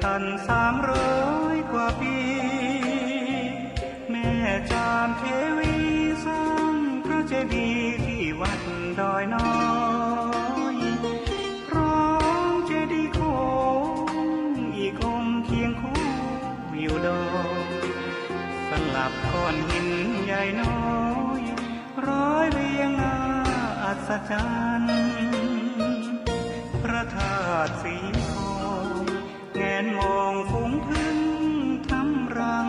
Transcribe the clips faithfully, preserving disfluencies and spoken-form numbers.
อันสามร้อยกว่าปี แม่จามเทวีสร้างพระเจดีย์ที่วัดดอยน้อย พร้อมเจดีย์โค้งอีกองค์เคียงคู่อยู่ดอย สลับก้อนหินใหญ่น้อย ร้อยเรียงน่าอัศจรรย์ พระธาตุสีทอง แงนมองฝูงผึ้งทำรัง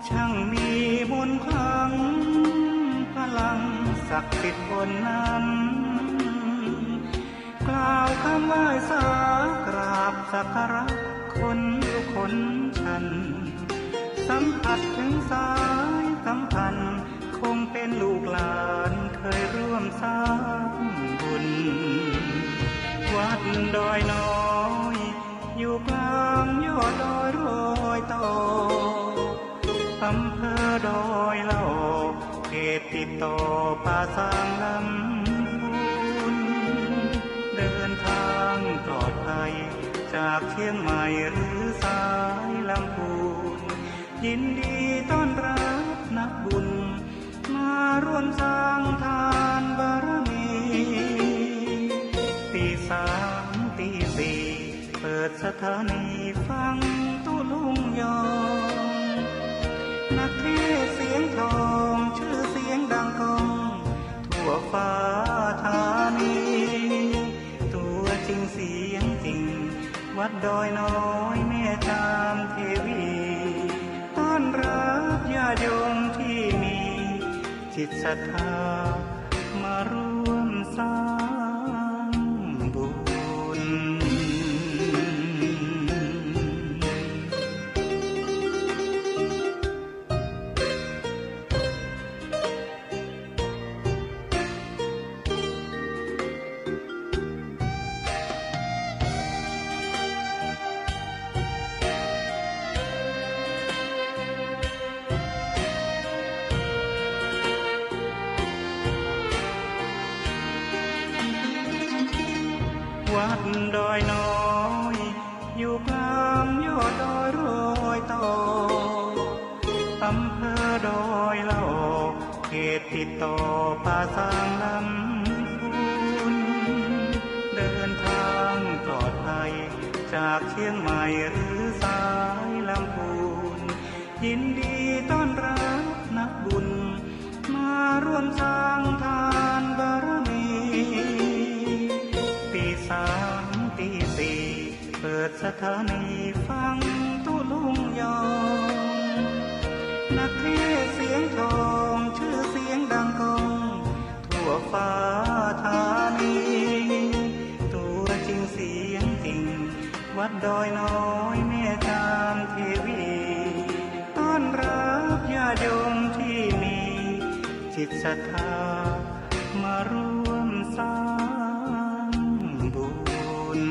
ช่างมีมนต์ขลัง พลังศักดิ์สิทธิ์บนนั้น กล่าวคำไหว้สากราบสักการะคนลุกคนชัน สัมผัสถึงสายสัมพันธ์ คงเป็นลูกหลานเคยร่วมสร้างบุญ วัดดอยน้อย อยู่กลางยอดดอยรอยต่อ อำเภอดอยหล่อ เขตติดต่อป่าซางลำพูน เดินทางปลอดภัย จากเชียงใหม่หรือสายลำพูน ยินดีต้อนรับนักบุญ มาร่วมสร้างทานบารมี ตีสามตีสี่ เปิดสถานีฟังตุ๊ลุงยอง นักเทศน์เสียงทอง ชื่อเสียงดังก้อง ทั่วฟ้าธานี ตัวจริงเสียงจริง วัดดอยน้อยแม่จามเทวี ต้อนรับญาติโยมที่มีจิตศรัทธา มาร่วมสร้างบุญ วัดดอยน้อย อยู่กลางยอดดอยรอยต่อ อำเภอดอยหล่อ เขตติดต่อป่าซางลำพูน เดินทางปลอดภัย จากเชียงใหม่หรือสายลำพูน ยินดีต้อนรับนักบุญ มาร่วมสร้างทานบารมี ตีสามตีสี่ เปิดสถานีฟังตุ๊ลุงยอง นักเทศน์เสียงทอง ชื่อเสียงดังก้อง ทั่วฟ้าธานี ตัวจริงเสียงจริง วัดดอยน้อยแม่จามเทวี ต้อนรับญาติโยมที่มีจิตศรัทธา มาร่วมสร้างบุญ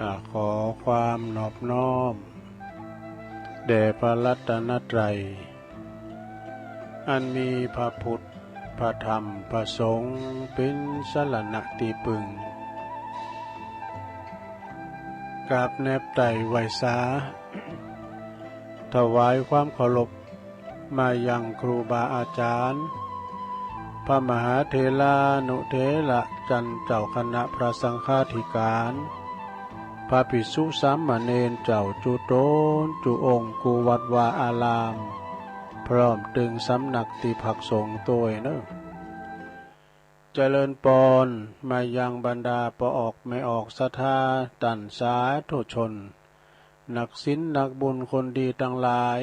อ่า ขอความนอบน้อม แด่พระรัตนตรัย อันมีพระพุทธ พระธรรม พระสงฆ์ เป็นสรณะที่พึ่ง กราบแนบไต่ไหว้สา ถวายความเคารพ มายังครูบาอาจารย์ พระมหาเถรานุเถระ จันเจ้าคณะพระสังฆาธิการ พระภิกษุสามเณรเจ้าจุ๊ตนจุ๊องค์ กู้วัดวาอาราม พร้อมตึงสำนักตี้พักสงฆ์ตวยเนาะ เจริญปอน มายังบรรดาป้อออกแม่ออกศรัทธา ต้านสาธุชน นักศีลนักบุญคนดีตังหลาย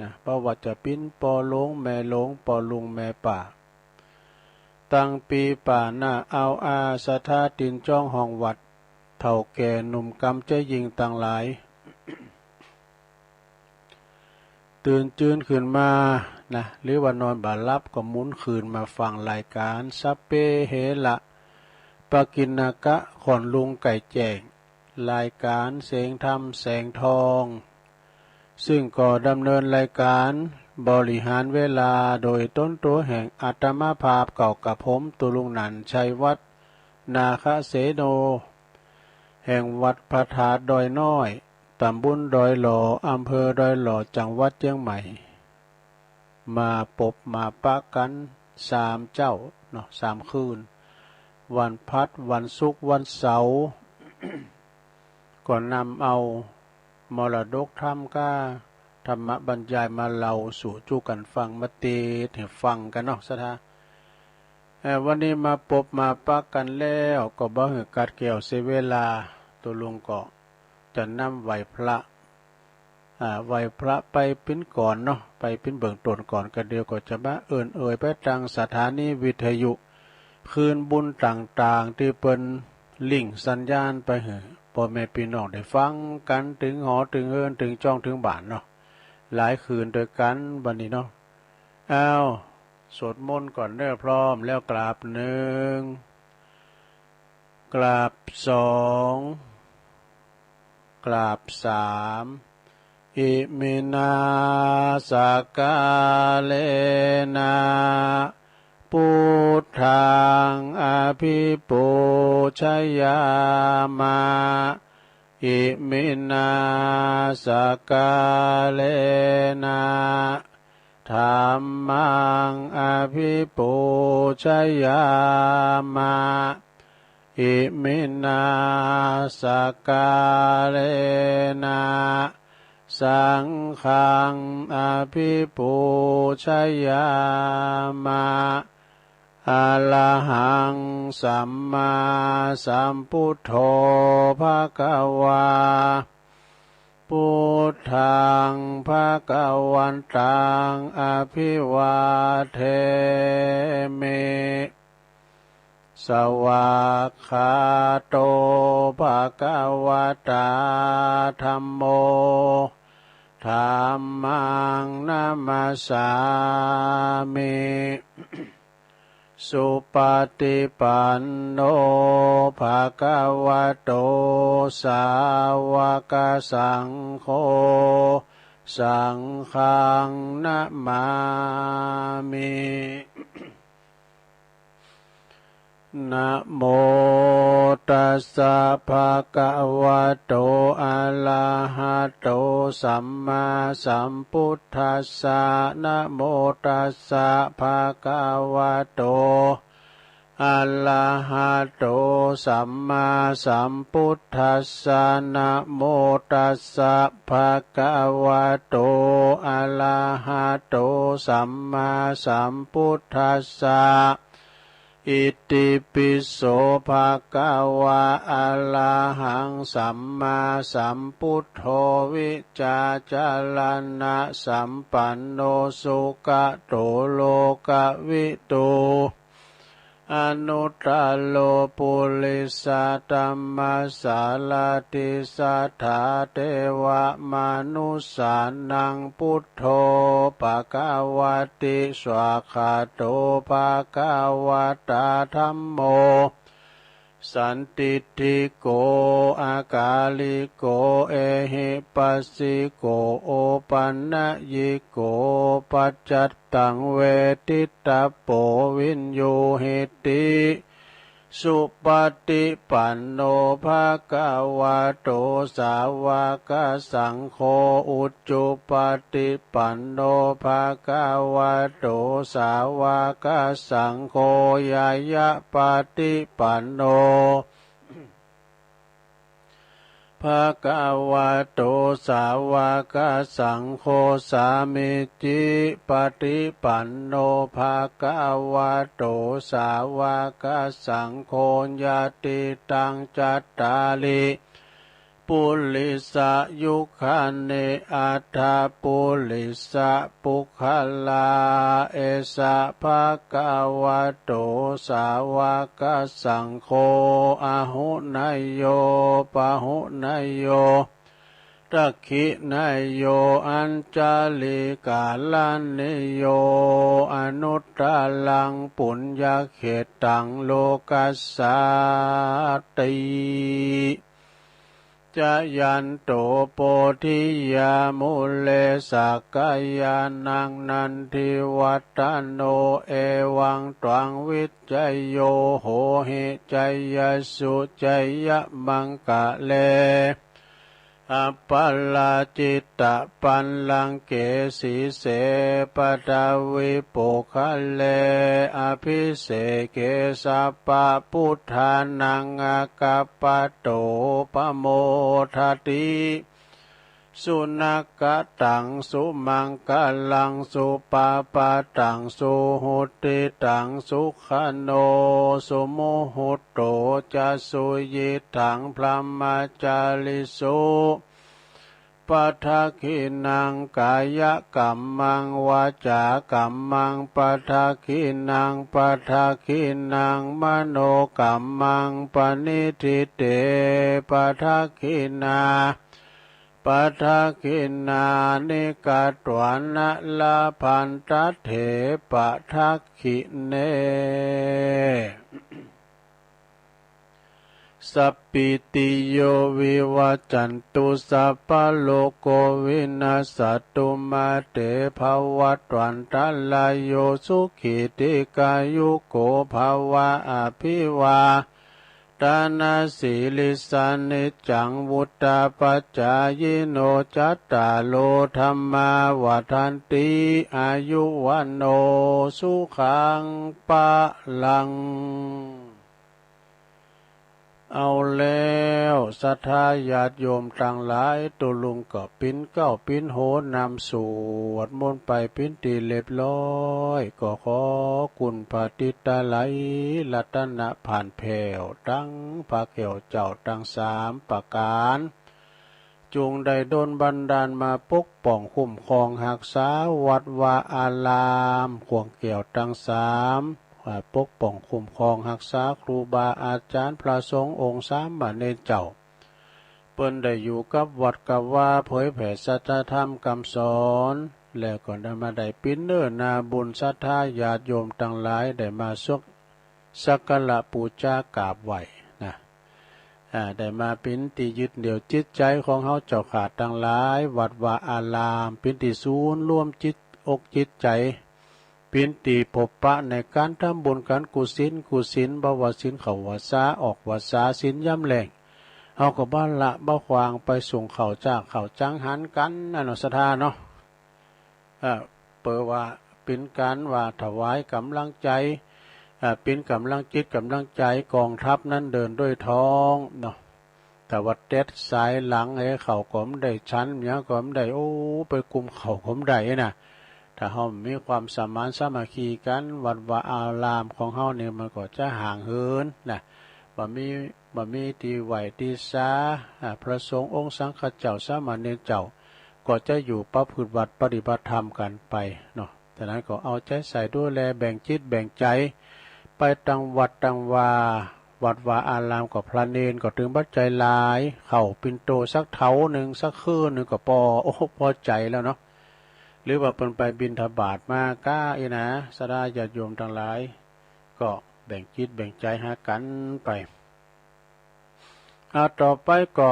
นะ บ่ว่าจะเป๋นป้อหลวงแม่หลวง ป้อลุงแม่ป้า ตังปีป้าน้าอาวอา ศรัทธาตินจ้องห้องวัด เฒ่าแก่หนุ่มกำเจ๊ยิงตังหลาย ตื่นจื้นขึ้นมานะ หรือว่านอนบ่หลับก็หมุนคืนมาฟังรายการสัพเพเหระ ปกิณณกะ ค่อนลุงไก่แจ้ง รายการเสียงธรรมแสงทอง ซึ่งก็ดำเนินรายการบริหารเวลาโดยตนตั๋วแห่งอาตมาภาพเก่ากับผม ตุลุงหนันชัยวัฒน์ นาคเสโน แห่งวัดพระธาตุดอยน้อย ตำบลดอยหล่อ อำเภอดอยหล่อ จังหวัดเจียงใหม่ มาปบมาปะกันสามเจ๊าเนาะ สามคืน วันพฤหัส วันศุกร์ วันเสาร์ ก็นำเอามรดกธรรมกับธรรมบรรยายมาเล่าสู่จุ๊กั๋นฟัง มาเตสน์หื้อฟังกั๋นเนาะ ศรัทธา เอ่อ วันนี้มาปบมาปะกันแล้ว ก็บ่หื้อกัดแก้วเสียเวลา ตุลุงก็จะนำไหว้พระ อ่า ไหว้พระไปเป๋นก่อนเนาะ ไปเป๋นเบื้องต้นก่อน ก็เดี๋ยวก็จะมาเอิ้นเอ่ยไปตางสถานีวิทยุ คลื่นบุญต่างๆ ตี้เปิ้นลิงก์สัญญาณไปหื้อป้อแม่ปี้น้องได้ฟังกั๋น ตึงหอตึงเฮือน ตึงจ้องตึงบ้านเนาะ หลายคลื่นตวยกั๋นบัดนี้เนาะ อ้าว สวดมนต์ก่อนเด้อ พร้อมแล้วกราบหนึ่ง กราบสอง กราบสาม อิมินา สักกาเลนะ พุทธัง อภิปูชยามะ อิมินา สักกาเลนะ ธัมมัง อภิปูชยามะ อิมินา สักกาเลนะ สังฆัง อภิปูชยามะ อะระหัง สัมมาสัมพุทโธ ภะคะวา พุทธัง ภะคะวันตัง อะภิวาเทมิ สวากขาโต ภะคะวะตา ธัมโม ธัมมัง นะมัสสามิ สุปะติปันโน ภะคะวะโต สาวะกะสังโฆ สังฆัง นะมามิ นะโมตัสสะ ภะคะวะโต อะระหะโต สัมมาสัมพุทธัสสะ นะโมตัสสะ ภะคะวะโต อะระหะโต สัมมาสัมพุทธัสสะ นะโมตัสสะ ภะคะวะโต อะระหะโต สัมมาสัมพุทธัสสะ อิติปิโส ภะคะวะ อะระหัง สัมมาสัมพุทโธ วิชชาจารณะสัมปันโน สุขะโต โลกะวิทู อนุตตะโร ปุริสะธัมมะสารถิ สัทธาเทวะมะนุสสานัง พุทโธ ภะคะวะติ สวากขาโต ภะคะวะตา ธัมโม สันทิฏฐิโก อะกาลิโก เอหิปัสสิโก โอปันนยิโก ปัจจัตตัง เวทิตตะโป วิญญูหิติ สุปฏิปันโน ภะคะวะโต สาวกสังโฆ อุจุปฏิปันโน ภะคะวะโต สาวกสังโฆ ญาณปฏิปันโน ภะคะวะโต สาวกสังโฆ สามีจิปฏิปันโน ภะคะวะโต สาวกสังโฆ ยะติตัง จัตตาริ ปุริสะยุคานิ อัตถะปุริสะปุคคลา เอสะ ภะคะวะโต สาวกสังโฆ อาหุเนยโย ปะหุเนยโย ทักขิเนยโย อัญชะลีกะระณีโย อนุตตะรัง ปุญญะเขตตัง โลกัสสาติ จะยันโต โพธิยา มูเล สักกายานัง นันทิวัตถะโน เอวังตวัง วิจโย โหหิ จยสสุ จยะมังคะเล อัปปะราจิตะปัลลังเก สีเส ปัทวิปุคคะเล อภิเสเก สัพพะพุทธานัง อะคัปปะโต ปะโมทะติ สุนักขะตัง สุมังคะลัง สุปะปะตัง สุหุตติตัง สุขะโน สุมุหุตโต จะสุยิตถัง พรหมจาริสุ ปะทักขิณัง กายะกัมมัง วาจากัมมัง ปะทักขิณัง ปะทักขิณัง มโนกัมมัง ปะณิทิเต ปะทักขิณา ปะทักขิณานิ กัตวานะ ละพันทะเถ ปะทักขิเณ สัพพีติโย วิวัจจันตุ สัพพะโรโค วินัสสะตุ มา เต ภะวัตวันตะราโย สุขี ทีฆายุโก ภะวะ อะภิวา ทะนะสีลิสสะ นิจจัง วุฑฒาปะจายิโน จัตตาโร ธัมมา วัฑฒันติ อายุ วัณโณ สุขัง พะลัง เอาแล้ว ศรัทธาญาติโยมตังหลาย ตุ๊ลุงก็ปิ้นเกล้าปิ้นโหนนำสวดมนต์ไปปิ้นตี้เรียบร้อย ก็ขอคุณพระติตะไลยรัตนะผ่านแผ้ว ตังพระแก้วเจ้าตังสามประก๋าน จุ่งได้ดลบันดาลมาปกป้องคุ้มครองฮักษาวัดวาอาราม ขวงแก้วตังสาม อ่า ปกป้องคุ้มครองฮักษาครูบาอาจ๋ารย์พระสงฆ์องค์สามเณรเจ้า เปิ้นได้อยู่กับวัดกับวา เผยแผ่สัจธรรมกำสอน แล้วก็ได้มาได้ปิ้นเนื้อนาบุญศรัทธาญาติโยมตังหลายได้มาสวก สักการะปู๋จากราบไหว้นะ อ่า ได้มาปิ้นตี้ยึดเหนี่ยวจิตใจ๋ของเฮาเจ้าข้าตังหลาย วัดวาอาราม ปิ้นตี้ศูนย์รวมจิตอกจิตใจ๋ ปิ้นตี้พบปะในก๋านทำบุญก๋านกุศิล กุศิล บ่ว่าศีลเข้าวัสสา ออกวัสสา ศีลยามแลง เฮาก็บ่ละบ่ขว้างไป สุงข้าวจากข้าวจังหันกั๋นนะเนาะ ศรัทธาเนาะ เอ่อ เป๋นว่าเป๋นก๋านว่าถวายก๋ำลังใจ๋ เอ่อ เป๋นก๋ำลังจิตก๋ำลังใจ๋ กองทัพนั้นเดินด้วยท้องเนาะ ถ้าว่าเต็ดสายหลัง เอ้ย ข้าวก็บ่ได้ฉัน หยังก็บ่ได้ โอ้ ไปกุมข้าวก็บ่ได้นะ ถ้าเฮามีความสมานสามัคคีกั๋น วัดวาอารามของเฮานี่มันก็จะห่างเหินนะ บ่มี บ่มีตี้ไหว้ตี้สา อ่า พระสงฆ์องค์สังฆเจ้าสามเณรเจ้า ก็จะอยู่ประพฤติวัตรปฏิบัติธรรมกั๋นไปเนาะ ฉะนั้นก็เอาใจ๋ใส่ดูแลแบ่งจิตแบ่งใจ๋ ไปตังวัดตังวา วัดวาอารามก็พระเณรก็ตึงบัดใจ๋หลาย ข้าวปิ่นโตสักเถาหนึ่งสักคือหนึ่งก็ปอ โอ้ ปอใจ๋แล้วเนาะ หรือว่าเปิ้นไปบิณฑบาตมาก้าอี้นะ ศรัทธาญาติโยมตังหลาย ก็แบ่งจิตแบ่งใจ๋หากั๋นไป อ่า ต่อไปก็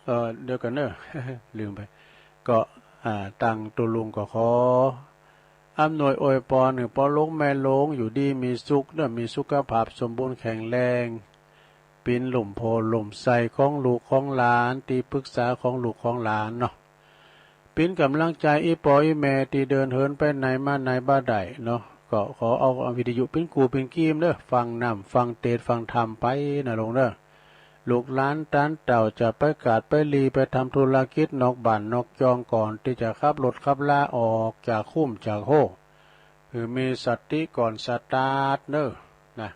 เอ่อ เดี๋ยวก่อนเนอะ ลืมไป ก็ อ่า ตังตุ๊ลุงก็ขอ อำนวยอวยพรหื้อป้อหลวงแม่หลวงอยู่ดีมีสุขเด้อ มีสุขภาพสมบูรณ์แข็งแรง เป๋นล่มโพธิ์ล่มไทรของลูกของหลาน ตี้ปรึกษาของลูกของหลานเนาะ เป๋นก๋ำลังใจ๋อีป้ออีแม่ตี้เดินเหินไปไหนมาไหนบ่ได้เนาะ ก็ขอเอาวิทยุเป๋นกู่เป๋นกีมเด้อ ฟังน้ำฟังเตสน์ฟังธรรมไปนะลูกเด้อ ลูกหลานตานเต้าจะไปกาดไปลีไปทำธุรกิจนอกบ้านนอกจองก่อนตี้จะขับรถขับลาออกจากคุ้มจากโฮ หื้อมีสติก่อนสตาร์ทเด้อนะ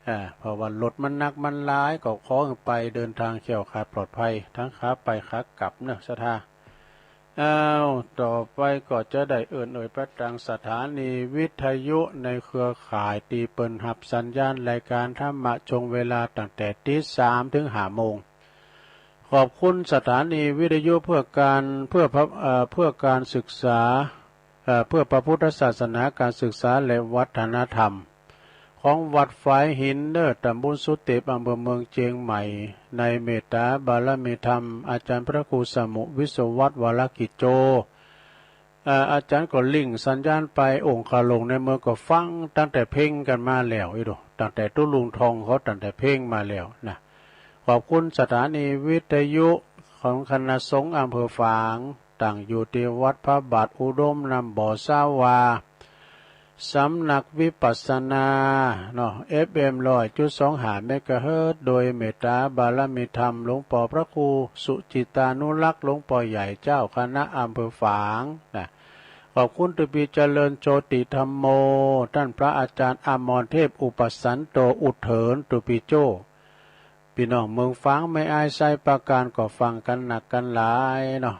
อ่า เพราะว่ารถมันหนักมันหลาย ก็ขอหื้อไปเดินทางแคล้วคลาดปลอดภัย ทั้งขาไปขากลับเนาะศรัทธา อ้าว ต่อไปก็จะได้เอิ้นเอ่ยไปตางสถานีวิทยุในเครือข่ายตี้เปิ้นฮับสัญญาณรายการธรรมะช่วงเวลาตั้งแต่ตีสามถึงห้าโมง ขอบคุณสถานีวิทยุเพื่อการ เพื่อพระ เอ่อ เพื่อการศึกษา เอ่อ เพื่อพระพุทธศาสนา การศึกษาและวัฒนธรรม ของวัดฝายหินเนอ ตำบลสุเตป อำเภอเมืองเจียงใหม่ ในเมตตาบารมีธรรม อาจารย์พระครูสมุวิศวัตร วรกิจโจ เอ่อ อาจารย์ก็ลิงก์สัญญาณไป องค์คาหลงในเมืองก็ฟังตั้งแต่เพ็งกันมาแล้วอีโด ตั้งแต่ตุ๊ลุงทองเขาตั้งแต่เพ็งมาแล้วนะ ขอบคุณสถานีวิทยุของคณะสงฆ์อำเภอฝาง ตั้งอยู่ตี้วัดพระบาทอุดมน้ำบ่อสาวา สำนักวิปัสสนาเนาะ เอฟเอ็มร้อยจุดสองห้าเมกะเฮิรตซ์ โดยเมตตาบารมีธรรมหลวงป้อพระครูสุจิตานุรักษ์หลวงป้อใหญ่เจ้าคณะอำเภอฝางนะ ขอบคุณตุ๊ปีเจริญโชติธัมโม ต้านพระอาจารย์อมรเทพอุปสันโตอุเถิรตุ๊ปีโจ้ ปี้น้องเมืองฝางแม่อายไซประการก็ฟังกันนักกันหลายเนาะ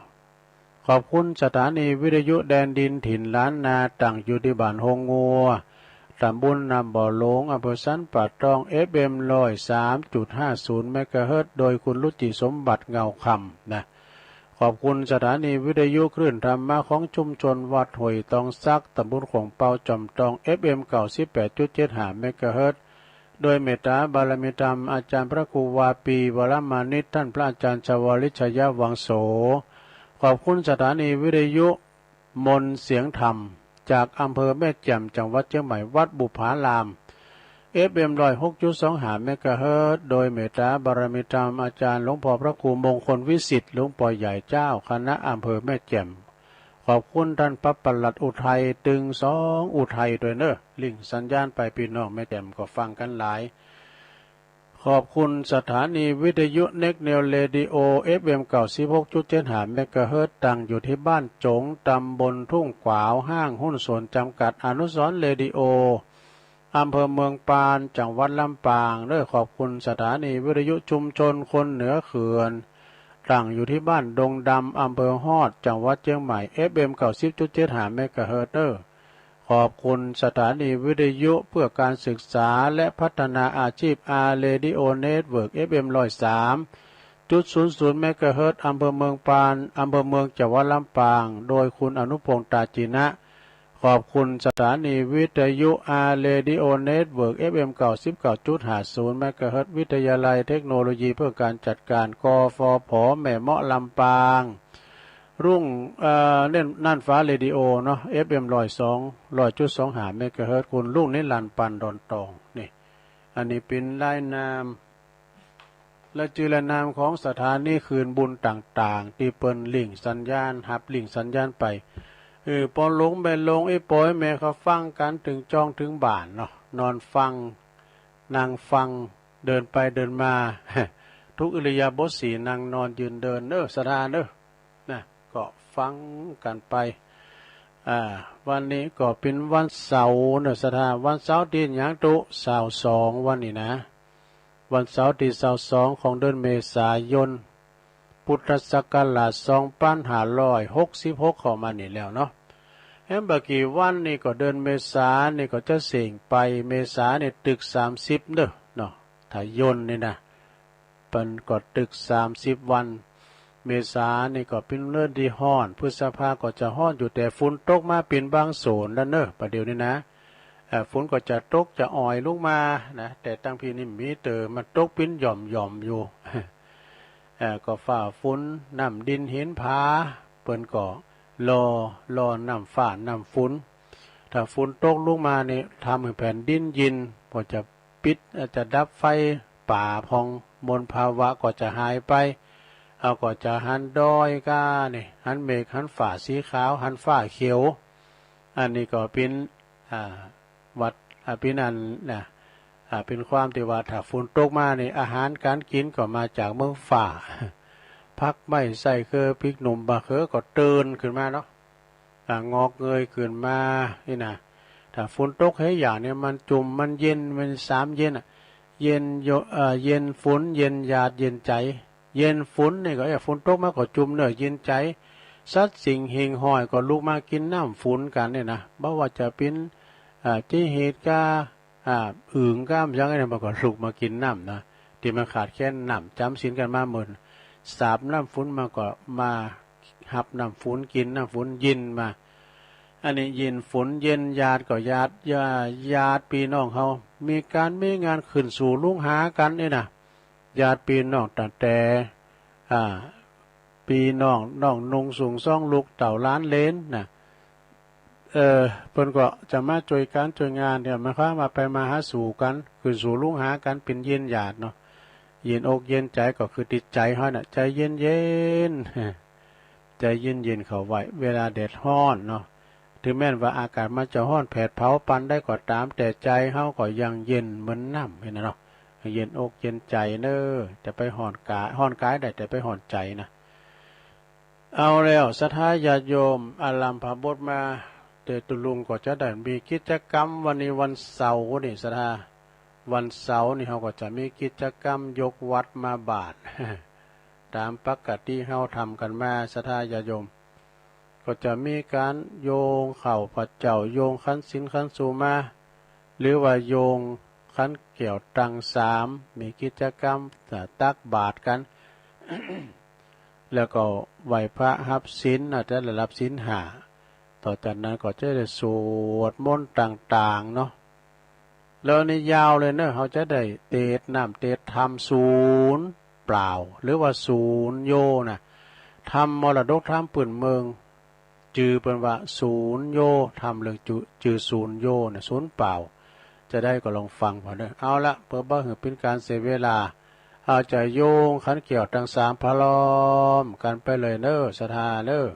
ขอบคุณสถานีวิทยุแดนดินถิ่นล้านนา ตั้งอยู่ตี้บ้านโฮงงัว ตำบลน้ำบ่อหลง อำเภอสันป่าตอง เอฟเอ็มร้อยสามจุดห้าศูนย์เมกะเฮิรตซ์ โดยคุณรุจิสมบัติเงาคำนะ ขอบคุณสถานีวิทยุคลื่นธรรมะของชุมชนวัดห้วยตองสัก ตำบลขวงเปา จอมตอง เอฟเอ็มเก้าสิบแปดจุดเจ็ดห้าเมกะเฮิรตซ์ โดยเมตตาบารมีธรรมอาจารย์พระครูวาปี วรมานิต ต้านพระอาจารย์ชวลิต ชยวังโส ขอบคุณสถานีวิทยุมนต์เสียงธรรม จากอำเภอแม่แจ่ม จังหวัดเชียงใหม่ วัดบุปผาราม เอฟเอ็มร้อยหกจุดสองห้าเมกะเฮิรตซ์ โดยเมตตาบารมีธรรมอาจารย์หลวงป้อพระครูมงคลวิสิทธิ์หลวงป้อใหญ่เจ้าคณะอำเภอแม่แจ่ม ขอบคุณต้านพระปลัดอุทัย ตึงสองอุทัยด้วยเนอ ลิงก์สัญญาณไปปี้น้องแม่แจ่มก็ฟังกันหลาย ขอบคุณสถานีวิทยุเน็กเนวเรดิโอ เอฟเอ็มเก้าสิบหกจุดเจ็ดห้าเมกะเฮิรตซ์ ตั้งอยู่ตี้บ้านจง ตำบลทุ่งขวาว ห้างหุ้นส่วนจำกัดอนุสรณ์เรดิโอ อำเภอเมืองปาน จังหวัดลำปางเนอ ขอบคุณสถานีวิทยุชุมชนคนเหนือเขื่อน ตั้งอยู่ตี้บ้านดงดำ อำเภอฮอด จังหวัดเชียงใหม่ เอฟเอ็มเก้าสิบจุดเจ็ดห้าเมกะเฮิรตซ์เนอ ขอบคุณสถานีวิทยุเพื่อการศึกษาและพัฒนาอาชีพ อาร์ เรดิโอ เน็ตเวิร์ก เอฟเอ็มร้อยสามจุดศูนย์ศูนย์เมกะเฮิรตซ์ อำเภอเมืองปาน อำเภอเมือง จังหวัดลำปาง โดยคุณอนุพงษ์ ตาจินะ ขอบคุณสถานีวิทยุ อาร์ เรดิโอ เน็ตเวิร์ก เอฟเอ็มเก้าสิบเก้าจุดห้าศูนย์เมกะเฮิรตซ์ วิทยาลัยเทคโนโลยีเพื่อการจัดการ กฟผ แม่เมาะ ลำปาง รุ่ง เอ่อ เน่น น่านฟ้าเรดิโอเนาะ เอฟเอ็มร้อยสอง ร้อยจุดสองห้าเมกะเฮิรตซ์ คุณรุ่งนิรันดร์ ปันดอนตอง นี่ อันนี้เป๋นรายนาม และจื้อและนามของสถานีคลื่นบุญต่างๆ ตี้เปิ้นลิงก์สัญญาณ ฮับลิงก์สัญญาณไป เออ ป้อหลวงแม่หลวง อีป้ออีแม่เขาฟังกันเถิงจ้องเถิงบ้านเนาะ นอนฟัง นั่งฟัง เดินไปเดินมา ทุกอิริยาบถสี่ นั่งนอนยืนเดินเนอ ศรัทธาเนอ นะ ก็ฟังกันไป อ่า วันนี้ก็เป๋นวันเสาร์เนอะ ศรัทธา วันเสาร์ตี้หยังตุ๊ ซาวสอง วันนี้นะ วันเสาร์ตี้ซาวสอง ของเดือนเมษายน พุทธศักราชสองพันห้าร้อยหกสิบหก เข้ามานี่แล้วเนาะ แฮมบ่กี่วันนี่ก็เดือนเมษานี่ก็จะเส้งไป เมษานี่ตึกสามสิบเนอะ เนาะ ถ้ายนนี่นะ เปิ้นก็ตึกสามสิบวัน เมษานี่ก็เป๋นเดือนตี้ฮ้อน พฤษภาก็จะฮ้อนอยู่ แต่ฝนตกมาเป๋นบางโซนแล้วเนอะ ประเดี๋ยวนี้นะ เอ่อ ฝนก็จะตกจะอ่อยลงมานะ แต่ตังพี้นี่มีเต๋อ มันตกเป๋นหย่อมๆ อยู่ เอ่อ ก็ฟ้าฝน น้ำดินหินผา เปิ้นก็รอ รอน้ำฟ้าน้ำฝน ถ้าฝนตกลงมานี่ ทำให้แผ่นดินเย็น ก็จะปิด จะดับไฟป่าพอง มลภาวะก็จะหายไป เฮาก็จะหันดอยก้านี่ หันเมฆ หันฟ้าสีขาว หันฟ้าเขียว อันนี้ก็เป็น อ่า วัด อ่า เป็นอันนะ อ่า เป็นความที่ว่าถ้าฝนตกมานี่ อาหารการกินก็มาจากเมืองฟ้า ผักไม้ไส้เคือ พริกหนุ่ม บะเขือก็เตินขึ้นมาเนาะ อ่า งอกเงยขึ้นมา นี่นะ ถ้าฝนตกเฮยอย่างเนี่ย มันจุ่ม มันเย็น มันสามเย็นอะ เย็นโย เอ่อ เย็นฝน เย็นหยาด เย็นใจ เย็นฝนนี่ก็ เอ้ย ฝนตกมาก็จุ่มเนอะ เย็นใจ สัตว์สิ่งหิ่งห้อยก็ลุกมากินน้ำฝนกันเนี่ยนะ บ่ว่าจะเป็น อ่า จิงหรีดกา อ่า อึ่งกา อย่างเงี้ย มันก็ลุกมากินน้ำนะ ที่มันขาดแคลนน้ำ จำศีลกันมาเมิน สาบน้ำฝนมาก็มาหับน้ำฝน กินน้ำฝน เย็นมา อันนี้เย็นฝน เย็นหยาดก็หยาด หยาด หยาดพี่น้องเฮา มีการมีงานขึ้นสู่ลุงหากันนี่นะ ญาติพี่น้องตั้งแต่ อ่า พี่น้อง น้องนุ่งสูงสองลูกเต้าหลานเหลนนะ เออ เปิ้นก็จะมาช่วยกันช่วยงานเนี่ย หมายความว่าไปมาหาสู่กัน ขึ้นสู่ลุงหากัน เป็นเย็นหยาดเนาะ เย็นอกเย็นใจก็คือติดใจเฮาน่ะ ใจเย็นๆ ใจเย็นๆ เข้าไว้ เวลาแดดร้อนเนาะ ถึงแม้นว่าอากาศมันจะร้อนแผดเผาปานใดก็ตาม แต่ใจเฮาก็ยังเย็นเหมือนน้ำ หันนะเนาะ เย็นอกเย็นใจเน้อ จะไปร้อนกาย ร้อนกายได้ แต่ไปร้อนใจนะ เอาแล้ว ศรัทธาญาติโยม อาลัมพบทมา แต่ตุลุงก็จะได้มีกิจกรรม วันนี้วันเสาร์นี่ ศรัทธา วันเสาร์นี่เฮาก็จะมีกิจกรรมยกวัตรมาบาตร ตามปกติเฮาทำกันมา ศรัทธาญาติโยม ก็จะมีการโยงข้าวพเจ้า โยงขันธ์ศีลขันธ์สูมา หรือว่าโยงขันธ์แก้วตังสาม มีกิจกรรมตักบาตรกัน แล้วก็ไหว้พระฮับศีล อาจจะได้ฮับศีลห้า ต่อจากนั้นก็จะได้สวดมนต์ต่างๆ เนาะ แล้วนี่ยาวเลยเนอะ เฮาจะได้เตดน้ำเตดธรรมศูนย์เปล่า หรือว่าศูนย์โยนะ ธรรมมรดกธรรมปื้นเมือง จื่อเปิ้นว่าศูนย์โย ธรรมเรื่องจื่อ จื่อศูนย์โยนะ ศูนย์เปล่า จะได้ก็ลองฟังผ่อนเนอะ เอาละ เพื่อบ่หื้อเป็นการเสียเวลา เอาจะโยงขันธ์แก้วตังสามพร้อมกันไปเลยเนอะ ศรัทธาเนอะ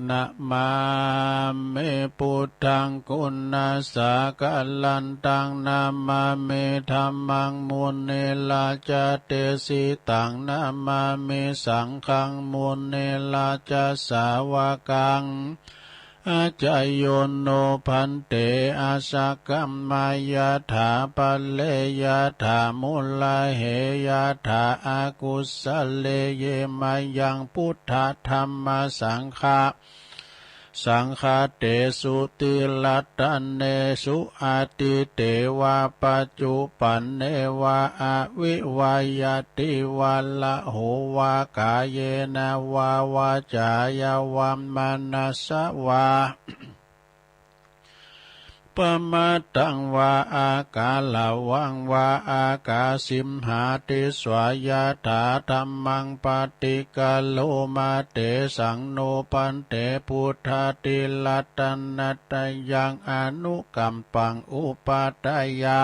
นะมามิ พุทธัง กุณัสสะกะลันตัง นะมามิ ธัมมัง มุนิราชะเตสิตัง นะมามิ สังฆัง มุนิราชะสาวะกัง อาจาโยโน ภันเต อาสะกัมมายะถา ปะเรยะถา มุลาเหยะถา อากุสะเลเย มายัง พุทธะ ธัมมะ สังฆะ สังฆะเตสุ ติรัตเนสุ อดีเตวะ ปัจจุปันเนวะ อวิวัยติวะ ละโหวะ กาเยนะวะ วาจายะวะ มะนัสสะวะ ปะมาทังวะ อาการะวังวะ อากาสิมหาติสวายะถา ธัมมัง ปะฏิกะโรมา เตสัง โน ภันเต พุทธะ ติรัตนะตะยัง อนุกัมปัง อุปาทายะ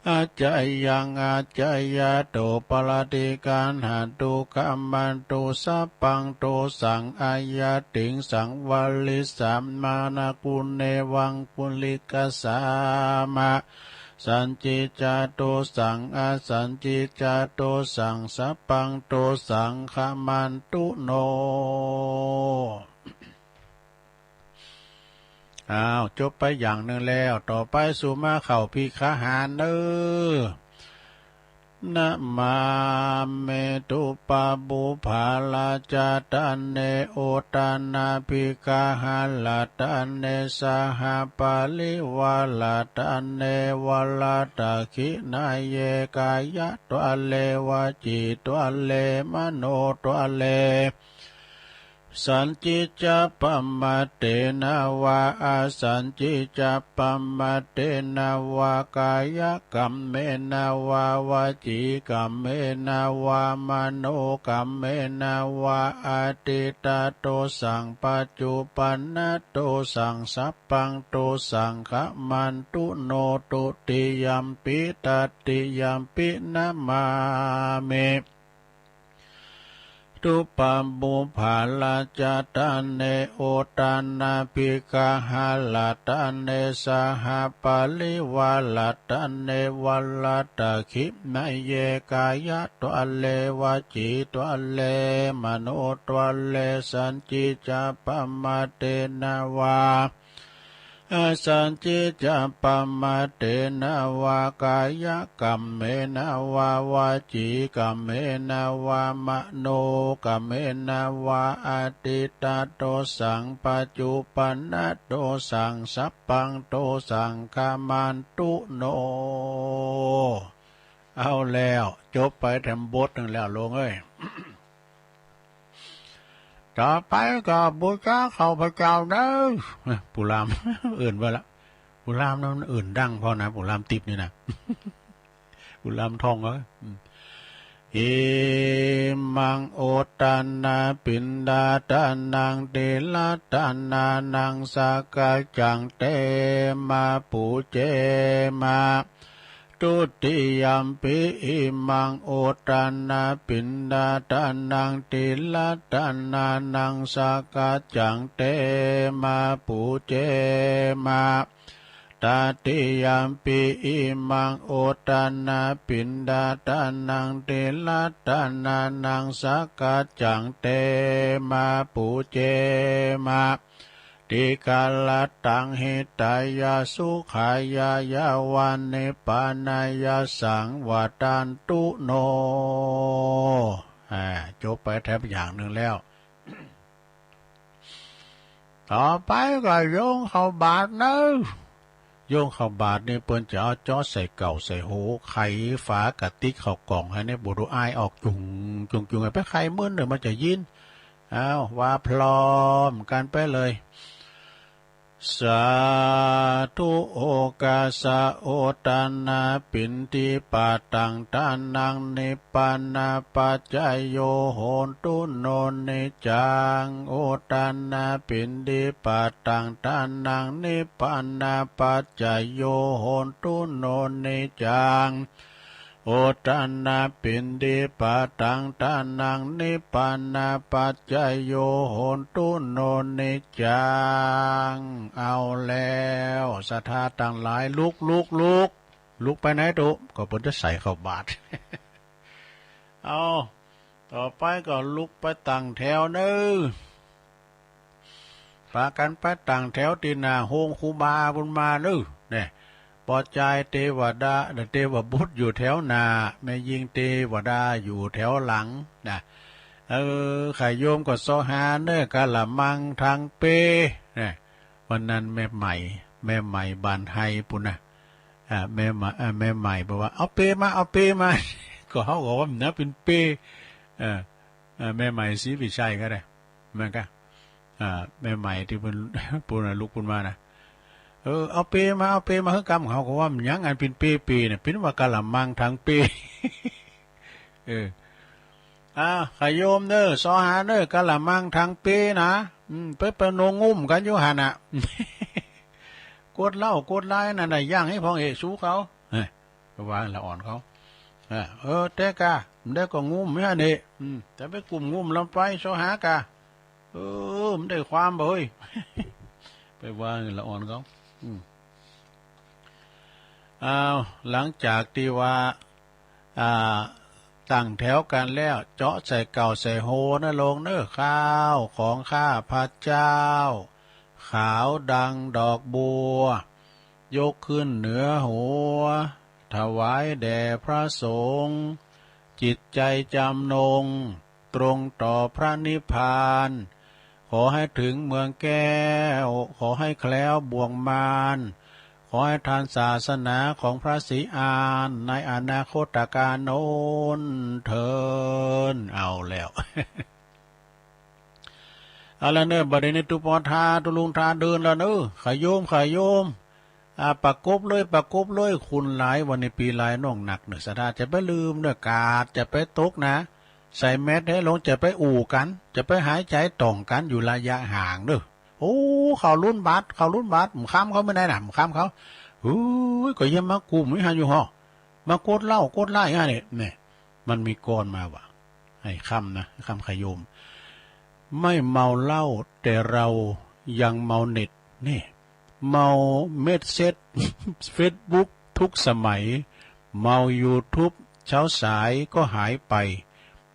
อาจายัง อาจายะโต ปะระติกัณหันตุ กัมมันตุ สัพพัง โตสัง อายัตติงสัง วะริสสะ มานะกุเณวัง ปุริกะสามะ สันติจาโตสัง อสันติจาโตสัง สัพพัง โตสัง กัมมันตุ โน อ้าว จบไปอย่างหนึ่งแล้ว ต่อไปสู่มาเข้าภิกขาหารเน้อ นะมามิ ทูปะปุพพะราชะทะเน อุทานะภิกขาหะราชะเน สหะปะริวาราชะเน วะราชะขิณาเย กายะทะเน วจีทะเน มโนทะเน สัญจิจจะปมาเทนะวา อาสัญจิจจะปมาเทนะวา กายะกัมเมนะวา วจีกัมเมนะวา มโนกัมเมนะวา อตีตะโตสัง ปัจจุปันนะโตสัง สัพพังโตสัง ขะมันตุโน ตุติยัมปิ ตัตติยัมปิ นะมามิ ทุปปะปุพพะรัจจะตะเน อุตตะนะปิกะหะรัตตะเน สหะปะริวารัตตะเน วะรัตตะขิมะเย กายะตะเล วจีตะเล มโนตะเล สัญจิจจะปมาเทนะวา อาสัญจิจจะปมาเทนะวา กายะกัมเมนะวา วจีกัมเมนะวา มโนกัมเมนะวา อตีตะโตสัง ปัจจุปันนะโตสัง สัพพังโตสัง ขะมันตุโน เอาแล้ว จบไปแถมบทหนึ่งแล้ว โลงเอ้ย ต่อไปก็บูชาข้าพเจ้าเด้อ ปู่ลาม เอิ้นว่าละ ปู่ลามนั้นเอิ้นดังพอนะ ปู่ลามติ๊บนี่นะ ปู่ลามทองเอ้ย อืม อิมังอุตตะนะปิณฑาตานัง ติรัตตานานัง สักกัจจัง เตมะ ปูเจมะ ทุติยัมปิ อิมังอุตตะนะปิณฑาตานัง ติรัตตานานัง สักกัจจัง เตมะ ปูเจมะ ตติยัมปิ อิมังอุตตะนะปิณฑาตานัง ติรัตตานานัง สักกัจจัง เตมะ ปูเจมะ ติกะรัตตัง หิตายะ สุขายะ ยะวะ นิพพานายะ สัง วัตตันตุโน อ่า จบไปแถมอย่างหนึ่งแล้ว ต่อไปก็โยงเข้าบาตรเนอะ โยงเข้าบาตรนี่เปิ้นจะเอาเจาะใส่เก้าใส่โห ไขฝากระติกเข้ากล่องให้ในบุรุษอายออกจุ่งจุ่งจุ่ง ไปไขมื้อหนึ่งมันจะยิน เอาว่าพร้อมกันไปเลย สาธุ โอกัสสะ อุตตะนะปิณฑิปะตัง ตานัง นิพพานะปัจจโย โหนตุ โน นิจจัง อุตตะนะปิณฑิปะตัง ตานัง นิพพานะปัจจโย โหนตุ โน นิจจัง อุตตะนะปิณฑิปะตัง ตานัง นิพพานะปัจจโย โหนตุ โน นิจจัง เอาแล้ว ศรัทธาตังหลาย ลุก ลุก ลุก ลุกไปไหนตุ๊ ก็เปิ้นจะใส่เข้าบาตร เอา ต่อไปก็ลุกไปตั้งแถวเนอะ ปากั๋นไปตั้งแถวตี้หน้าโฮงครูบาปุ้นมาเนอะ เนี่ย ปอจายเตวดา เตวบุตรอยู่แถวหน้า แม่ญิงเตวดาอยู่แถวหลังนะ เออ ใค่โยมก็เซาะหาเนอะ กะละมัง ถังเป เนี่ย วันนั้นแม่ใหม่ แม่ใหม่บ้านไฮปุ้นนะ อ่า แม่ใหม่ อ่า แม่ใหม่บอกว่า เอาเปมา เอาเปมา ก็เฮาก็ว่ามันนะเป๋นเป เออ เออ แม่ใหม่ศรีวิชัยก็ได้ แม่นกะ อ่า แม่ใหม่ตี้เปิ้น ปุ้นน่ะลุกปุ้นมานะ เออ เอาเปมา เอาเปมา เฮือกำ เฮาก็ว่ามันหยังอันเป๋นเป เปน่ะ เป๋นว่ากะละมัง ถังเป เออ อ่า ใค่โยมเนอะ เซาะหาเนอะ กะละมัง ถังเปนะ อืม ไป ไปนงงุ้มกั๋นอยู่หั้นน่ะ กวดเหล้ากวดไลน์นั่นน่ะ ย่างหื้อพ่องหื้อสูเขา เฮ้ย ไปว่าละอ่อนเขา เออ เออ แต่กะ มันได้ก็งุ้มไม่หั้นเดะ อืม แต่ไปกุมงุ้มลำไป เซาะหากะ เออ มันได้ความบ่เฮ้ย ไปว่าละอ่อนเขา อืม อ้าว หลังจากตี้ว่า อ่า ตั้งแถวกั๋นแล้ว เจาะใส่เก้าใส่โฮนะโลงเนอะ ข้าวของข้าพเจ้า ขาวดังดอกบัว ยกขึ้นเหนือหัว ถวายแด่พระสงฆ์ จิตใจจำนง ตรงต่อพระนิพพาน ขอให้ถึงเมืองแก้ว ขอให้แคล้วบ่วงมาร ขอให้ทันศาสนาของพระศรีอานในอนาคตกาลโน้นเทอญ เอาแล้ว เ เอาละเนอะ บัดนี้ตุ๊ปอทาตุ๊ลุงทาเดินแล้วเนอะ ขะโยม ขะโยม อ่า ประกบเลย ประกบเลย คนหลาย วันนี้ปีหลายน้องหนักเนอะ ศรัทธาจะไปลืมเนอะ กาดจะไปตกนะ ใส่แมสให้ลง จะไปอู้กัน จะไปหายใจต่องกัน อยู่ระยะห่างเนอะ โอ้ เขาลุ้นบัตร เขาลุ้นบัตร หมู่ค่ำเขาไม่ได้นะ หมู่ค่ำเขา เฮ้ย ก็เยี่ยมมากู ไม่หันอยู่หรอ มากดเหล้า กดไลค์ฮะเนี่ย เนี่ย มันมีกลอนมาว่ะ ไอ้ค่ำนะ ไอ้ค่ำขะโยม ไม่เมาเหล้า แต่เรายังเมาเน็ต นี่ เมาเมสเซจ เฟซบุ๊กทุกสมัย เมายูทูบ เช้าสายก็หายไป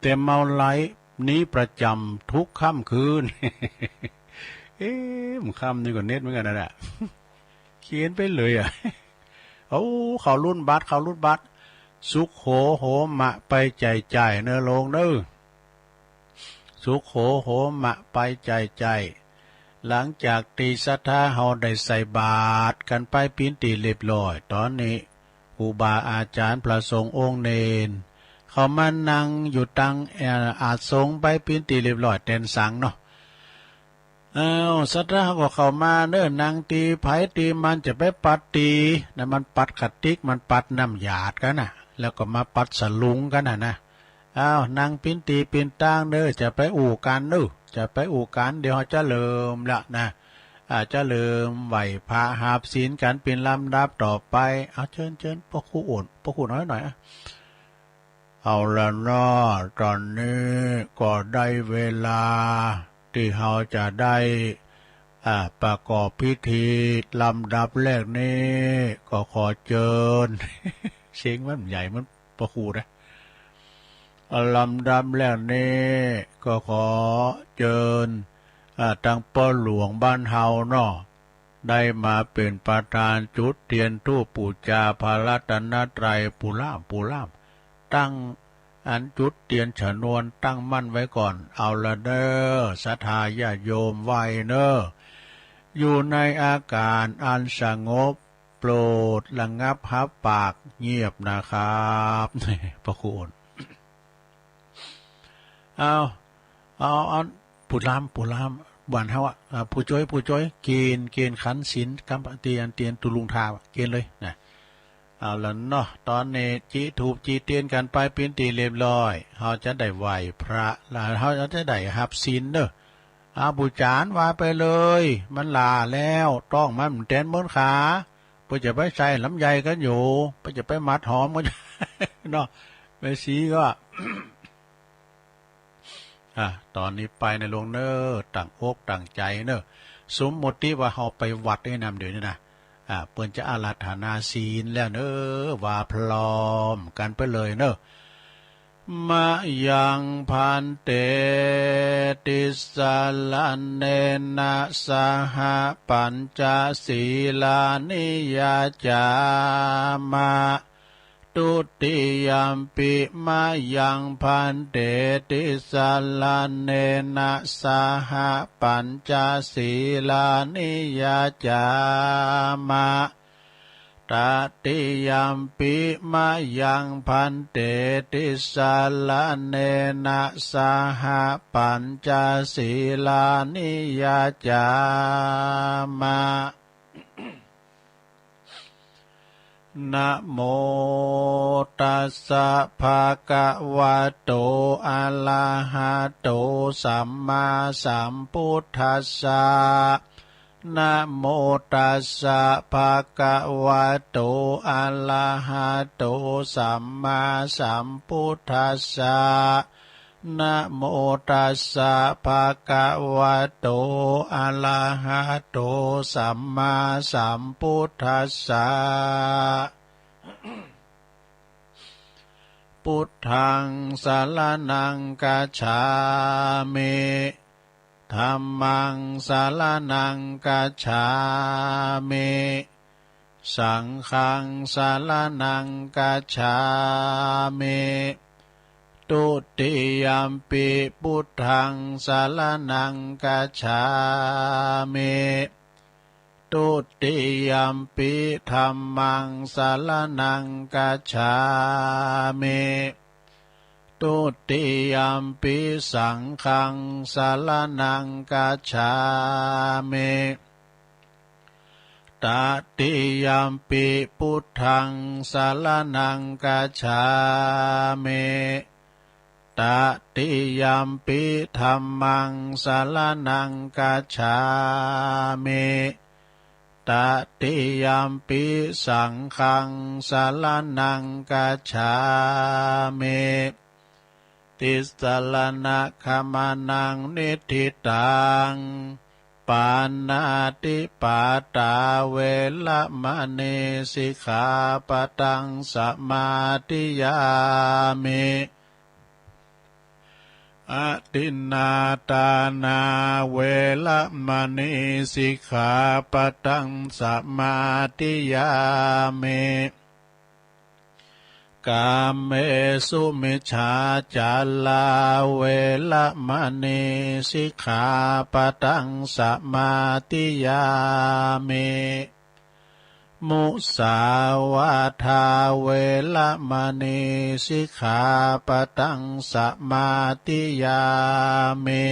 แต่เมาไลฟ์นี้ประจำทุกค่ำคืน เอ๊ะ มันค่ำนี่ก็เน็ตเหมือนกันนะเนี่ย เขียนไปเลยอะ โอ้ เขาลุ้นบัตร เขาลุ้นบัตร สุโขโหมะไปจ่ายจ่ายเนอะโลงเนอะ สุโขโหมะไปจ่ายจ่าย หลังจากตี้ศรัทธาเฮาได้ใส่บาตรกันไปปิ้นตี้เรียบร้อย ตอนนี้ครูบาอาจารย์พระสงฆ์องค์เณร เขามานั่งอยู่ตัง เอ่อ อาสงฆ์ไปปิ้นตี้เรียบร้อย แตนสังเนาะ อ้าว ศรัทธาก็เข้ามาเนอะ นั่งตี้ไผตี้มัน จะไปปัดตี้ นั่นมันปัดกะติก มันปัดน้ำหยาดกั๋นน่ะ แล้วก็มาปัดสลุงกั๋นน่ะนะ อ้าว นั่งปิ้นตี้ปิ้นตางเนอะ จะไปอู้กันเนอะ จะไปอู้กัน เดี๋ยวเฮาจะเริ่มแล้วนะ อ่า จะเริ่มไหว้พระหาบศีลกั๋นเป็นลำดับต่อไป เอา เจิญ เจิญ ป้อครูอ้น ป้อครูน้อยหน่อยอะ เอาละเนาะ ตอนนี้ก็ได้เวลาตี้เฮาจะได้ อ่า ประกอบพิธี ลำดับแรกนี้ก็ขอเจิญ เสียงมันใหญ่เหมือนป้อครูนะ ลำดับแรกนี้ก็ขอเจิญ อ่า ตังป้อหลวงบ้านเฮาเนาะ ได้มาเป็นประธานจุดเตียนธูปปู๋จาพระรัตนตรัย ปู๋ล่าม ปู๋ล่าม ตั้งอันจุดเตียนชนวนตั้งมั่นไว้ก่อน เอาละเน่อ ศรัทธาญาติโยมไหว้เน่อ อยู่ในอาการอันสงบ โปรดระงับฮับปากเงียบนะครับ ป้อครูอ้น เอา เอา เอา ปู๋ล่าม ปู๋ล่าม บ้านเฮาอะ อ่า ผู้จ้อย ผู้จ้อย เกณฑ์ เกณฑ์ขันศีล กำปะเตียน เตียนตุลุงทา เกณฑ์เลยนะ เอาละเนาะ ตอนนี้จิธูปจิเตียนกั๋นไปปิ้นตี้เรียบร้อย เฮาจะได้ไหว้พระ แล้วเฮาจะได้ฮับศีลเน่อ อา ปู๋จานว่าไปเลย มันหล้าแล้ว ต้องมันแตนเมินขา เปิ้นจะไปใส่ลำไยกั๋นอยู่ เปิ้นจะไปหมัดหอมกั๋นอยู่ เนาะ แม่ชีก็ อ่ะ ตอนนี้ไปนะโลงเน่อ ตั้งอกตั้งใจ๋เน่อ สมมุติว่าเฮาไปวัดนี่นำเดี๋ยวนี้นะ อ่ะ เปิ้นจะอาราธนาศีลแล้วเน่อ ว่าพร้อมกั๋นไปเลยเน่อ มะยัง ภันเต ติสสะระเณนะ สะหะ ปัญจสีลานิ ยะจามะ ทุติยัมปิ มะยัง ภันเต ติสสะระเณนะ สะหะ ปัญจสีลานิ ยะจามะ ตติยัมปิ มะยัง ภันเต ติสสะระเณนะ สะหะ ปัญจสีลานิ ยะจามะ นะโมตัสสะ ภะคะวะโต อะระหะโต สัมมาสัมพุทธัสสะ นะโมตัสสะ ภะคะวะโต อะระหะโต สัมมาสัมพุทธัสสะ นะโมตัสสะ ภะคะวะโต อะระหะโต สัมมาสัมพุทธัสสะ พุทธัง สะระณัง คัจฉามิ ธัมมัง สะระณัง คัจฉามิ สังฆัง สะระณัง คัจฉามิ ทุติยัมปิ พุทธัง สะระณัง คัจฉามิ ทุติยัมปิ ธัมมัง สะระณัง คัจฉามิ Dutiyampi saṅghaṃ saraṇaṃ gacchāmi. Tatiyampi buddhaṃ saraṇaṃ gacchāmi. Tatiyampi dhammaṃ saraṇaṃ gacchāmi. Tatiyampi saṅghaṃ saraṇaṃ gacchāmi. Tisaraṇagamanaṃ niṭṭhitaṃ. Pāṇātipātā veramaṇī sikkhāpadaṃ samādiyāmi. Adinnādānā veramaṇī sikkhāpadaṃ samādiyāmi. Kāmesu-micchācārā veramaṇī sikkhāpadaṃ samādiyāmi. Musāvādā veramaṇī sikkhāpadaṃ samādiyāmi.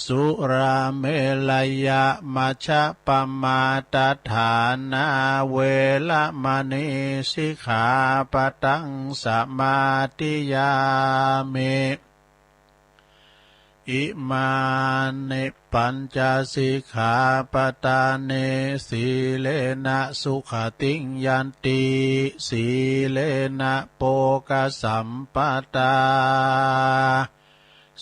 Surāmerayamajjapamādaṭṭhānā veramaṇī sikkhāpadaṃ samādiyāmi. Imāni pañca sikkhāpadāni. Sīlena sugatiṃ yanti, sīlena bhogasampadā,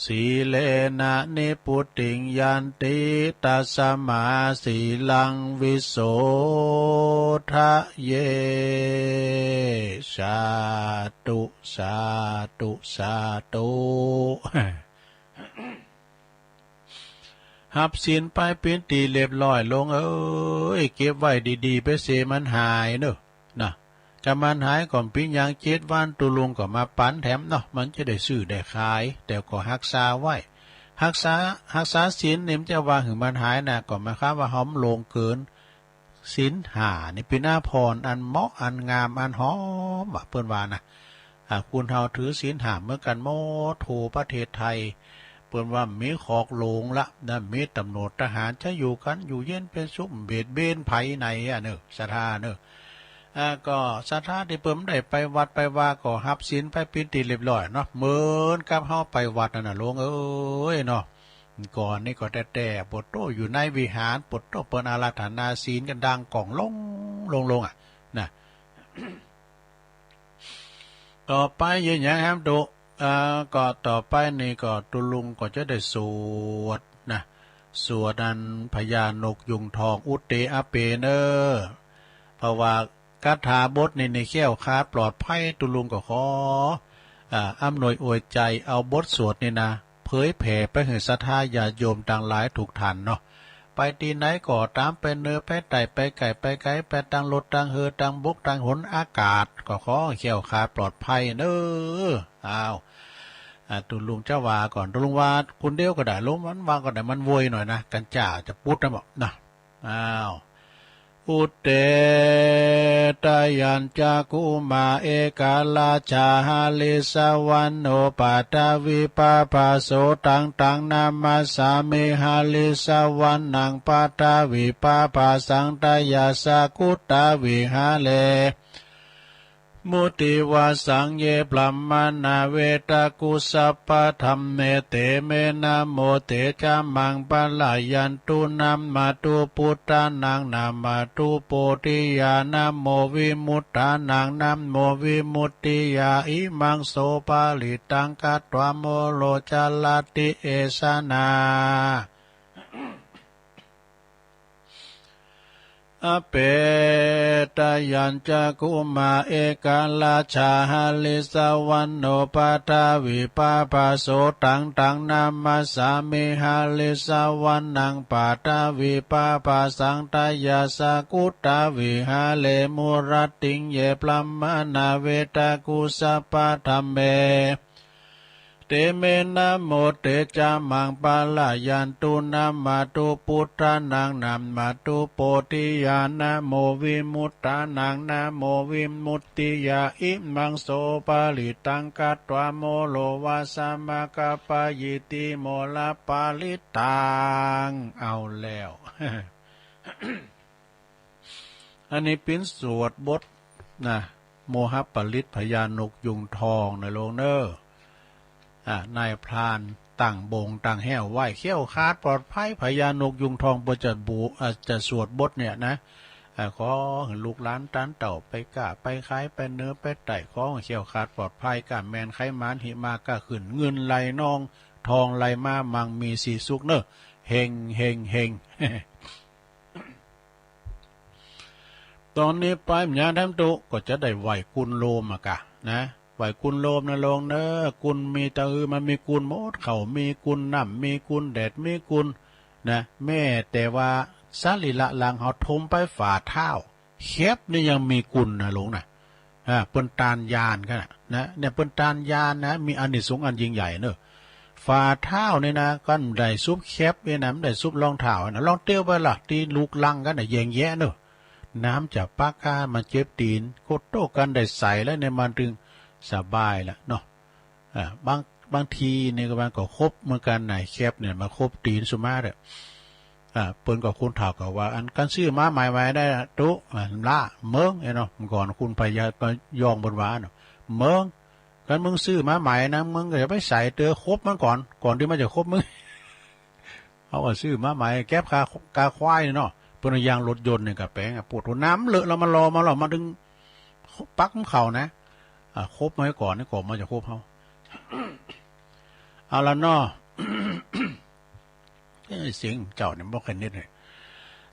sīlena nibbutiṃ yanti, tasmā sīlaṃ visodhaye. Sādhu, sādhu, sādhu. ฮับศีลไปเป๋นตี้เรียบร้อย โลงเอ๋ย เก็บไว้ดีๆ ไปเสียมันหายเนอะ นะ ถ้ามันหายก็เป๋นหยัง เจ็ดวันตุ๊ลุงก็มาปั๋นแถมเนาะ มันจะได้ซื้อได้ขาย แต่ก็ฮักษาไว้ ฮักษา ฮักษาศีลนี่มันจะว่าหื้อมันหายนะ ก็หมายความว่าเฮาบ่ล่วงเกิน ศีลห้านี่เป๋นอาภรณ์อันเหมาะ อันงาม อันหอม ว่าเปิ้นว่านะ อ่า คนเฮาถือศีลห้าเหมือนกันหมดทั่วประเทศไทย เปิ้นว่าบ่มีคอกหลวงละนะ บ่มีตำรวจทหาร จะอยู่กั๋นอยู่เย็นเป๋นสุข เบียดเบียนไผไหนอะเนอะ ศรัทธาเนอะ อ่า ก็ศรัทธาตี้เปิ้นได้ไปวัดไปวาก็ฮับศีลไปเป๋นตี้เรียบร้อยเนาะ เหมือนกับเฮาไปวัดนั่นน่ะ โลงเอ๋ยเนาะ ก่อนนี้ก็แต๊ๆ โปดโต้ อยู่ในวิหาร โปดโต้ เปิ้นอาราธนาศีลกั๋นดังก้องโลงๆ อะ นะ ต่อไปเยียะหยังแหมตุ๊ อ่า ก็ต่อไปนี่ก็ตุ๊ลุงก็จะได้สวดนะ สวดอันพญานกยูงทอง อุตเตอะเปเนอะ เพราะว่าคาถาบทนี้นี่แคล้วคลาดปลอดภัย ตุ๊ลุงก็ขอ อ่า อำนวยอวยใจ๋ เอาบทสวดนี่นะ เผยแผ่ไปหื้อศรัทธาญาติโยมตังหลายทุกท่านเนาะ ไปตี้ไหนก็ต๋าม ไปเหนือไปใต้ ไปใก้ไปไกล ไปตางรถตางเฮือ ตางบกตางหนอากาศ ก็ขอแคล้วคลาดปลอดภัยเนอะ อ้าว อ่า ตุ๊ลุงจะว่าก่อน ตุ๊ลุงว่าคนเดียวก็ได้ ลุงมันว่าก็ได้ มันโวยหน่อยนะ กัญจาจะปุ๊ดนะบอกนะ อ้าว Udetayañcakkhumā ekarājā harissavaṇṇo pattāvipābhaso taṃ taṃ namassāmi harissavaṇṇaṃ pattāvipābhasaṃ tayajja guttā viharemu divā saṃ ye brāhmaṇā vedagu sabbadhamme te me namo te ca maṃ pālayantu. Namatthu buddhānaṃ namatthu bodhiyā namo vimuttānaṃ namo vimuttiyā. Imaṃ so parittaṃ katvā moro carati esanā. Apetayañcakkhumā ekarājā harissavaṇṇo pattāvipābhaso taṃ taṃ namassāmi harissavaṇṇaṃ pattāvipābhasaṃ tayajja guttā viharemu rattiṃ ye brāhmaṇā vedagu sabbadhamme เตเม นะโม เตจะมัง ปะละยันตุ นะมะตุ ปุทธานัง นะมะตุ โพธิยา นะโม วิมุตตานัง นะโม วิมุตติยา อิมัง โส ปะริตตัง คัตวา โม โรวา สะมะ กัปปะยิติ โม ระ ปะริตตัง เอาแล้ว อันนี้เป๋นสวดบทนะ โมหปริตรพญานกยูงทองนะโลงเนอ อ่านายพรานตั้งบงตั้งแฮ้วไว้ แคล้วคลาดปลอดภัย พญานกยูงทองเปิ้นจะบู อ่า จะสวดบทเนี่ยนะ อ่า ขอหื้อลูกหลานต้านเต้าไปก๊าไปขายไปเหนือไปใต้ ขอหื้อแคล้วคลาดปลอดภัย ก๊าแม่นไขมานหิมะก๊าขึ้น เงินไหลนองทองไหลมา มั่งมีสีสุขเนอ เฮงเฮงเฮง ตอนนี้ไปเมียนแถมตุ๊ ก็จะได้ไหว้กุนโลมอะกะนะ ไหว้กุนโลมนะโลงเนอ กุนมีตะอือ มันมีกุนหมด ข้าวมีกุน น้ำมีกุน แดดมีกุนนะ แม้แต่ว่าสรีระร่างเฮาถมไปฝ่าเท้าแข็บนี่ยังมีกุนนะโลงนะ อ่า เปิ้นตานยานกั๋นนะ นะ เนี่ย เปิ้นตานยานนะ มีอานิสงส์อันยิ่งใหญ่เนอะ ฝ่าเท้านี่นะ คันได้สุบแข็บนี่นะ มันได้สุบรองเท้านะ ลองเตียวไปละ ตี้ลูกรังกั๋นนะ แยงแยะเนอะ น้ำจะปะก๊ามาเจ็บตี๋น โคตรโตกันได้ใส่แล้วเนี่ย มันจึงสบายละเนาะ อ่า บาง บางทีนี่ก็มันก็คบเหมือนกั๋นนะ แข็บเนี่ย มาคบตี๋นสุมาเด้อ อ่า เปิ้นก็ คนเฒ่าก็ว่า อัน คันซื้อมาใหม่ๆ ได้ละตุ๊ อ่า ละเมิง เอ้ยเนาะ ก่อนคุณพญาก็ยองเปิ้นว่าเนาะ เมิง คันมึงซื้อมาใหม่นะ มึงก็อย่าไปใส่เตื้อ คบมันก่อน ก่อนตี้มันจะคบมึง เฮาก็ซื้อมาใหม่ แก็บคา คาควายนี่เนาะ เปิ้นเอายางรถยนต์นี่ก็แป๋งอะ ปวดหัว น้ำเลอะแล้วมารอมาแล้ว มาดึงปลั๊กมันเข้านะ อ่า คบมันไว้ก่อนนี่ ก่อนมันจะคบเฮา เอาละเนาะ เอ้ย เสียงเจ้าเนี่ยบ่ค่อยนิดเลย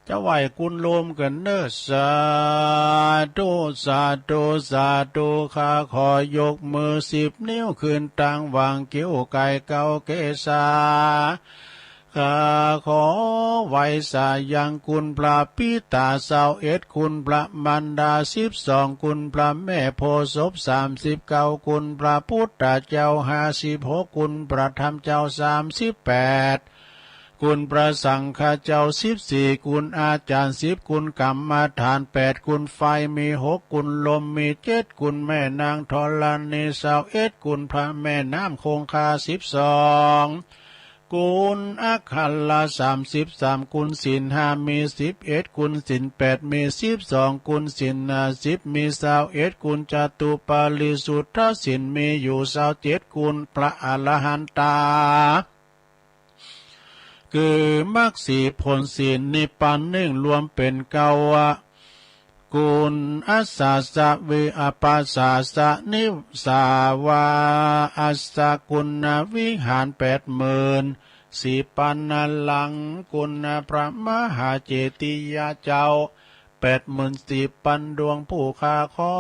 จะไหว้กุนโลมกั๋นเนอะ สาธุ สาธุ สาธุ ข้าขอยกมือสิบนิ้วขึ้นตั้งวางคิ้วไก่เก้าเกศา ข้าขอไหว้สายังคุณพระปิตาซาวเอ็ด คุณพระมารดาสิบสอง คุณพระแม่โพธิ์ศพสามสิบเก้า คุณพระพุทธเจ้าห้าสิบหก คุณพระธรรมเจ้าสามสิบแปด คุณพระสังฆเจ้าสิบสี่ คุณอาจารย์สิบ คุณกรรมฐานแปด คุณไฟมีหก คุณลมมีเจ็ด คุณแม่นางธรณีซาวเอ็ด คุณพระแม่น้ำคงคาสิบสอง คุณอัคราสามสิบสาม คุณศีลห้ามีสิบเอ็ด คุณศีลแปดมีสิบสอง คุณศีลห้าสิบมีซาวเอ็ด คุณจตุปาริสุทธศีลมีอยู่ซาวเจ็ด คุณพระอรหันตา คือมรรคสี่ผลสี่นิพพานหนึ่งรวมเป๋นเก้าอะ กุณอัสสะสะวิอัปปะสะสะนิสาวาอัสสะ กุณวิหารแปดหมื่นสี่ปันนลัง กุณพระมหาเจติยาเจ้าแปดหมื่นสี่ปันดวง ผู้ข้าขอ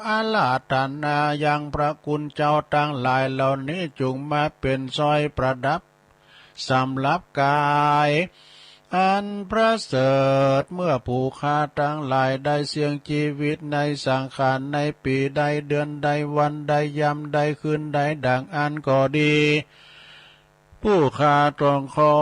อาราธนายังพระคุณเจ้าตังหลายเหล่านี้จุ่งมาเป๋นสร้อยประดับ สำหรับกายอันประเสริฐ เมื่อผู้ข้าตังหลายได้เสี่ยงชีวิตในสังขารในปีใดเดือนใดวันใดยามใดคืนใดดังอั้นก็ดี ผู้ข้าต้องขอ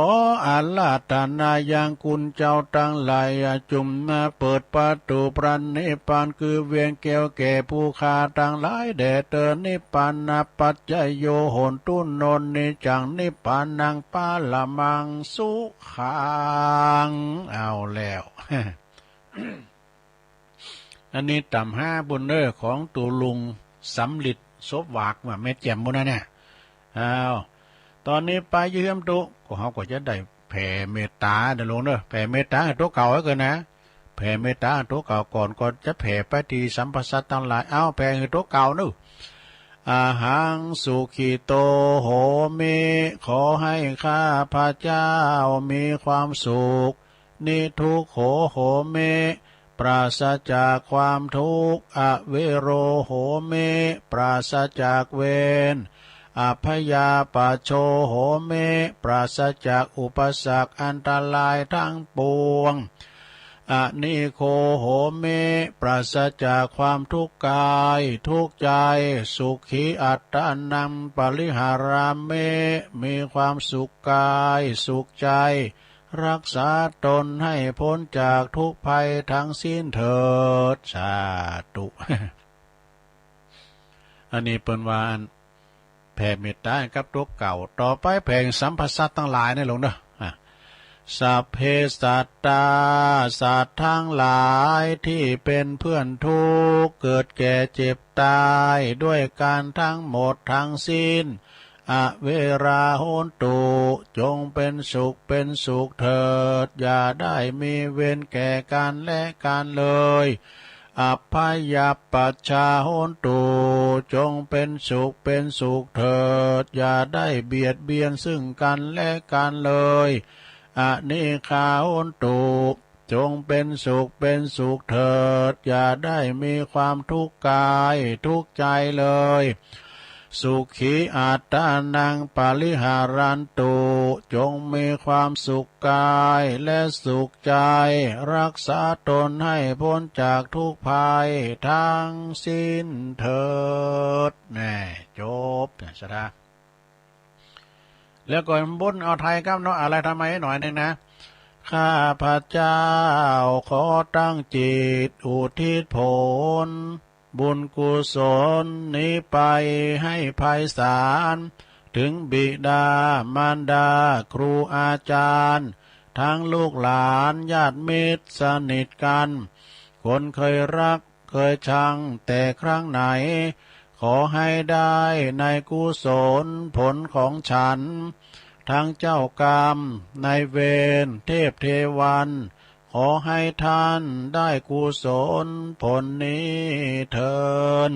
อาราธนายังคุณเจ้าตังหลายจุ่งมาเปิดประตูพระนิพพานคือเวียงแก้วแก่ผู้ข้าตังหลายแด่เตอ นิพพานะปัจจโย โหนตุ โนนนิจจัง นิพพานังปะระมังสุขัง เอาแล้ว อันนี้ต่ำห้าบุญเนอของตูลุงสำลิด ศพหวากว่าแม่แจ่มบุญนะเนี่ย อ้าว ตอนนี้ไปเยื้อมตุ๊ ก็เฮาก็จะได้แผ่เมตตาเด้อโลงเด้อ แผ่เมตตาหื้อตัวเก่าไว้ก่อนนะ แผ่เมตตาหื้อตัวเก่าก่อน ก่อนจะแผ่ไปตี้สรรพสัตว์ตังหลาย เอา แผ่หื้อตัวเก่าเนาะ อะหัง สุขิโต โหมิ ขอให้ข้าพเจ้ามีความสุข นิทุกโข โหมิ ปราศจากความทุกข์ อเวโร โหมิ ปราศจากเวร อัพพยาปัชโช โหมิ ปราศจากอุปสรรคอันตรายทั้งปวง อนิโคโหมิ ปราศจากความทุกข์กายทุกข์ใจ สุขีอัตตานังปริหารามิ มีความสุขกายสุขใจ รักษาตนให้พ้นจากทุกข์ภัยทั้งสิ้นเถิด สาธุ อันนี้เปิ้นว่าอัน แผ่เมตตากับตัวเก่า ต่อไปแผ่สัพพสัตว์ทั้งหลายนี่ลงเนอะ อ่ะ สัพเพสัตตา สัตว์ทั้งหลายที่เป็นเพื่อนทุกข์ เกิดแก่เจ็บตาย ด้วยกันทั้งหมดทั้งสิ้น อเวราโหนตุ จงเป็นสุขเป็นสุขเถิด อย่าได้มีเวรแก่กันและกันเลย อัพพยาปัชชาโหนตุ จงเป็นสุขเป็นสุขเถิด อย่าได้เบียดเบียนซึ่งกันและกันเลย อนิฆาโหนตุ จงเป็นสุขเป็นสุขเถิด อย่าได้มีความทุกข์กายทุกข์ใจเลย สุขีอัตตานังปริหารันตุ จงมีความสุขกายและสุขใจ รักษาตนให้พ้นจากทุกข์ภัยทั้งสิ้นเถิด แน่ จบ เนี่ย สาธุ แล้วก็บนเอาไทยครับเนาะ อะไรทำไมหน่อยหนึ่งนะ ข้าพเจ้าขอตั้งจิตอุทิศผล บุญกุศลนี้ไปให้ไพศาล ถึงบิดามารดาครูอาจารย์ ทั้งลูกหลานญาติมิตรสนิทกัน คนเคยรักเคยชังแต่ครั้งไหน ขอให้ได้ในกุศลผลของฉัน ทั้งเจ้ากรรมนายเวรเทพเทวัน ขอให้ท่านได้กุศลผลนี้เทิน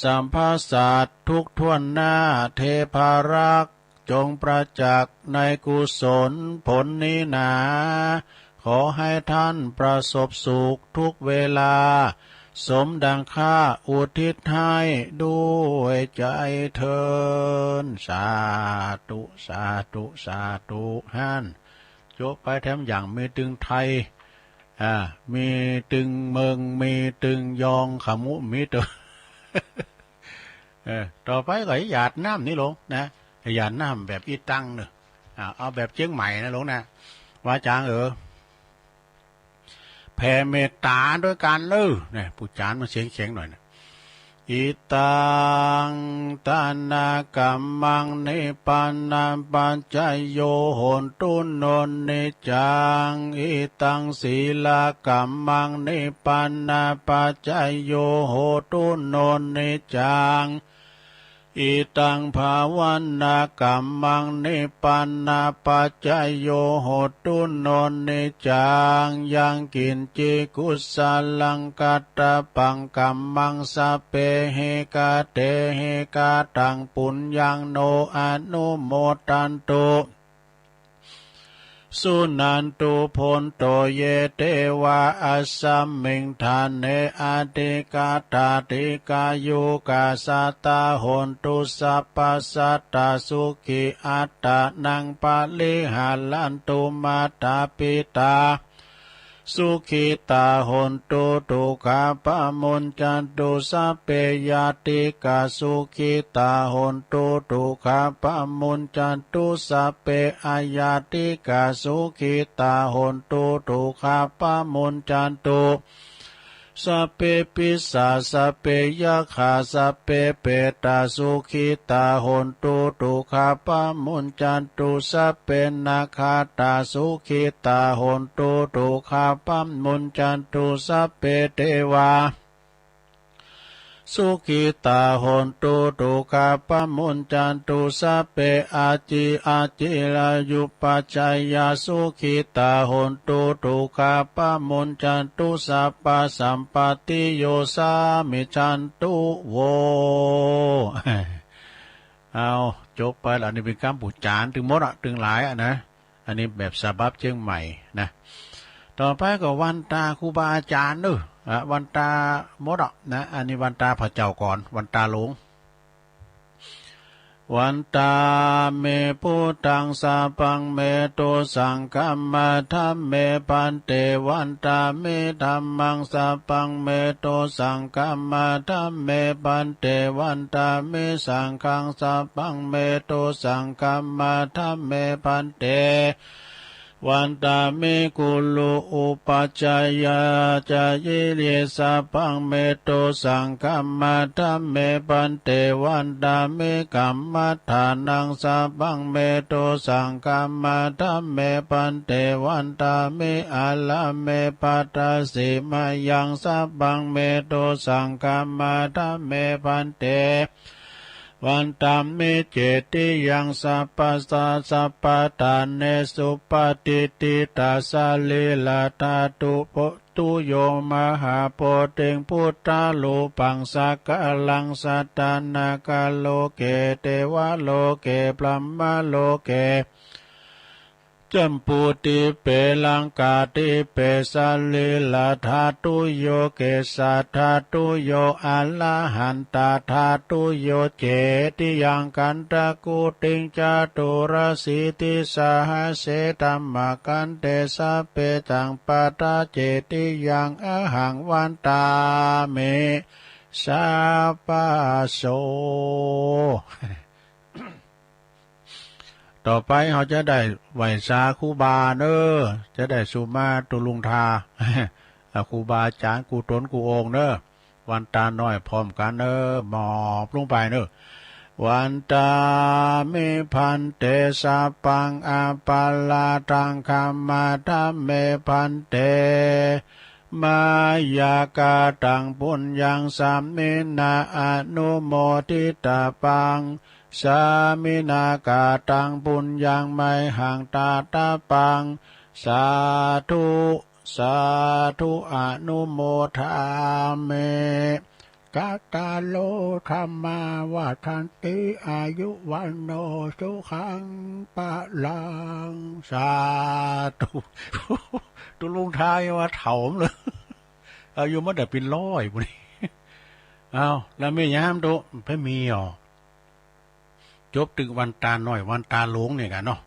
สัพพสัตว์ทุกทั่วหน้าเทพารักษ์ จงประจักษ์ในกุศลผลนี้หนา ขอให้ท่านประสบสุขทุกเวลา สมดังข้าอุทิศให้ด้วยใจเทิน สาธุ สาธุ สาธุ หั้น จบไปแถมอย่างมีตึงไทย อ่า มีตึงเมือง มีตึงยอง ขมุ มีตึง เออ ต่อไปก็หยาดน้ำนี่ลงนะ หยาดน้ำแบบอีตังเนอะ อ่า เอาแบบเชียงใหม่นะลงนะ ว่าจางเออ แผ่เมตตาด้วยกันเนอะ เนี่ย ผู้จานมันเสียงแข็งหน่อยนะ Idaṃ dānakammaṃ nibbānapaccayao hotu nonijjaṃ. Idaṃ sīlakammaṃ nibbānapaccayo hotu nonijjaṃ. Idaṃ bhāvanākammaṃ nibbānapaccayo hotu nonijjaṃ. Yaṃ kiñci kusalaṃ kattabbaṃ kammaṃ sabbehi katehi kataṃ puññaṃ no anumodantu. Suṇantu bhonto ye devā asmiṃ ṭhāne adhigatā dīghāyukā sadā hontu sabbadā sadā sukhī attānaṃ pariharantu. Mātā pitā sukhitā hontu dukkhā pamuñcantu. Sabbe ñātikā sukhitā hontu dukkhā pamuñcantu. Sabbe añātikā sukhitā hontu dukkhā pamuñcantu. Sabbe pisā sabbe yakkhā sabbe petā sukhitā hontu dukkhā pamuñcantu. Sabbe nakkhattā sukhitā hontu dukkhā pamuñcantu. Sabbe devā sukhitā hontu dukkhā pamuñcantu. Sabbe ajī ajīvanyupajjhāyā sukhitā hontu dukkhā pamuñcantu. Sabbasampattī yosā michantu vo. เอา จบไปแล้ว อันนี้เป็นคำปูจานตึงหมดอะ ตึงหลายอะนะ อันนี้แบบฉบับเชียงใหม่นะ ต่อไปก็วันตาครูบาอาจารย์เนอะ อ่ะ วันตาหมดอะนะ อันนี้วันตาพระเจ้าก่อน วันตาหลวง Vandāmi buddhaṃ sabbaṃ me dussakaṃ ma dhamme bhante. Vandāmi dhammaṃ sabbaṃ me dussakaṃ ma dhamme bhante. Vandāmi saṅghaṃ sabbaṃ me dussakaṃ ma dhamme bhante. Vandāmi guru upajjhāyācariye sabbaṃ me dussakaṃ ma dhamme bhante. Vandāmi kammaṭṭhānaṃ sabbaṃ me dussakaṃ ma dhamme bhante. Vandāmi ārāme bhadasi mayaṃ sabbaṃ me dussakaṃ ma dhamme bhante. Vandāmi cetiyaṃ sabbattha sabbaṭṭhāne supatiṭṭhitā sarīradhātu yo mahābodhiṃ buddharūpaṃ sakalaṃ sadā nāgaloke devaloke brahmaloke jambudīpe laṅkādīpe sarīradhātuyo kesādhātuyo arahantadhātuyo cetiyaṃ gandhakuṭiṃ caturāsītisahasсе dhammakkhandhe sabbe taṃ pattacetiyaṃ ahaṃ vandāmi sabbaso. ต่อไปเฮาจะได้ไหว้สาครูบาเนอะ จะได้สุมาตุลุงทา อ่า ครูบาอาจารย์กู้ตนกู้องค์เนอะ วันตาน้อยพร้อมกันเนอะ หมอบลงไปเนอะ Vandāmi bhante sabbaṃ aparādhaṃ khamatha me bhante. Mayā kataṃ puññaṃ sāminā anumoditabbaṃ. Sāminā kataṃ puññaṃ mayhaṃ dātabbaṃ. Sādhu, sādhu anumodāmi. Kātāro dhammā vaḍḍhanti āyu vaṇṇo sukhaṃ balaṃ. สาธุ ตุลุงทายังว่าเฒ่าเลย อายุมันได้เป็นร้อยปุ้นนี่ อ้าว แล้วมีหยังห้ามตุ ไปมีอ๋อ จบตึงวันตาน้อยวันตาหลวงนี่กันเนาะ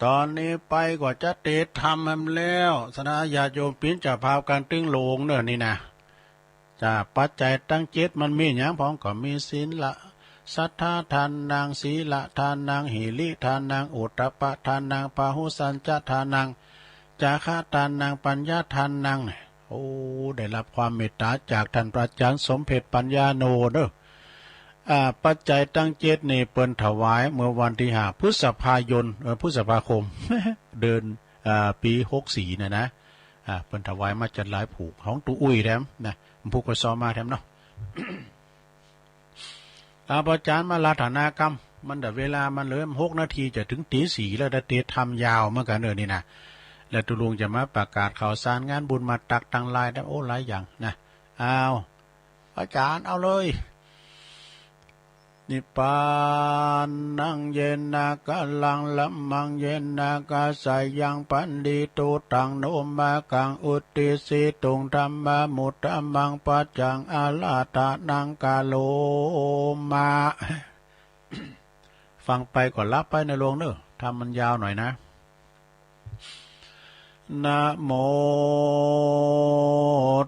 ตอนนี้ไปก็จะเตรียมทำให้มันแล้ว ศรัทธาญาติโยมปิ้นเจ้าภาพกันตึงหลวงเนอะนี่นะ จ้า ปัจจัยตังเจ็ดมันมีหยังพ่อง ก็มีศีลละ สัทธาทานัง สีลทานัง หิริทานัง โอตตัปปะทานัง ปาหุสัญจะทานัง จาคะทานัง ปัญญาทานัง โอ้ ได้รับความเมตตาจากท่านพระอาจารย์สมเพชรปัญญาโนเด้อ อ่า ปัจจัยตังเจ็ดนี่เปิ้นถวายเมื่อวันที่ห้าพฤษภายน เอ่อ พฤษภาคม เดือน อ่า ปีหกสี่เนี่ยนะ อ่า เปิ้นถวายมาจัดหลายผูก ของตุ๊อุ้ยแถมนะ ผูกก็ซ้อมมาแถมเนาะ อา พระอาจารย์มาราธนากรรม มันแต่เวลามันเหลือหกนาทีจะถึงตีสี่แล้ว แต่เตรียมทำยาวเหมือนกันเนอะนี่นะ แล้วตุ๊ลุงจะมาประกาศข่าวสารงานบุญมาตักตังหลายนะ โอ้ หลายอย่างนะ อ้าว อาจารย์เอาเลย Nibbānaṃ yena kālaṃ brahmaṃ yena kāsayaṃ paṇḍito taṃ no māgaṃ uddisituṃ dhammamuddamanpajaṃ āraṭhanaṃ karoma. ฟังไปก็หลับไปนะโยมเนอะ ถ้ามันยาวหน่อยนะ Namo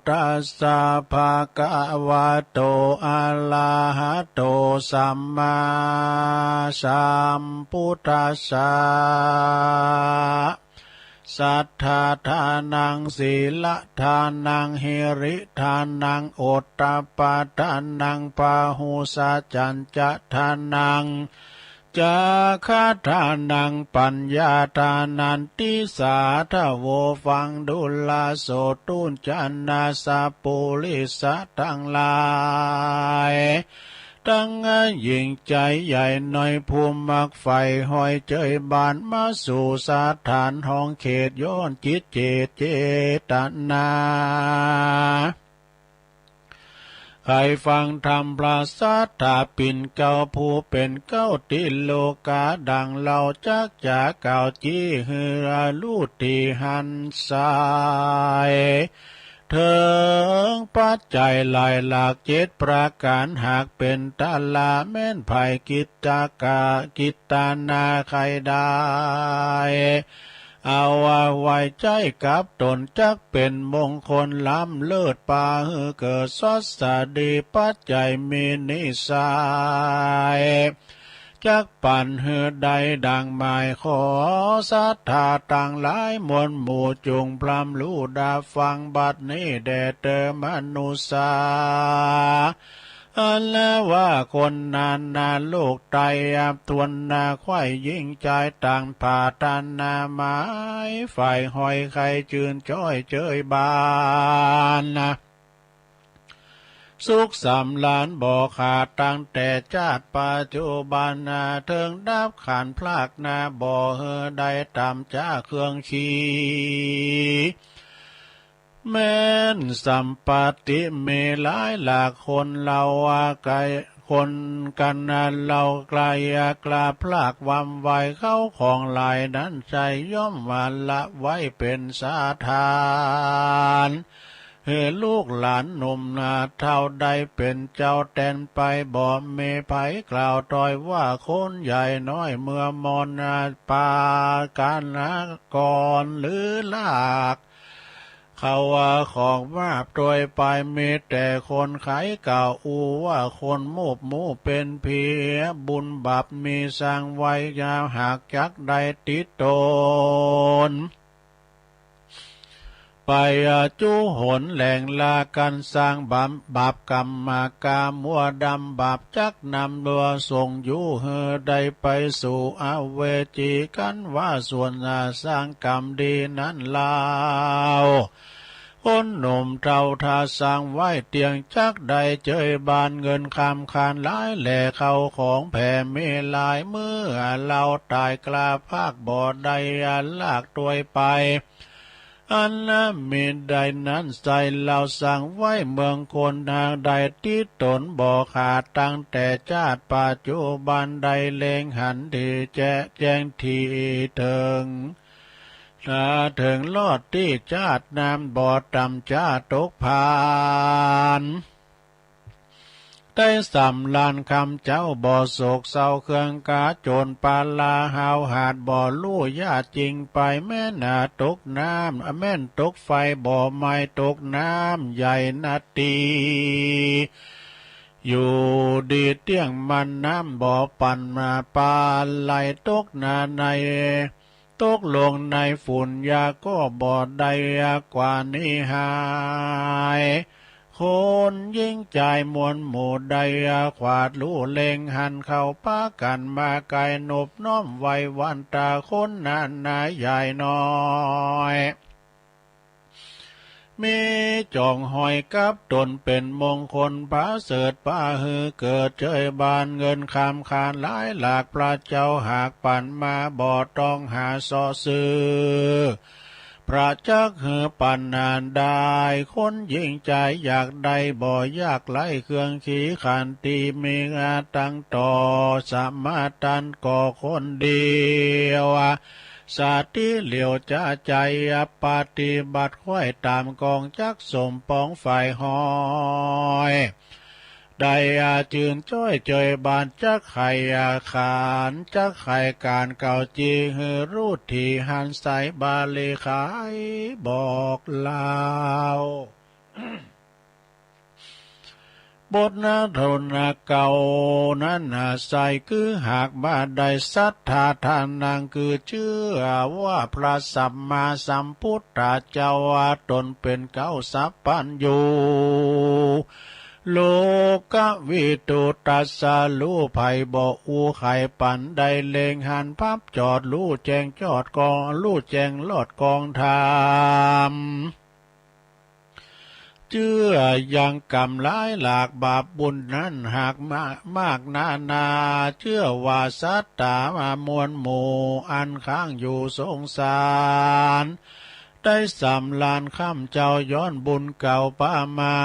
tassa bhagavato arahato sammāsambuddhassa. Satthadānaṃ sīladānaṃ hiridānaṃ ottappadānaṃ bāhusaccañca dānaṃ jhākadānaṃ paññādānanti sādhavo. ฟังดูราโสดทุญจนาสัพพุริสะตังหลาย ทั้งหญิงชายใหญ่น้อยผู้มักใฝ่ห้อยเจยบานมาสู่สถานห้องเขตย้อนจิตเจตเจตนา ใคร่ฟังธรรมพระสัตถาปิณเกล้าผู้เป็นเกล้าติโลกาดังเล่าจักจะกล่าวจี้หื้อรู้ตี้หันสาย เถิงปัจจัยหลายหลากเจ็ดประก๋าน หากเป๋นตะลาแม่นไผ กิจกะ กิจตนาใครได้ เอาไว้ใจ๊กับตน จักเป๋นมงคลล้ำเลิศ ปาหื้อเกิดสวัสดี ปัจจัยมีนิสัย จักปั๋นหื้อได้ดังหมาย ขอศรัทธาตังหลายมวลหมู่ จุ่งพร่ำฮู้ดาฟังบัดนี้แด่เตอมนุษย์สา อันว่าคนนานาโลกไตร อับทวนนาใคว่ยิ่งใจ๋ต่าง ผาดนาหมาย ใฝ่หอยใค่จื้นจ้อยเจยบาน สุขสำราญบ่ขาด ตั้งแต่จาติปัจจุบันนา เถิงดับขันพรากนา บ่หื้อได้ต่ำจ๊าเครื่องขี แม้นสัมปติมีหลายหลาก คนเฮาว่าไกล คนกันเฮาไกล กล้าพรากวำไว้ เข้าของหลายนั้น ใช้ย่อมว่าละไว้เป๋นสถาน หื้อลูกหลานหนุ่มนาเฒ่า ได้เป๋นเจ้าแตนไป บ่มีไผกล่าวตอยว่า คนใหญ่น้อยเมื่อมอนนา ปากันนะก่อนหรือลาก เขาว่าของมาบตวยไป มีแต่คนขายกล่าวอู้ว่า คนมูบหมู่เป๋นผี บุญบาปมีสร้างไว้ อย่าหากจักได้ติดตน ไปจู้หนแหล่งลากัน สร้างบาป บาปกรรมมากามัวดำ บาปจักนำดัวส่งอยู่ หื้อได้ไปสู่อเวจี กันว่าส่วนนาสร้างกรรมดีนั้นลาว คนหนุ่มเฒ่าถ้าสร้างไว้เตียง จักได้เจยบาน เงินคำคานหลาย และเข้าของแผ่มีหลาย เมื่อลาวตายกล้าพรากบ่ได้ลากตวยไป อันมีได้นั้นใส่ลาวสร้างไว้ เมืองคนหากได้ติดตนบ่ขาด ตั้งแต่จาติปัจจุบัน ได้เล็งหันตี้แจ้ แจ้งตี้เถิง ถ้าเถิงรอดตี้จาตินั้น บ่ต่ำจ๊าตกผ่าน ได้สำราญคำเจ้า บ่โศกเศร้าเครื่องกา โจรปาลาหาวหาด บ่ฮู้ญาติจริงไป แม้นตกน้ำ แม้นตกไฟ บ่ไหม้ตกน้ำใหญ่นาตี อยู่ดีเตี้ยงมันน้ำ บ่ปั่นมาปาไหล ตกนาใน ตกลงในฝุ่นยาก็บ่ได้กว่านี้หาย คนหญิงจายมวลหมู่ได้ขวาดลู่เล็งหัน เข้าปากั๋นมาไกล นบน้อมไหว้หวั่นตา คนนานาใหญ่น้อย มีจ่องห้อยกับตนเป๋นมงคลประเสริฐ ปาหื้อเกิดเจยบาน เงินคำคานหลายหลาก พระเจ้าหากปั๋นมา บ่ต้องหาเซาะซื้อ พระจักหื้อปั๋นนานได้ คนหญิงจายอยากได้ บ่ยากไร้เครื่องขีขันตี้มีงาตั้งต่อ สมาตันก็คนเดียว สติเหลียวจะใจปฏิบัติ ไขว่ต๋ามกองจักสมปองฝ่ายห้อย ได้อาจืนจ้อยเจยบาน จักไขอาขาน จักไขก๋านเก่า จีหื้อรูดถี่หัน ใสบาลีขายบอกเล่า บทนาทนเก่านั้นอาศัย คือหากบ่าได้ศรัทธาทานัง คือเชื่อว่าพระสัมมาสัมพุทธเจ้า ว่าตนเป๋นเก้าสัพพัญญู โลกวิทูตรัสรู้ไผ่บ่อู้ไขปั๋น ได้เล็งหันพับจอด รู้แจ้งจอดกอง รู้แจ้งรอดกองธรรม เจื้อยังกรรมหลายหลากบาปบุญนั้นหากมาก มากนานา เจื้อว่าศรัทธามามวลหมู่อันค้างอยู่สงสาร ได้สำราญคำเจ้าย้อนบุญเก่าปามา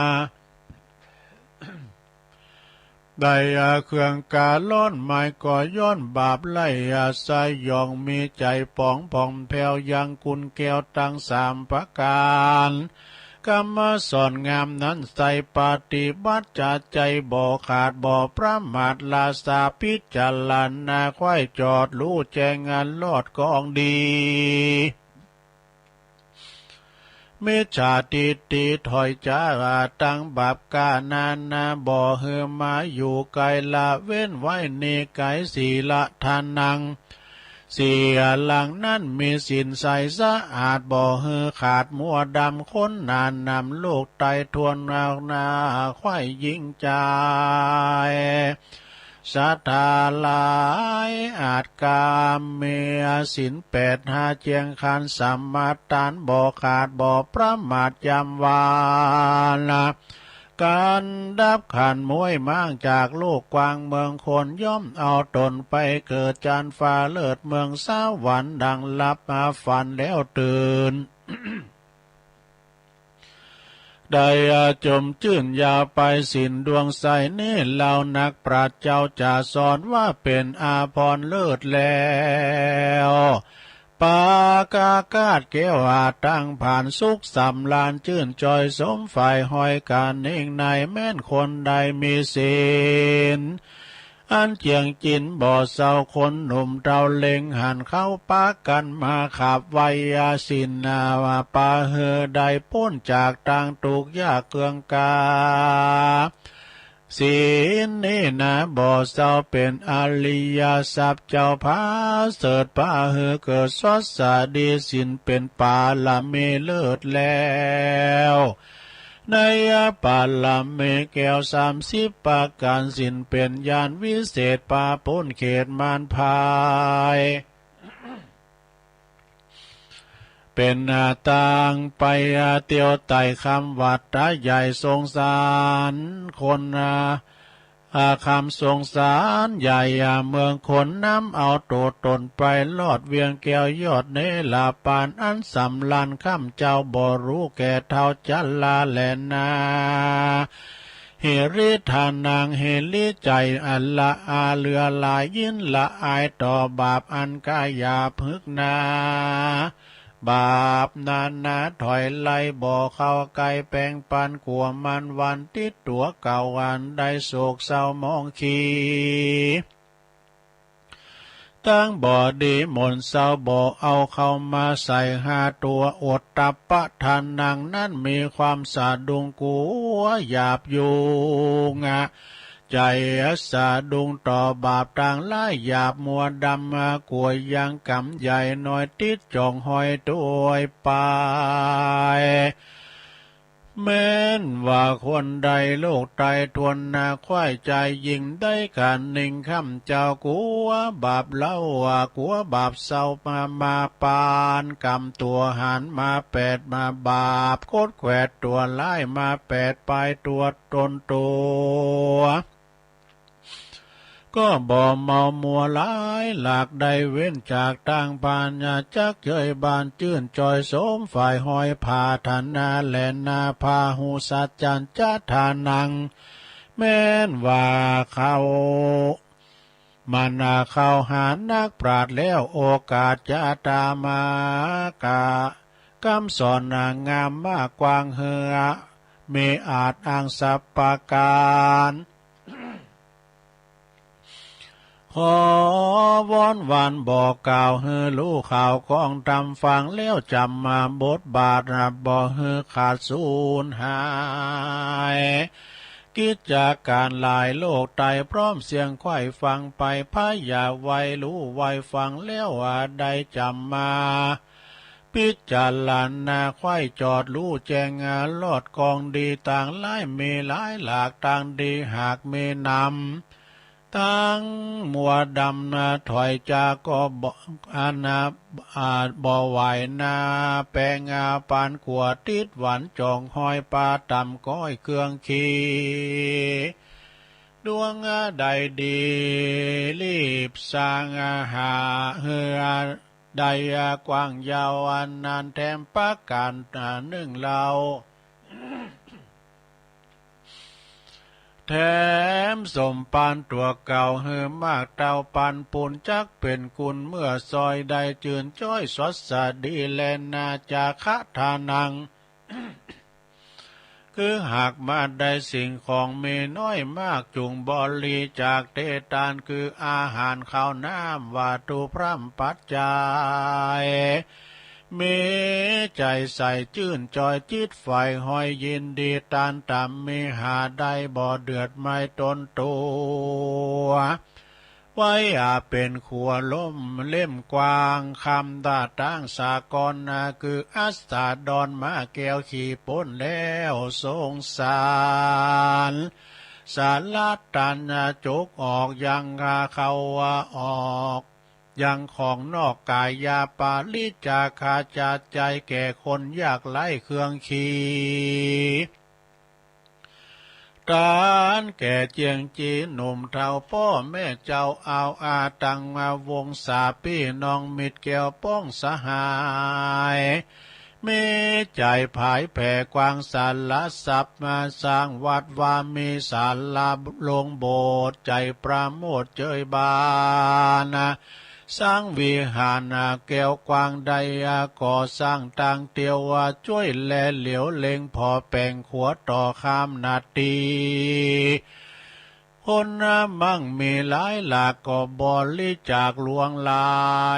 ได้อาเครื่องกาล้อนไม้ก็ย้อนบาปไล่อาศัย ย่องมีใจป๋องผ่องแผ้วยังกุนแก้วตังสามประก๋าน กำสอนงามนั้นใส่ปฏิบัติจะใจบ่ขาดบ่ประมาท ลาสาพิจารณาไขว้จอดรู้แจ้งอันรอดกองดี มิจฉาทิฏฐิถอยจากตั้งบาปกานานา บ่หื้อมาอยู่ไกล ละเว้นไว้นิไกร ศีละทานัง เสียหลังนั้นมีศีลใสสะอาด บ่หื้อขาดมัวดำ คนหนานำลูกไตรทวนนานา ไขว้ยิงใจ ศรัทธาหลายอาจกาเม ศีลแปดห้าเจียงคัน สมาทานบ่ขาดบ่ประมาท ยามวานะ การดับขันม้วยม้างจากโลกกว้างเมืองคน ย่อมเอาตนไปเกิดจานฟ้าเลิศเมืองสวรรค์ ดังหลับมาฝันแล้วตื่น ได้จมจื้นยาวไป ศีลดวงใสนี้ เหล่านักปราชญ์เจ้าจะสอนว่าเป็นอาภรณ์เลิศแล้ว ปากากาศแก้วหาตั้งผ่าน สุขสำราญจื้นจ่อยสม ฝ่ายห้อยกานิ่งใน แม้นคนใดมีศีล อันเจียงจินบ่เศร้า คนหนุ่มเฒ่าเล็งหันเข้า ปากันมาขับไหว้อาศีลนา ว่าปาหื้อได้ป๊นจากตังทุกข์ยากเคืองกา ศีลนี้นาบ่เศร้า เป็นอริยทรัพย์เจ้าผาเสริฐ ปาหื้อเกิดสวัสดี ศีลเป็นปารมีเลิศแล้ว ในปารมีแก้วสามสิบประการ ศีลเป็นยานวิเศษ ปาป๊นเขตมารพาย เป็นตางไปเตียวไต่คำวัตตะใหญ่สงสารคน อาคำสงสารใหญ่ เมืองคนนำเอาตัวตนไปรอด เวียงแก้วยอดเนรปาน อันสำราญค่ำเจ้าบ่รู้แก่เฒ่าชราแลนา หิริทานัง หิริใจอันละอาเหลือหลาย ยินละอายต่อบาปอันกล้าหยาบหึกหนา บาปนั้นนาถอยไล่บ่เข้าใกล้ แปลงปันกลัวมันหวั่น ติดตัวเก่าอันได้โศกเศร้ามองขี้ ตั้งบ่ดีหม่นเศร้า บ่เอาเข้ามาใส่หาตัว โอตตัปปะทานังนั้นมีความสะดุ้งกลัวหยาบยุง ใจสะดุ้งต่อบาปตังหลาย หยาบมัวดำ กลัวยังกรรมใหญ่น้อย ติดจ่องห้อยตวยไป แม้นว่าคนใดโลกไตรทวนนา ไขว้ใจยิ่งได้กานิ่งค่ำเจ้ากลัวบาปเล่า กลัวบาปเศร้ามา มาปานกรรมตัวหารมาแปด มาบาปคดแขวดตัวร้ายมาแปด ปายตัวตนตัว ก็บ่เมามัวหลายหลาก ได้เว้นจากตางพาญา จักเย้ยบานจื้นจ่อยสม ฝ่ายห้อยผาธนาแลนา พาหุสัจจัญจะทานัง แม้นว่าเขา มันเข้าหานักปราชญ์แล้ว โอกาสจะตามากะ กำสอนนางงามมากกว้างเฮือ มีอาจอ้างสรรพประการ ขอวอนหวานบอกกล่าว หื้อรู้ข่าวของธรรมฟังแล้ว จำมาบทบาท บ่หื้อขาดสูญหาย กิจการหลายโลกไตรพร้อมเสียงไขว้ฟังไป พระอย่าไว้รู้ไว้ฟังแล้ว ได้จำมา พิจารณาไขว้จอดรู้แจ้ง รอดกองดีต่างหลาย มีหลายหลากต่างดีหากมีนำ ทั้งมัวดำนาถอยจากก็บ่ อันนา อาจบ่ไหวนา แปงอาปานขั่วติดหวันจ่องห้อยปาต่ำก้อยเครื่องขี ดวงใดดีรีบสร้างหาเฮือ ได้กว้างยาวอันนั้นแถมประการหนึ่งเล่า แถมสมปานตัวเก่าหื้อมากเต้าปานปูน จักเป็นกุณเมื่อซอยได้จื่นจ้อยสวัสดีแลนา จาคะทานัง คือหากมาได้สิ่งของมีน้อยมาก จุ่งบริจาคแด่ตาน คืออาหารข้าวน้ำ วัตถุพร่ำปัจจัย มีใจ๋ใส่จื้นจ่อย จิตใฝ่หอยยินดี ตานต่ำมีหาได้ บ่เดือดไหม้ตนตัว ไว้อาเป็นขัวล้มเล่มกว้าง คำตาตั้งสากลนา คืออัสสาดรมาแก้วขี่ป๊นแล้ว สงสาร สาระตันจกออก ยังเขาว่าออก ยังของนอกกายาปริจาคา จัดใจ๋แก่คนยากไร้เครื่องขี่ ตานแก่เจียงจีหนุ่มเฒ่า ป้อแม่เจ้าเอาอา ตังวงศาปี้น้องมิตรแก้วป้องสหาย มีใจ๋ผายแผ่กว้างสาระทรัพย์ มาสร้างวัดวา มีศาลาโรงโบสถ์ ใจ๋ประโมทย์เจยบาน สร้างวิหารแก้วกว้าง ได้ก่อสร้างตังเตียว ว่าจ้วยแลเหลียวเล็ง ผ่อแป๋งขัวต่อข้ามนาที คนมั่งมีหลายหลาก ก็บริจาคหลวงหลา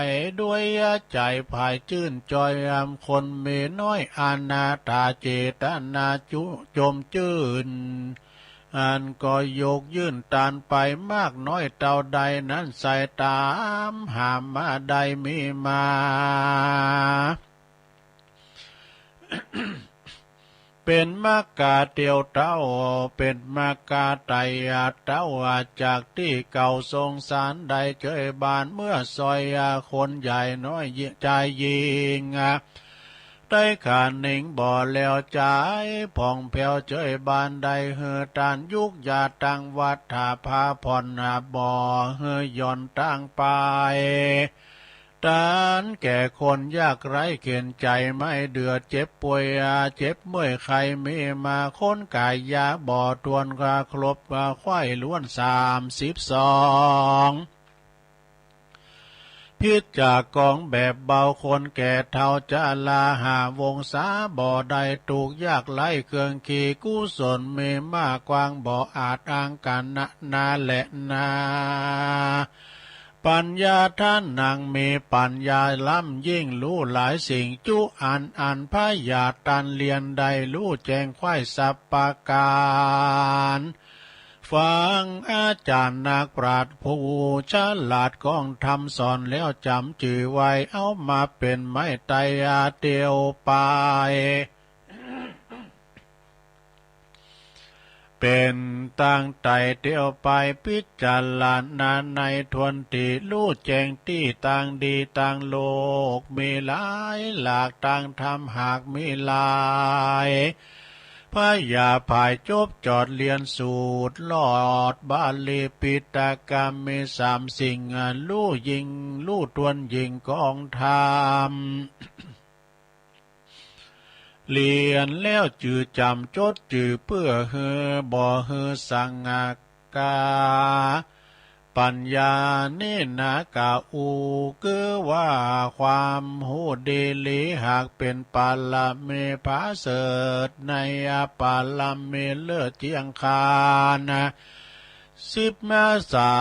ย ด้วยใจ๋ผายจื้นจ่อย คนมีน้อยอนาถา เจตนาจุจมจื้น อันก็ยกยื่นตานไป มากน้อยเต้าใดนั้นใส่ ตามหามาได้มีมา เป็นมกาเตียวเต้า เป็นมกาไตรยาเต้า จากตี้เก่าสงสารได้เจยบาน เมื่อซอยคนใหญ่น้อยชายหญิง ได้ขาหนิงบ่แล้วใจ๋ ผ่องแผ้วเจยบานได้ หื้อตานยุกยาตังวัตถาพาผ่อน บ่หื้อหย่อนตังไป ตานแก่คนยากไร้เข็ญใจ๋ ไม่เดือดเจ็บป่วย เจ็บเมื่อยไข้มีมา คนกายยาบ่ถ้วน ครบไขว้ล้วนสามสิบสอง ผิดจากของแบบเบา คนแก่เฒ่าชรา หาวงศาบ่ได้ ทุกข์ยากไร้เครื่องขี่ กุศลมีมากกว้าง บ่อาจอ้างกันนาแลนา ปัญญาท่านนางมีปัญญาล้ำยิ่ง รู้หลายสิ่งจุอัน อันพญาตันเรียนได้ รู้แจ้งไขว้ทรัพย์ประการ ฟังอาจารย์นักปราชญ์ผู้ฉลาด ก้องธรรมสอนแล้วจ๋ำจื้อไว้ เอามาเป็นไม้ไต่เตียวไป เป็นตางไต่เตียวไป พิจารณาในถ้วนตี้ รู้แจ้งตี้ตางดีตางโลก มีหลายหลากตางธรรมหากมีหลาย พญาผายจบจอดเรียนสูตร รอดบาลีปิตกะ มีสามสิ่ง รู้ยิ่ง รู้ถ้วนยิ่งกองธรรม เรียนแล้วจื้อจ๋ำจดจื้อ เปื้อหื้อบ่หื้อสังกา ปัญญานี้นากะอู้ คือว่าความฮู้ดีหลี หากเป๋นปารมีผาเสริฐ ในปารมีเลิศเจียงคาน สิบมาสา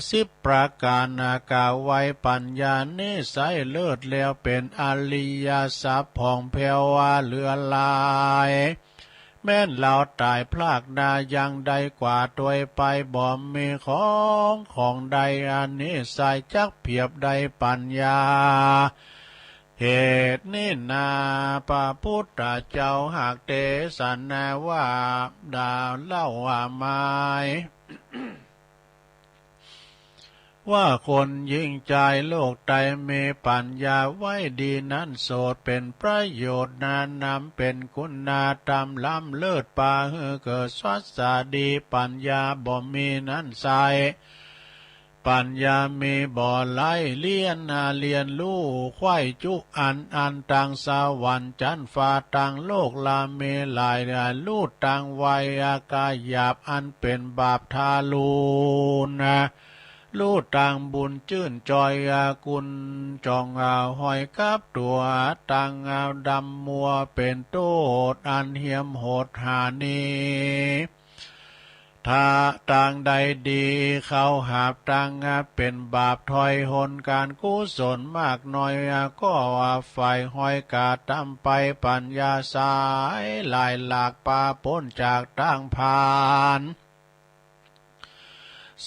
สิบประการ กล่าวไว้ปัญญานี้ใช้เลิศแล้ว เป๋นอริยทรัพย์ผ่องแผ้วเหลือหลาย แม้นลาวต๋ายพรากนา ยังได้กว่าตวยไป บ่มีของของใด อันนี้ใช้จักเปียบได้ปัญญา เหตุนี้นา พระพุทธเจ้าหากเตสนาว่า ด่าเล่าว่าไม้ ว่าคนหญิงจายโลกไตรมีปัญญาไว้ดีนั้น โสดเป๋นประโยชน์นานำ เป๋นคุณธรรมล้ำเลิศ ปาหื้อเกิดสัสสาดี ปัญญาบ่มีนั้นไซร้ ปัญญามีบ่หลาย เรียนนาเรียนรู้ ไขว้จุอันอัน ตังสวรรค์จั้นฟ้าตังโลกลามีหลาย รู้ตังไวยากาหยาบ อันเป๋นบาปทารุณ เ ลูกตังบุญจื้นจ่อยอากุล จ่องอาห้อยกับตั๋ว ตังอาดำมัวเป๋นโต้ษ อันเหียมโหดหานี้ ถ้าตังได้ดี เขาหาบตังอาเป๋นบาป ถอยหนก๋านกุศลมากน้อยอา ก็ว่าฝ่ายห้อยกาดตำไป ปัญญาสายหลายหลากปาป๊นจากตังพาน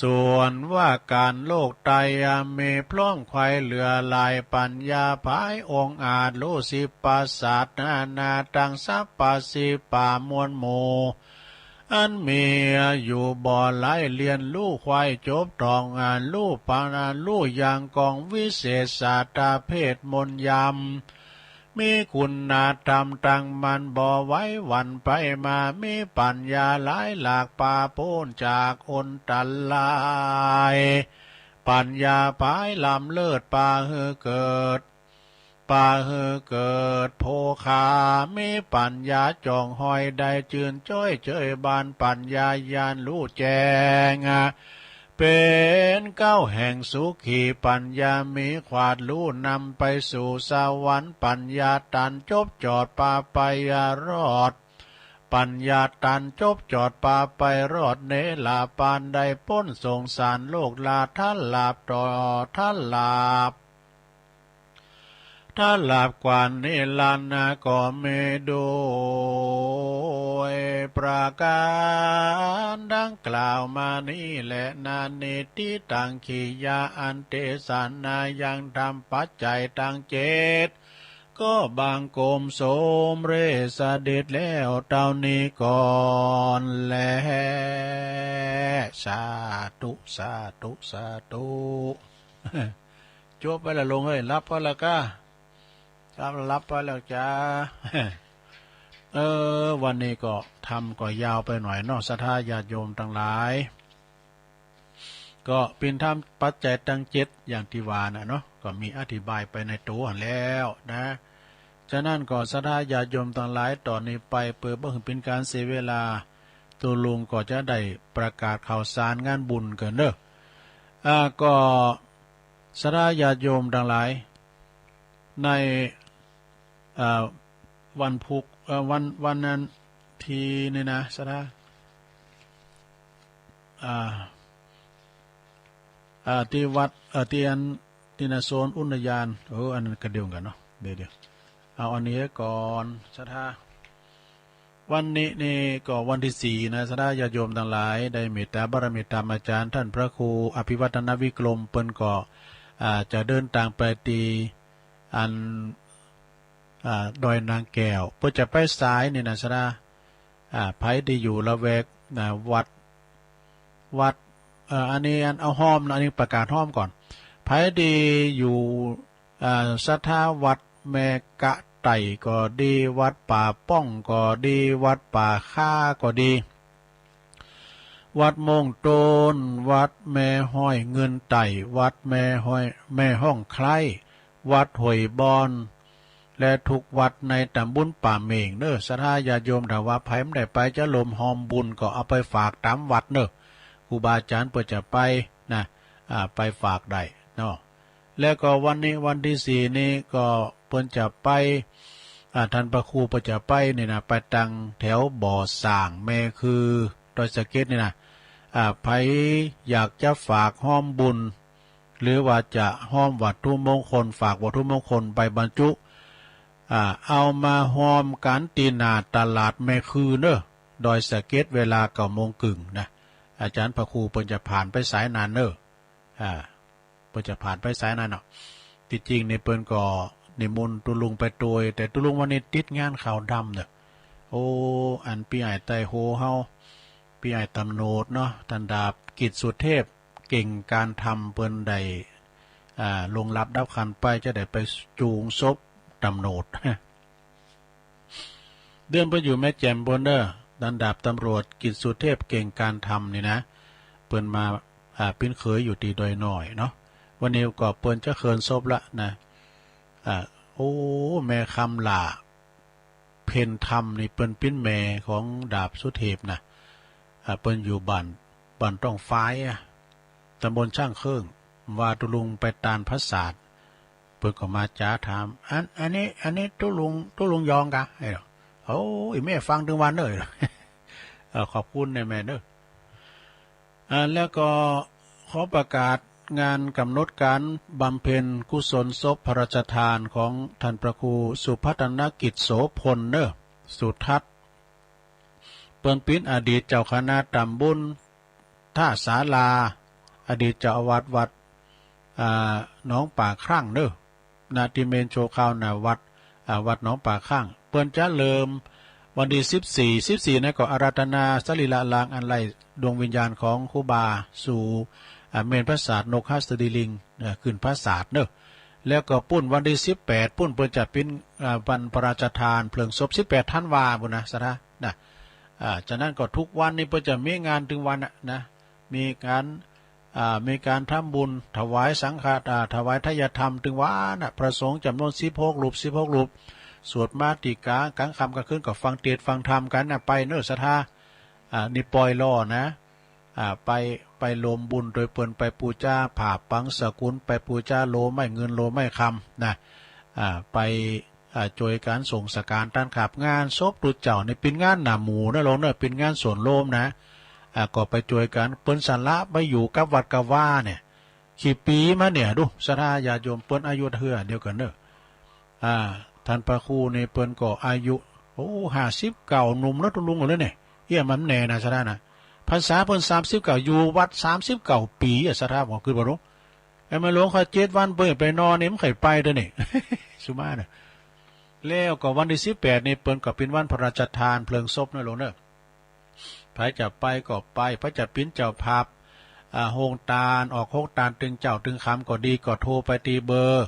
ส่วนว่าก๋านโลกไตรอะ มีพร้อมไขว่เหลือหลาย ปัญญาผายองอาจ ฮู้สิบประสาทนานา ตังสัพพะสิบปะมวลหมู่ อันมีอยู่บ่หลาย เรียนฮู้ไขว่จบท่อง ฮู้ปานฮู้อย่างกอง วิเศษสาตาเพศมนต์ยำ มีคุณธรรมตั้งมั่นบ่ไหวหวั่นไปมา มีปัญญาหลายหลากปาป๊นจากอันตราย ปัญญาผายล้ำเลิศปาหื้อเกิด ปาหื้อเกิดโภคา มีปัญญาจ่องห้อยได้จื้นจ้อยเจยบาน ปัญญาญาณฮู้แจ้ง เป๋นเก๊าแห่งสุขี ปัญญามีขวาดฮู้นำไปสู่สวรรค์ ปัญญาตันจบจอดปาไปรอด ปัญญาตันจบจอดปาไปรอด เนรปานได้ป๊นสงสารโลก ละทันหลาบต่อทันหลาบ ถ้าหลาบกว่านิรันดร์ก็มีโดยประการดังกล่าวมานี้แล นานิทธิตัง กิริยาอันเตสนายังธรรมปัจจัยตังเจ็ด ก็บังคมสมเร็จเสด็จแล้วเต้านี้ก่อนแล สาธุ สาธุ สาธุ จบไปละลุงเอ้ย หลับไปละก้า ครับ หลับไปแล้วจ้า เออ วันนี้ก็ธรรมก็ยาวไปหน่อยเนาะ ศรัทธาญาติโยมตังหลาย ก็เป๋นธรรมปัจจัยตังเจ็ดอย่างตี้ว่าน่ะเนาะ ก็มีอธิบายไปในตั๋วหั้นแล้วนะ ฉะนั้นก็ศรัทธาญาติโยมตังหลาย ต๋อนนี้ไปเปื้อบ่หื้อเป๋นก๋านเสียเวลา ตุ๊ลุงก็จะได้ประกาศข่าวสารงานบุญเกินเด้อ อ่า ก็ ศรัทธาญาติโยมตังหลาย ใน อ่า วันพุธ เอ่อ วัน วันนั้น ตี้นี่นะ ศรัทธา อ่า อ่า ตี้วัด เอ่อ ตี้อัน ตี้นะ โซนอุทยาน เออ อันนั้นก็เดียวกั๋นเนาะ เดี๋ยวๆ เอาอันนี้ก่อน ศรัทธา วันนี้นี่ก็วันตี้สี่นะ ศรัทธาญาติโยมตังหลาย ได้เมตตาบารมีธรรมอาจารย์ท่านพระครูอภิวัฒนวิกรม เปิ้นก็ อ่า จะเดินตางไปตี้ อัน อ่า ดอยนางแก้ว เปิ้นจะไปสายนี่นะ ศรัทธา อ่า ใผตี้อยู่ละแวก นะ วัด วัด เอ่อ อันนี้อันเอาฮ้อมนะ อันนี้ประกาศฮ้อมก่อน ใผตี้อยู่ อ่า ศรัทธาวัดแม่กะไต่ก็ดี วัดป่าป้องก็ดี วัดป่าคาก็ดี วัดม่วงต้น วัดแม่ฮ้อยเงินไต่ วัดแม่ฮ้อย แม่ฮ้องไคล้ วัดห้วยบอน และทุกวัดในตำบลป่าเม็งเด้อ ศรัทธาญาติโยม ถ้าว่าใผบ่ได้ไปจะร่วมฮ้อมบุญก็เอาไปฝากต๋ามวัดเนาะ ครูบาอาจารย์เปิ้นจะไปนะ อ่า ไปฝากได้เนาะ แล้วก็วันนี้วันตี้สี่นี้ก็เปิ้นจะไป อ่า ท่านพระครูเปิ้นจะไปนี่นะ ไปตางแถวบ่อส่างแม่คือดอยสะเก็ดนี่นะ อ่า ใผอยากจะฝากฮ้อมบุญ หรือว่าจะฮ้อมวัตถุมงคล ฝากวัตถุมงคลใบบรรจุ อ่า เอามาฮ้อมกั๋นตี้หน้าตลาดแม่คือเนาะ ดอยสะเก็ด เวลาเก้าโมงครึ่งนะ อาจารย์พระครูเปิ้นจะผ่านไปสายนั้นเนาะ อ่า เปิ้นจะผ่านไปสายนั้นเนาะ ตี้จริงนี่เปิ้นก็นิมนต์ตุ๊ลุงไปตวย แต่ตุ๊ลุงวันนี้ติดงานขาวดำเนาะ โอ้ อันปี้อ้ายไต้โฮเฮา ปี้อ้ายตำรวจเนาะ ต้านดาบกิตติสุเทพ เก่งการธรรม เปิ้นได้ อ่า ล่วงลับดับขันไป จะได้ไปจูงศพตำรวจ เดือนเปิ้นอยู่แม่แจ่มปู้นเด้อ ต้านดาบตำรวจกิตติสุเทพ เก่งการธรรมนี่นะ เปิ้นมา อ่า ปิ้นเขยอยู่ตี้ดอยน้อยเนาะ วันนี้ก็เปิ้นจะเคินศพละนะ อ่า โอ้ แม่คำหล้า เพ็ญธรรมนี่เปิ้นปิ้นแม่ของดาบสุเทพนะ อ่า เปิ้นอยู่บ้าน บ้านต้องฟ้ายอะ ตำบลช่างเครื่อง ว่าตุ๊ลุงไปตานผสาท เปิ้นก็มาจ๋าถาม อัน อันนี้ อันนี้ตุ๊ลุง ตุ๊ลุงยองกา เอ้ย โอ้ อีแม่ฟังตึงวันเน่อ เอ่อ ขอบคุณนะแม่เน่อ อ่า แล้วก็ขอประกาศงานกำหนดการบำเพ็ญกุศลศพพระราชทานของท่านพระครูสุพัฒนกิจโสพลเน่อ สุทัศน์ เปิ้นปิ้นอดีตเจ้าคณะตำบลท่าศาลา อดีตเจ้าอาวาสวัด อ่า หนองป่าครั่งเน่อ ณ ที่เมนชั่วคราว ณ วัด อ่า วัดหนองป่าครั่ง เปิ้นจะเริ่มวันตี้สิบสี่ สิบสี่ นั้นก็อาราธนาสรีระร่างอันไร้ดวงวิญญาณของครูบาสู่ อ่า เมนผสาทนกหัสดีลิง เอ่อ ขึ้นผสาทเน่อ แล้วก็ปุ้นวันตี้สิบแปด ปุ้นเปิ้นจะปิ้น อ่า วันพระราชทานเพลิงศพ สิบแปดธันวาปุ้นนะ ศรัทธานะ อ่า ฉะนั้นก็ทุกวันนี้เปิ้นจะมีงานตึงวันน่ะนะ มีการ อ่า มีการทำบุญถวายสังฆะ อ่า ถวายไทยธรรมตึงวันน่ะ พระสงฆ์จ๋ำนวนสิบหกรูป สิบหกรูป สวดมาติกา กลางค่ำกลางคืนก็ฟังเทศน์ฟังธรรมกั๋นน่ะ ไปเน่อศรัทธา อ่า นี่ปล่อยล่อนะ อ่า ไป ไปรวมบุญโดยเปิ้นไปปู๋จาผ้าปังสกุล ไปปู๋จาโลไม้เงินโลไม้คำนะ อ่า ไป อ่า จ้วยกั๋นส่งสการต้านขับ งานศพตุ๊เจ้านี่เป๋นงานหน้าหมู่นะโลงเน่อ เป๋นงานส่วนรวมนะ อ่า ก็ไปจ้วยกั๋น เปิ้นสละไปอยู่กับวัดกับวาเนี่ย กี่ปี๋มาเนี่ย ดู ศรัทธาญาติโยม เปิ้นอายุเท่าเดียวกั๋นเน่อ อ่า ท่านพระครูนี่เปิ้นก็อายุ โอ้ ห้าสิบเก้า หนุ่มเนาะตุ๊ลุงเลยเนี่ย เอี้ย มันแน่นะศรัทธานะ พรรษาเปิ้นสามสิบเก้า อยู่วัดสามสิบเก้าปี๋อะ ศรัทธา ผมกึ๊ดบ่ฮู้ ไอ้แม่หลวงข้อยเจ็ดวันเปิ้นไปนอนนี่มันใค่ไปเด้อนี่ สุมาเน่อ แล้วก็วันตี้สิบแปดนี่เปิ้นก็เป๋นวันพระราชทานเพลิงศพเน่อโลงเน่อ ไผจะไปก็ไป ไผจะเป๋นเจ้าภาพ อ่า โฮงตาน ออกโฮงตานตึงเจ๊าตึงค่ำก็ดี ก็โทรไปตี้เบอร์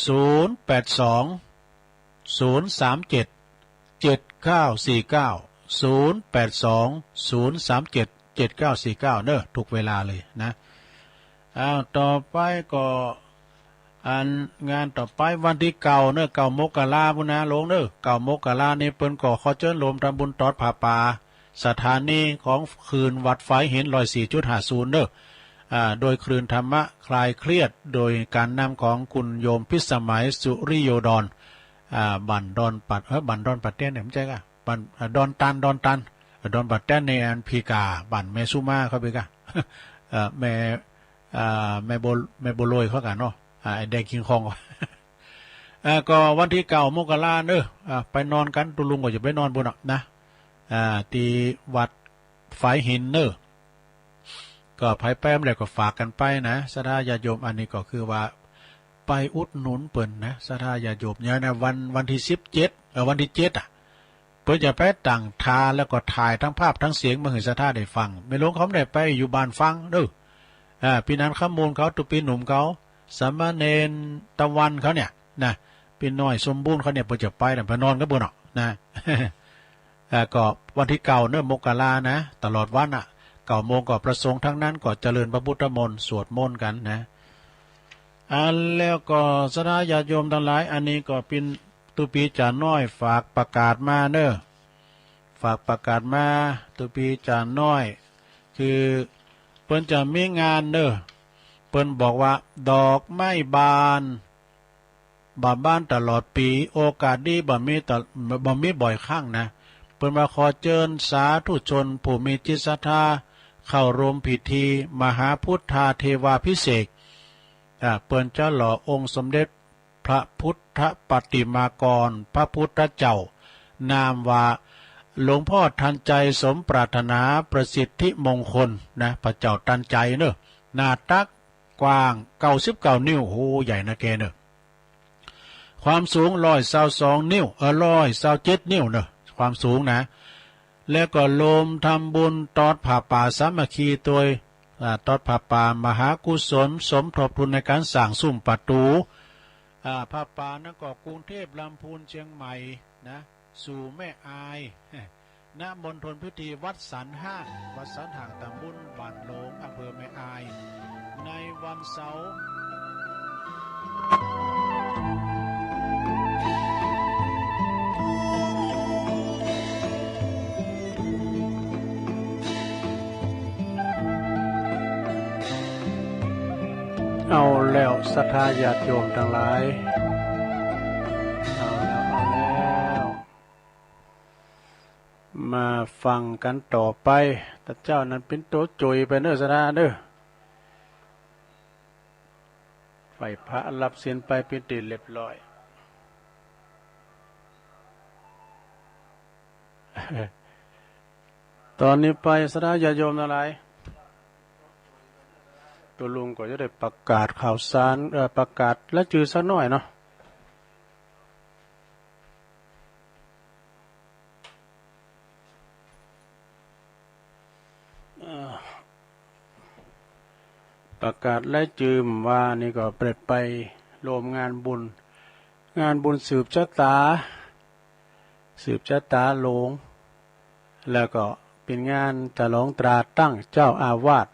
ศูนย์แปดสอง ศูนย์สามเจ็ด เจ็ดเก้าสี่เก้า ศูนย์แปดสอง ศูนย์สามเจ็ด เจ็ดเก้าสี่เก้า เน่อ ทุกเวลาเลยนะ อ้าว ต่อไปก็ อันงานต่อไปวันตี้เก้าเน่อ เก้ามกราพุ้นนะโลงเน่อ เก้ามกรานี่เปิ้นก็ขอเจิญโฮมทำบุญตอดผ้าป่า สถานีของคลื่นวัดฝายหิน ร้อยสี่จุดห้าศูนย์ เน่อ อ่า โดยคลื่นธรรมะคลายเครียด โดยการนำของคุณโยมพิสมัยสุริโยดร อ่า บ้านดอนปัด เอ้อ บ้านดอนปัดเตี้ยนเนี่ย ไม่ใช่กะ บ้าน อ่า ดอนตัน ดอนตัน ดอนปัดเตี้ยนในอันพีกา บ้านแม่สุมาเขาไปกะ เอ่อ แม่ อ่า แม่บัว แม่บัวลอยเขากะเนาะ อ่า ไอ้แดงคิงคอง อ่า ก็วันตี้เก้ามกราเน่อ อ่า ไปนอนกั๋น ตุ๊ลุงก็จะไปนอนปุ้นเนาะนะ อ่า ตี้วัดฝายหินเน่อ ก็ไผไปบ่ได้ก็ฝากกั๋นไปนะ ศรัทธาญาติโยม อันนี้ก็คือว่าไปอุดหนุนเปิ้นนะ ศรัทธาญาติโยม เนี่ยนะ วัน วันตี้สิบเจ็ด เอ่อ วันตี้เจ็ดอะ เปิ้นจะไปตั้งท่า แล้วก็ถ่ายทั้งภาพทั้งเสียงมาหื้อศรัทธาได้ฟัง แม่หลวงเขาบ่ได้ไปอยู่บ้านฟังเน่อ อ่า ปี้นันคำมูลเขา ตุ๊ปี้หนุ่มเขา สามเณรตะวันเขาเนี่ยนะ ปี้น้อยสมบูรณ์เขาเนี่ย เปิ้นจะไปนะ ไปนอนกับเปิ้นเนาะนะ อ่า ก็วันตี้เก้าเน่อ มกรานะ ตลอดวันน่ะ เก้าโมงก็พระสงฆ์ทั้งนั้นก็เจริญพระพุทธมนต์ สวดมนต์กั๋นนะ อ่า แล้วก็ศรัทธาญาติโยมตังหลาย อันนี้ก็เป๋นตุ๊ปี้จ๋าน้อยฝากประกาศมาเน่อ ฝากประกาศมา ตุ๊ปี้จ๋าน้อย คือเปิ้นจะมีงานเน่อ เปิ้นบอกว่าดอกไม้บาน บ่บานตลอดปี๋ โอกาสดีบ่มีตะ บ่มีบ่อยครั้งนะ เปิ้นว่าขอเจิญสาธุชนผู้มีจิตศรัทธาเข้าร่วมพิธีมหาพุทธาเทวาภิเษก อ่า เปิ้นจะหล่อองค์สมเด็จพระพุทธปฏิมากรพระพุทธเจ้า นามว่าหลวงพ่อทันใจสมปรารถนาประสิทธิมงคลนะ พระเจ้าทันใจเน่อ หน้าตักกว้างเก้าสิบเก้านิ้ว โห ใหญ่นะแกเน่อ ความสูงร้อยซาวสองนิ้ว เออ ร้อยซาวเจ็ดนิ้วเน่อ ความสูงนะ แล้วก็โฮมทำบุญตอดผ้าป่าสามัคคีโดย อ่า ตอดผ้าป่ามหากุศลสมทบทุนในการสร้างซุ้มประตู๋ อ่า ผ้าป่านั้นก็กรุงเทพฯ ลำพูน เชียงใหม่นะ สู่แม่อาย ณ มณฑลพิธีวัดสันห้าง วัดสันห้าง ตำบลบ้านโหลง อำเภอแม่อาย ในวันเสาร์ ศรัทธาญาติโยมตังหลาย เอาแล้ว เอาแล้ว มาฟังกันต่อไป ตาเจ้านั้นเป๋นตั๋วจุยไปเน้อ ศรัทธาเน้อ ไหว้พระรับศีลไปเป๋นตี้เรียบร้อย ตอนนี้ไป ศรัทธาญาติโยมตังหลาย ตุ๊ลุงก็จะได้ประกาศข่าวสาร เอ่อ ประกาศรายจื้อสักหน่อยเนาะ เอ่อ ประกาศรายจื้อว่านี่ก็เป๋นไปร่วมงานบุญ งานบุญสืบชะตา สืบชะตาหลวง แล้วก็เป๋นงานฉลองตราตั้งเจ้าอาวาส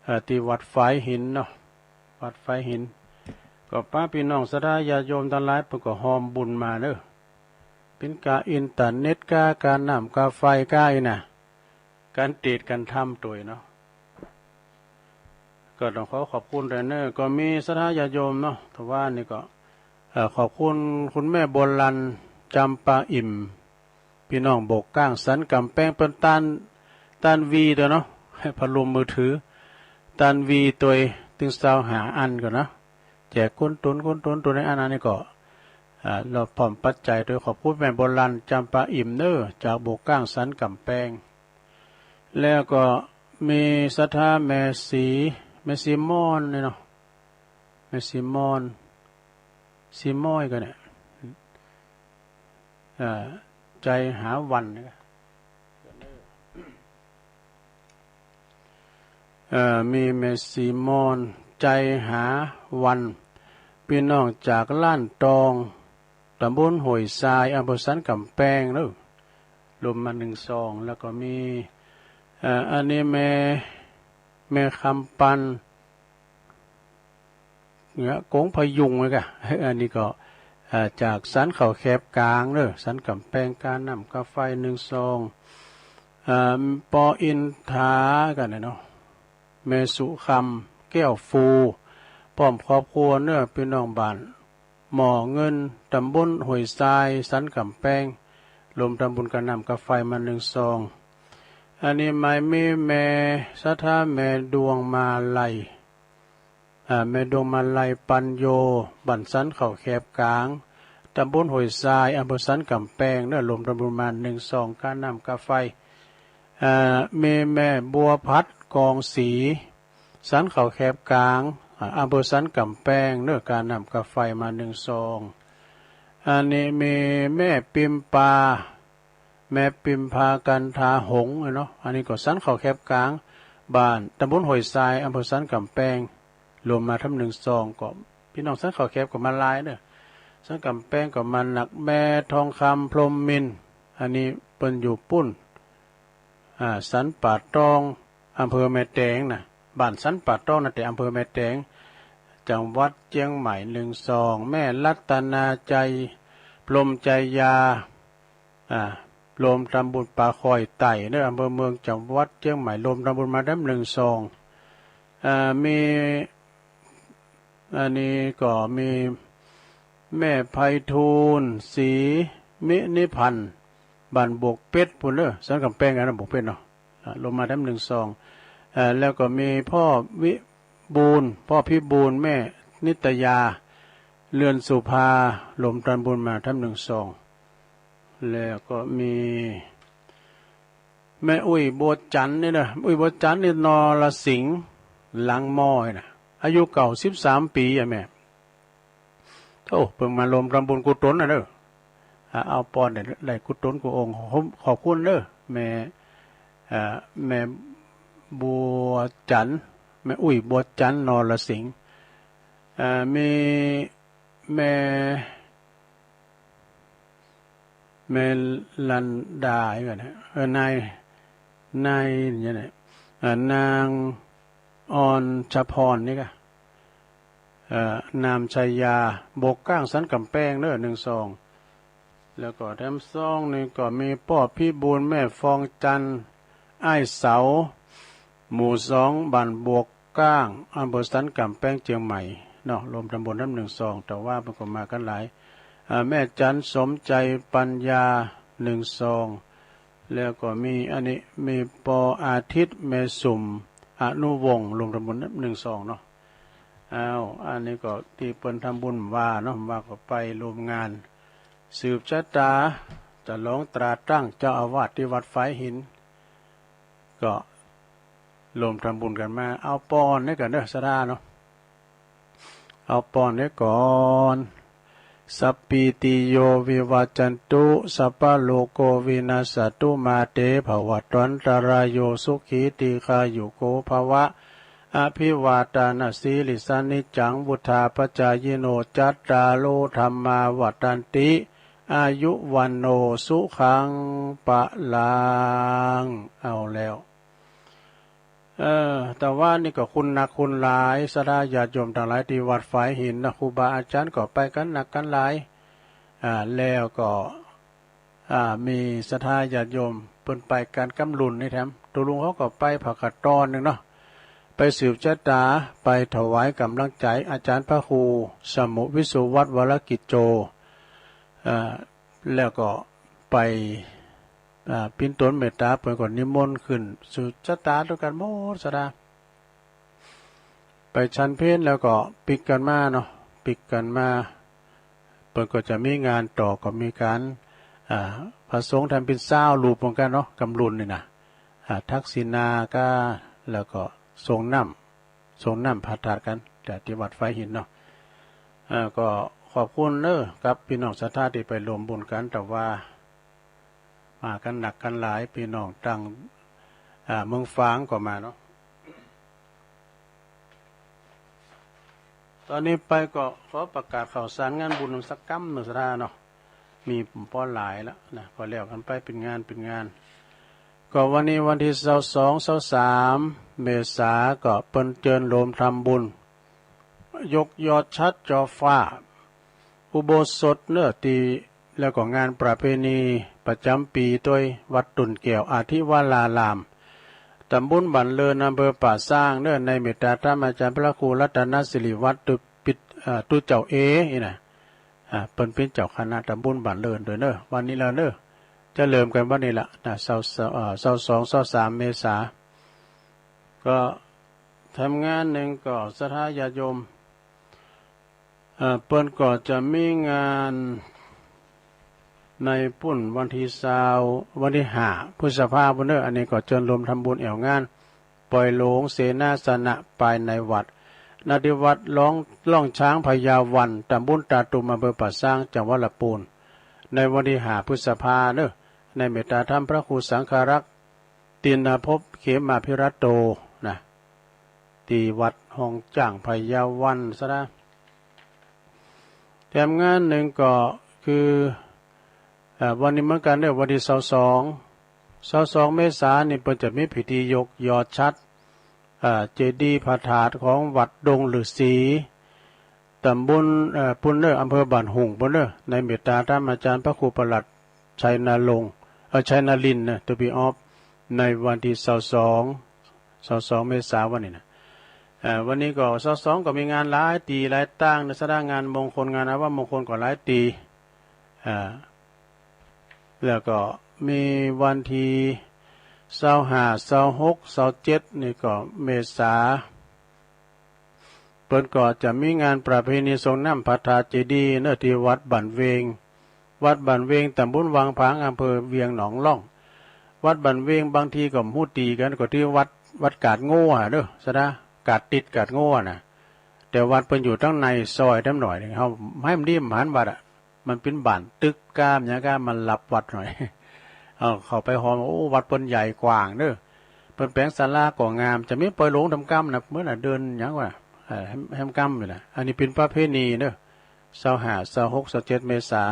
เอ่อ ตี้วัดฝายหินเนาะ วัดฝายหิน ก็ปาปี้น้องศรัทธาญาติโยมตังหลายเปิ้นก็ฮอมบุญมาเน้อ เป๋นกาอินเทอร์เน็ตกา กาน้ำกาไฟกาอี้นะ ก๋านเตศน์ก๋านธรรมตวยเนาะ ก็ต้องขอขอบคุณด้วยเน้อ ก็มีศรัทธาญาติโยมเนาะ ทว่านี่ก็ เอ่อ ขอบคุณคุณแม่บัวรัน จำปาอิ่ม ปี้น้องโบกก้างสันก๋ำแปง เปิ้นต้าน ต้านวีตวยเนาะ ให้พนมมือถือ ต้านวีตวย ตึงซาวห้าอันก่อนเนาะ แจกคนตน คนตน ตวยในอันนั้นนี่ก็ อ่า แล้วพร้อมปัจจัยตวย ขอบคุณแม่บัวรัน จำปาอิ่มเน้อ จากโบกก้างสันก๋ำแปง แล้วก็มีศรัทธาแม่ศรี แม่ศรีมอนนี่เนาะ แม่ศรีมอน ศรีม้อยก็เนี่ย เอ่อ ใจหาวันเนี่ย เอ่อ มีแม่ศรีมอน ใจหาวัน ปี้น้องจากล้านตอง ตำบลห้วยทราย อำเภอสันก๋ำแปงเน้อ ลมมาหนึ่งซอง แล้วก็มี เอ่อ อันนี้แม่ แม่คำปัน เนี่ย กงพยุงเลยกะ อันนี้ก็ เอ่อ จากสันเขาแคบกลางเน้อ สันก๋ำแปง กาน้ำกาไฟหนึ่งซอง เอ่อ ปออินทากันเนี่ยเนาะ แม่สุคำ แก้วฟู พร้อมครอบครัวเน้อ ปี้น้องบ้านหม้อเงิน ตำบลห้วยทราย สันก๋ำแปง รวมทำบุญกาน้ำกาไฟมาหนึ่งซอง อันนี้หมายมีแม่ศรัทธาแม่ดวงมาลัย อ่า แม่ดวงมาลัยปัญโย บ้านสันเขาแคบกลาง ตำบลห้วยทราย อำเภอสันก๋ำแปงเน้อ รวมทำบุญมาหนึ่งซอง กาน้ำกาไฟ อ่า มีแม่บัวผัด กองศรี สันเขาแคบกลาง อ่า อำเภอสันก๋ำแปงเน้อ กาน้ำกาไฟมาหนึ่งซอง อันนี้มีแม่ปิมปา แม่ปิมปา กันทาหงส์เนาะ อันนี้ก็สันเขาแคบกลาง บ้าน ตำบลห้วยทราย อำเภอสันก๋ำแปง รวมมาทำหนึ่งซอง ก็ปี้น้องสันเขาแคบก็มาหลายเน้อ สันก๋ำแปงก็มานัก แม่ทองคำ พรหมมินทร์ อันนี้เปิ้นอยู่ปุ้น อ่า สันป่าตอง อำเภอแม่แตงนะ บ้านสันป่าตองนะ แต่อำเภอแม่แตง จังหวัดเจียงใหม่หนึ่งซอง แม่รัตนาใจ พรหมใจยา อ่า รวมทำบุญป่าคอยไต่เน้อ อำเภอเมือง จังหวัดเจียงใหม่ รวมทำบุญมาทำหนึ่งซอง อ่า มี อันนี้ก็มีแม่ไพฑูรย์ ศรีมินิพันธ์ บ้านบวกเป็ดปุ้นเน้อ สันก๋ำแปง อันนั้นบวกเป็ดเนาะ อ่า รวมมาทำหนึ่งซอง อ่า แล้วก็มีพ่อวิบูลย์ พ่อพิบูลย์ แม่นิตยา เรือนสุภา รวมทำบุญมาทำหนึ่งซอง แล้วก็มี แม่อุ้ยบัวจันทร์นี่เน้อ อุ้ยบัวจันทร์นี่ นรสิงห์ หลังมอยนะ อายุเก้าสิบสามปี๋อะแม่ โอ้ เปิ้นมารวมทำบุญกุศลนะเน้อ อ่า เอาปอนได้ ได้กุศลกู้องค์ ขอบ ขอบคุณเน้อ แม่ อ่า แม่บัวจันทร์ แม่อุ้ยบัวจันทร์ นรสิงห์ อ่า มีแม่ แม่ลันดา อีกอันนะ เออ นาย นาย เนี่ยนะ เอ่อ นางอรชพรนี่กะ เอ่อ นามชัยยา บวกก้างสันก๋ำแปงเน้อ หนึ่งซอง แล้วก็แถมซองนี่ก็มีป้อพิบูลย์ แม่ฟองจันทร์ อ้ายเสา หมู่สอง บ้านบวก กล้าง อำเภอสันกำแพง เชียงใหม่เนาะ ร่วมทำบุญน้ำหนึ่งซอง แต่ว่ามันก็มากันหลาย อ่า แม่จันสมใจปัญญา หนึ่งซอง แล้วก็มีอันนี้ มีปออาทิตย์ แม่สุม อนุวงศ์ ร่วมทำบุญน้ำหนึ่งซองเนาะ อ้าว อันนี้ก็ที่เปิ้นทำบุญว่าเนาะ ว่าก็ไปร่วมงาน สืบชะตา ฉลองตราตั้งเจ้าอาวาสที่วัดฝายหิน ก็ร่วมทำบุญกันมา เอาปอนนี้ก่อนเด้อ ศรัทธาเนาะ เอาปอนนี้ก่อน สัพพีติโยวิวัจจันตุ สัพพะโรโควินัสสตุ มาเตภวัตวันตรายโย สุขีทีฆายุโกภวะ อภิวาทานาสีลิสสะ นิจจังวุฑฒาปจายิโน จัตตาโรธัมมาวัฑฒันติ อายุวัณโณสุขังพลัง เอาแล้ว เออ แต่ว่านี่ก็คนนักคนหลาย ศรัทธาญาติโยมทั้งหลายที่วัดฝายหินนะ ครูบาอาจารย์ก็ไปกันนักกันหลาย อ่า แล้วก็ อ่า มีศรัทธาญาติโยมเปิ้นไปกันกำลุนนี่แถม ตัวลุงเขาก็ไปผักกาดตอนหนึ่งเนาะ ไปสืบชะตา ไปถวายกำลังใจอาจารย์พระครูสมุวิสุวัฒน์ วรกิจโจ อ่า แล้วก็ไป อ่า ปิ้นตนเมตตา เปิ้นก็นิมนต์ขึ้นสืบชะตาด้วยกันหมด ศรัทธา ไปฉันเพลแล้วก็ปิ๊กกันมาเนาะ ปิ๊กกันมา เปิ้นก็จะมีงานต่อ ก็มีการ อ่า พระสงฆ์ทำเป็นซาวรูปเหมือนกันเนาะ กำลุนนี่นะ อ่า ทักษิณาก็ แล้วก็สรงน้ำ สรงน้ำพระธาตุกัน แต่ที่วัดฝายหินเนาะ อ่า ก็ขอบคุณเด้อ กับพี่น้องศรัทธาที่ไปร่วมบุญกัน แต่ว่า มากันนักกันหลาย พี่น้องตั้ง อ่า เมืองฝางก็มาเนาะ ตอนนี้ไปก็ขอประกาศข่าวสารงานบุญสักกำหนึ่ง ศรัทธาเนาะ มีพอหลายแล้วนะ พอแล้วกันไปเป็นงานเป็นงาน ก็วันนี้วันที่ซาวสอง ซาวสาม เมษา ก็เปิ้นเจิญโลมทำบุญ ยกยอดฉัตรจอฟ้า อุโบสถเนาะ ตี้ แล้วก็งานประเพณีประจำปีโดยวัดตุ่นแก้วอธิวราราม ตำบลบ้านเลิน อำเภอป่าซางเนาะ ในเมตตาธรรมอาจารย์พระครูรัตนสิริวัฒน์ ตุปิด เอ่อ ตุเจ้าเอ นี่นะ อ่า เปิ้นเป็นเจ้าคณะตำบลบ้านเลินด้วยเนาะ วันนี้แล้วเนาะ จะเริ่มกันวันนี้ละนะ ซาว เอ่อ ซาวสอง ซาวสาม เมษา ก็ทำงานหนึ่งก็ศรัทธาญาติโยม เอ่อ เปิ้นก็จะมีงานในปุ้นวันที่ซาว วันที่ห้า พฤษภาปุ้นเนาะ อันนี้ก็เจิญโลมทำบุญแอ่วงาน ปล่อยโลงเสนาสนะภายในวัด ณ ที่วัดล่อง ล่องช้างพญาวัน ตำบลตาตุ่ม อำเภอป่าซาง จังหวัดละปูน ในวันที่ห้า พฤษภาเนาะ ในเมตตาธรรมพระครูสังฆรักษ์ ติณภพ เขมาภิรัตโต นะ ที่วัดห้องจ้างพญาวัน ศรัทธา แถมงานหนึ่งก็คือ เอ่อ วันนี้เหมือนกันเนาะ วันที่ซาวสอง ซาวสอง เมษานี่เปิ้นจะมีพิธียกยอดฉัตร เอ่อ เจดีย์พระธาตุของวัดดงฤๅษี ตำบล เอ่อ ปุ้นเนาะ อำเภอบ้านหุ่งปุ้นเนาะ ในเมตตาธรรมอาจารย์พระครูประหลัดชัยนรงค์ เอ่อ ชัยนรินทร์นะ to be off ในวันที่ซาวสอง ซาวสอง เมษาวันนี้นะ เอ่อ วันนี้ก็ซาวสอง ก็มีงานหลายตี้หลายตางนะ ศรัทธา งานมงคล งานอัปมงคลก็หลายตี้ อ่า แล้วก็มีวันที่ซาวห้า ซาวหก ซาวเจ็ด นี่ก็เมษา เปิ้นก็จะมีงานประเพณีสรงน้ำพระธาตุเจดีย์เนาะ ที่วัดบ้านเวง วัดบ้านเวง ตำบลวังผาง อำเภอเวียงหนองล่อง วัดบ้านเวงบางทีก็ฮู้ดีกัน ก็ที่วัด วัดกาดงัวเนาะ ศรัทธา กาดติดกาดงัวนะ แต่วัดเปิ้นอยู่ตังในซอยแถมหน่อยหนึ่ง เฮาให้มันดีมันหันวัดอะ มันเป็นบ้านตึกก้ามหยังก้าม มันลับวัดหน่อย เอาเข้าไปหอม โอ้ วัดเปิ้นใหญ่กว้างเนาะ เปิ้นแปลงศาลาก็งาม จะมีปล่อยโลงทำกำนะ เมื่อน่ะเดินหยังวะ เอ่อ แฮม แฮมกำอยู่นะ อันนี้เป็นประเพณีเนาะ ซาวห้า ซาวหก ซาวเจ็ด เมษา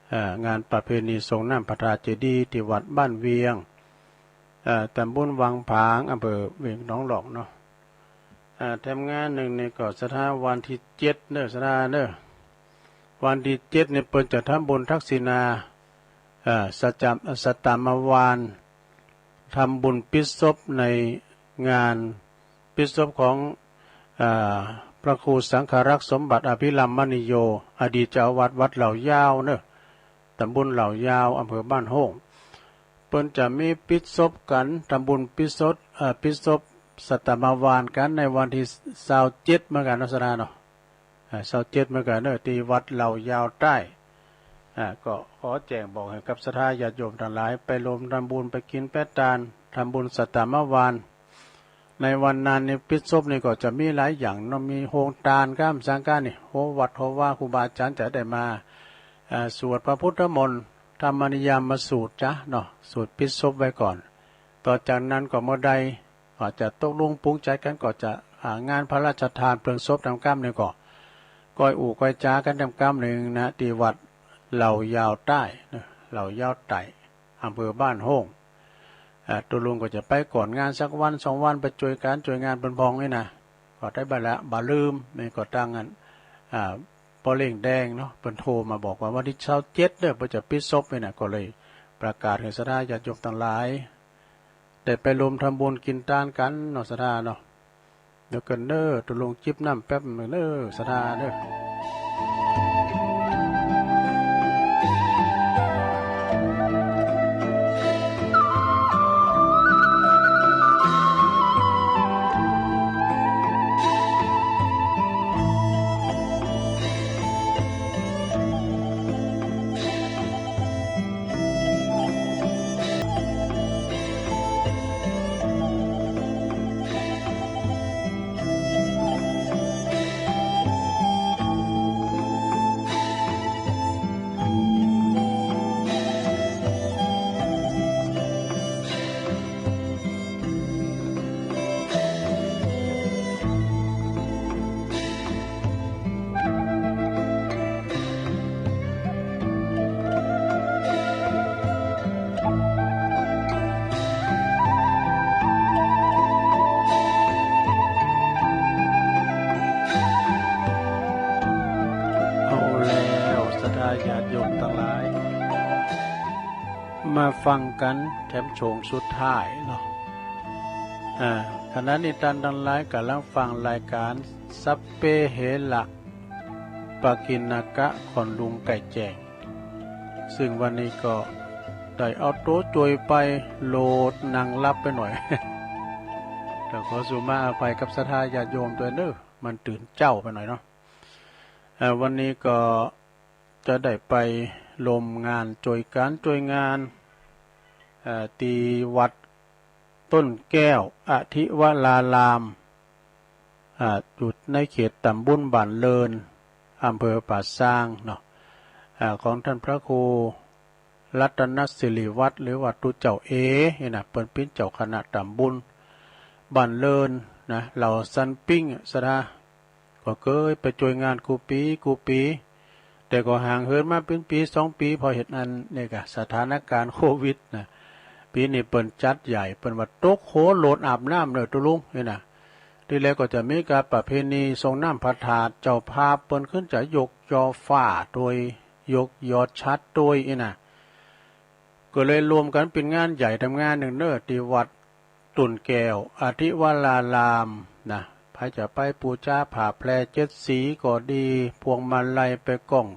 เอ่อ งานประเพณีสรงน้ำพระธาตุเจดีย์ที่วัดบ้านเวียง เอ่อ ตำบลวังผาง อำเภอเวียงหนองล่องเนาะ เอ่อ แถมงานหนึ่งนี่ก็ศรัทธา วันที่เจ็ดเนาะ ศรัทธาเนาะ วันที่เจ็ดนี่เปิ้นจะทำบุญทักษิณา เอ่อ สัจจำ สัตตามวาน ทำบุญปิดศพในงาน ปิดศพของ อ่า พระครูสังฆรักษ์สมบัติอภิรัมมณีโย อดีตเจ้าอาวาสวัดเหล่ายาวเนอะ ตำบลเหล่ายาว อำเภอบ้านโฮ่ง เปิ้นจะมีปิดศพกัน ทำบุญปิดศพ เอ่อ ปิดศพสัตมาวานกันในวันที่ซาวเจ็ดเหมือนกันเนาะ ศาสดาเนาะ อ่า ซาวเจ็ดเหมือนกันเนอะ ที่วัดเหล่ายาวใต้ อ่า ก็ขอแจ้งบอกให้กับศรัทธาญาติโยมทั้งหลาย ไปรวมทำบุญ ไปกินไปทาน ทำบุญสัตมาวาน ในวันนั้นนี่ปิดศพนี่ก็จะมีหลายอย่างเนาะ มีโฮงทาน กามสังฆานี่ โฮวัดโฮวา ครูบาอาจารย์จะได้มา อ่า สวดพระพุทธมนต์ ธรรมนิยามสูตรจ้ะเนาะ สวดปิดศพไว้ก่อน ต่อจากนั้นก็เมื่อใด ก็จะตกลงปรุงใจกัน ก็จะ อ่า งานพระราชทานเพลิงศพตามกามนี่ก็ ก้อยอู้ก้อยจ๋ากันตามกามหนึ่งนะ ที่วัดเหล่ายาวใต้นะ เหล่ายาวใต้ อำเภอบ้านโฮ่ง อ่า ตุลุงก็จะไปก่อนงานสักวันสองวัน ไปช่วยการช่วยงานเปิ้นพองนี่นะ ก็ได้บาละบ่าลืม นี่ก็ตั้งอัน อ่า พ่อเลี้ยงแดงเนาะ เปิ้นโทรมาบอกว่าวันที่ซาวเจ็ดเด้อ เปิ้นจะปิดศพนี่นะ ก็เลยประกาศให้ศรัทธาญาติโยมทั้งหลาย ได้ไปรวมทำบุญกินทานกันเนาะ ศรัทธาเนาะ เดี๋ยวกันเด้อ ตุลุงจิบน้ำแป๊บหนึ่งเด้อ ศรัทธาเด้อ เอาแล้ว ศรัทธาญาติโยมทั้งหลาย มาฟังกันแถมโฉงสุดท้ายเนาะ อ่า ขณะนี้ท่านทั้งหลายกำลังฟังรายการสัพเพเหระ ปกิณณกะ ของลุงไก่แจ้ง ซึ่งวันนี้ก็ได้เอาตัวจ่วยไปโหลดนั่งหลับไปหน่อย ต้องขอสูมาอภัยกับศรัทธาญาติโยมด้วยเนอะ มันตื่นเจ๊าไปหน่อยเนาะ เอ่อ วันนี้ก็จะได้ไปร่วมงานจ่วยการจ่วยงาน เอ่อ ที่วัดต้นแก้วอธิวราราม อ่า อยู่ในเขตตำบลบ้านเลิน อำเภอป่าซางเนาะ อ่า ของท่านพระครูรัตนสิริวัฒน์ หรือว่าตุ๊เจ้าเอ นี่นะ เปิ้นเป๋นเจ้าคณะตำบลบ้านเลินนะ เหล่าสันปิ้งอะ ศรัทธา ก็เกยไปจ่วยงานกู้ปีกู้ปี แต่ก็ห่างเหินมาเป๋นปีสองปี เพราะเหตุอันนี้กะสถานการณ์โควิดนะ ปีนี้เปิ้นจัดใหญ่ เปิ้นว่าตกโขลนอาบน้ำเนอะตุลุง นี่นะ ทีแรกก็จะมีการประเพณีส่งน้ำพระธาตุ เจ้าภาพเปิ้นขึ้นจะยกยอฟ้าโตย ยกยอฉัตรโตย นี่นะ ก็เลยรวมกันเป๋นงานใหญ่ตามงานหนึ่งเนอะ ที่วัดต้นแก้วอธิวรารามนะ ใผจะไปปู๋จาผ้าแพรเจ็ดสีก็ดี พวงมาลัยไปก้อง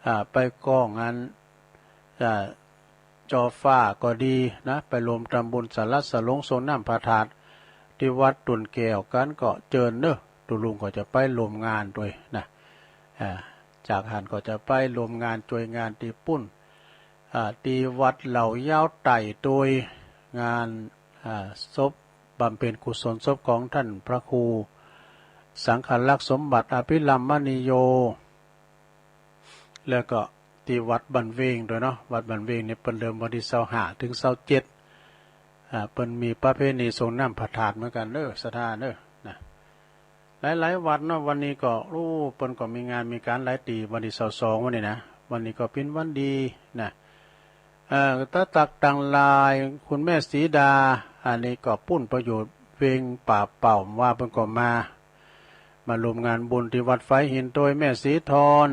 อ่า ไปก้องอัน อ่า จอฟ้าก็ดีนะ ไปร่วมทำบุญสละสลงส่งน้ำพระธาตุที่วัดต้นแก้วกันก็เจิญเนอะ ตุลุงก็จะไปร่วมงานโตยนะ อ่า จากหั้นก็จะไปร่วมงานจ่วยงานตี้ปุ้น อ่า ตี้วัดเหล่ายาวใต้โตย งาน อ่า ศพ บำเพ็ญกุศลศพของท่านพระครูสังฆรักษ์สมบัติอภิรัมมณีโย แล้วก็ตี้วัดบ้านเวงโตยเนาะ วัดบ้านเวงนี่เปิ้นเริ่มวันตี้ซาวห้าถึงซาวเจ็ด อ่า เปิ้นมีประเพณีส่งน้ำพระธาตุเหมือนกันเนอะ ศรัทธาเนอะ นะ หลายๆ วัดเนาะ วันนี้ก็ โอ้ เปิ้นก็มีงานมีการหลายตี้ วันตี้ซาวสองวันนี้นะ วันนี้ก็เป๋นวันดีนะ เอ่อ ตาตักตังหลาย คุณแม่สีดา อันนี้ก็ปุ้นประโยชน์เวงป่าเป่าว่าเปิ้นก็มา มาร่วมงานบุญตี้วัดฝายหินโตย แม่สีทอน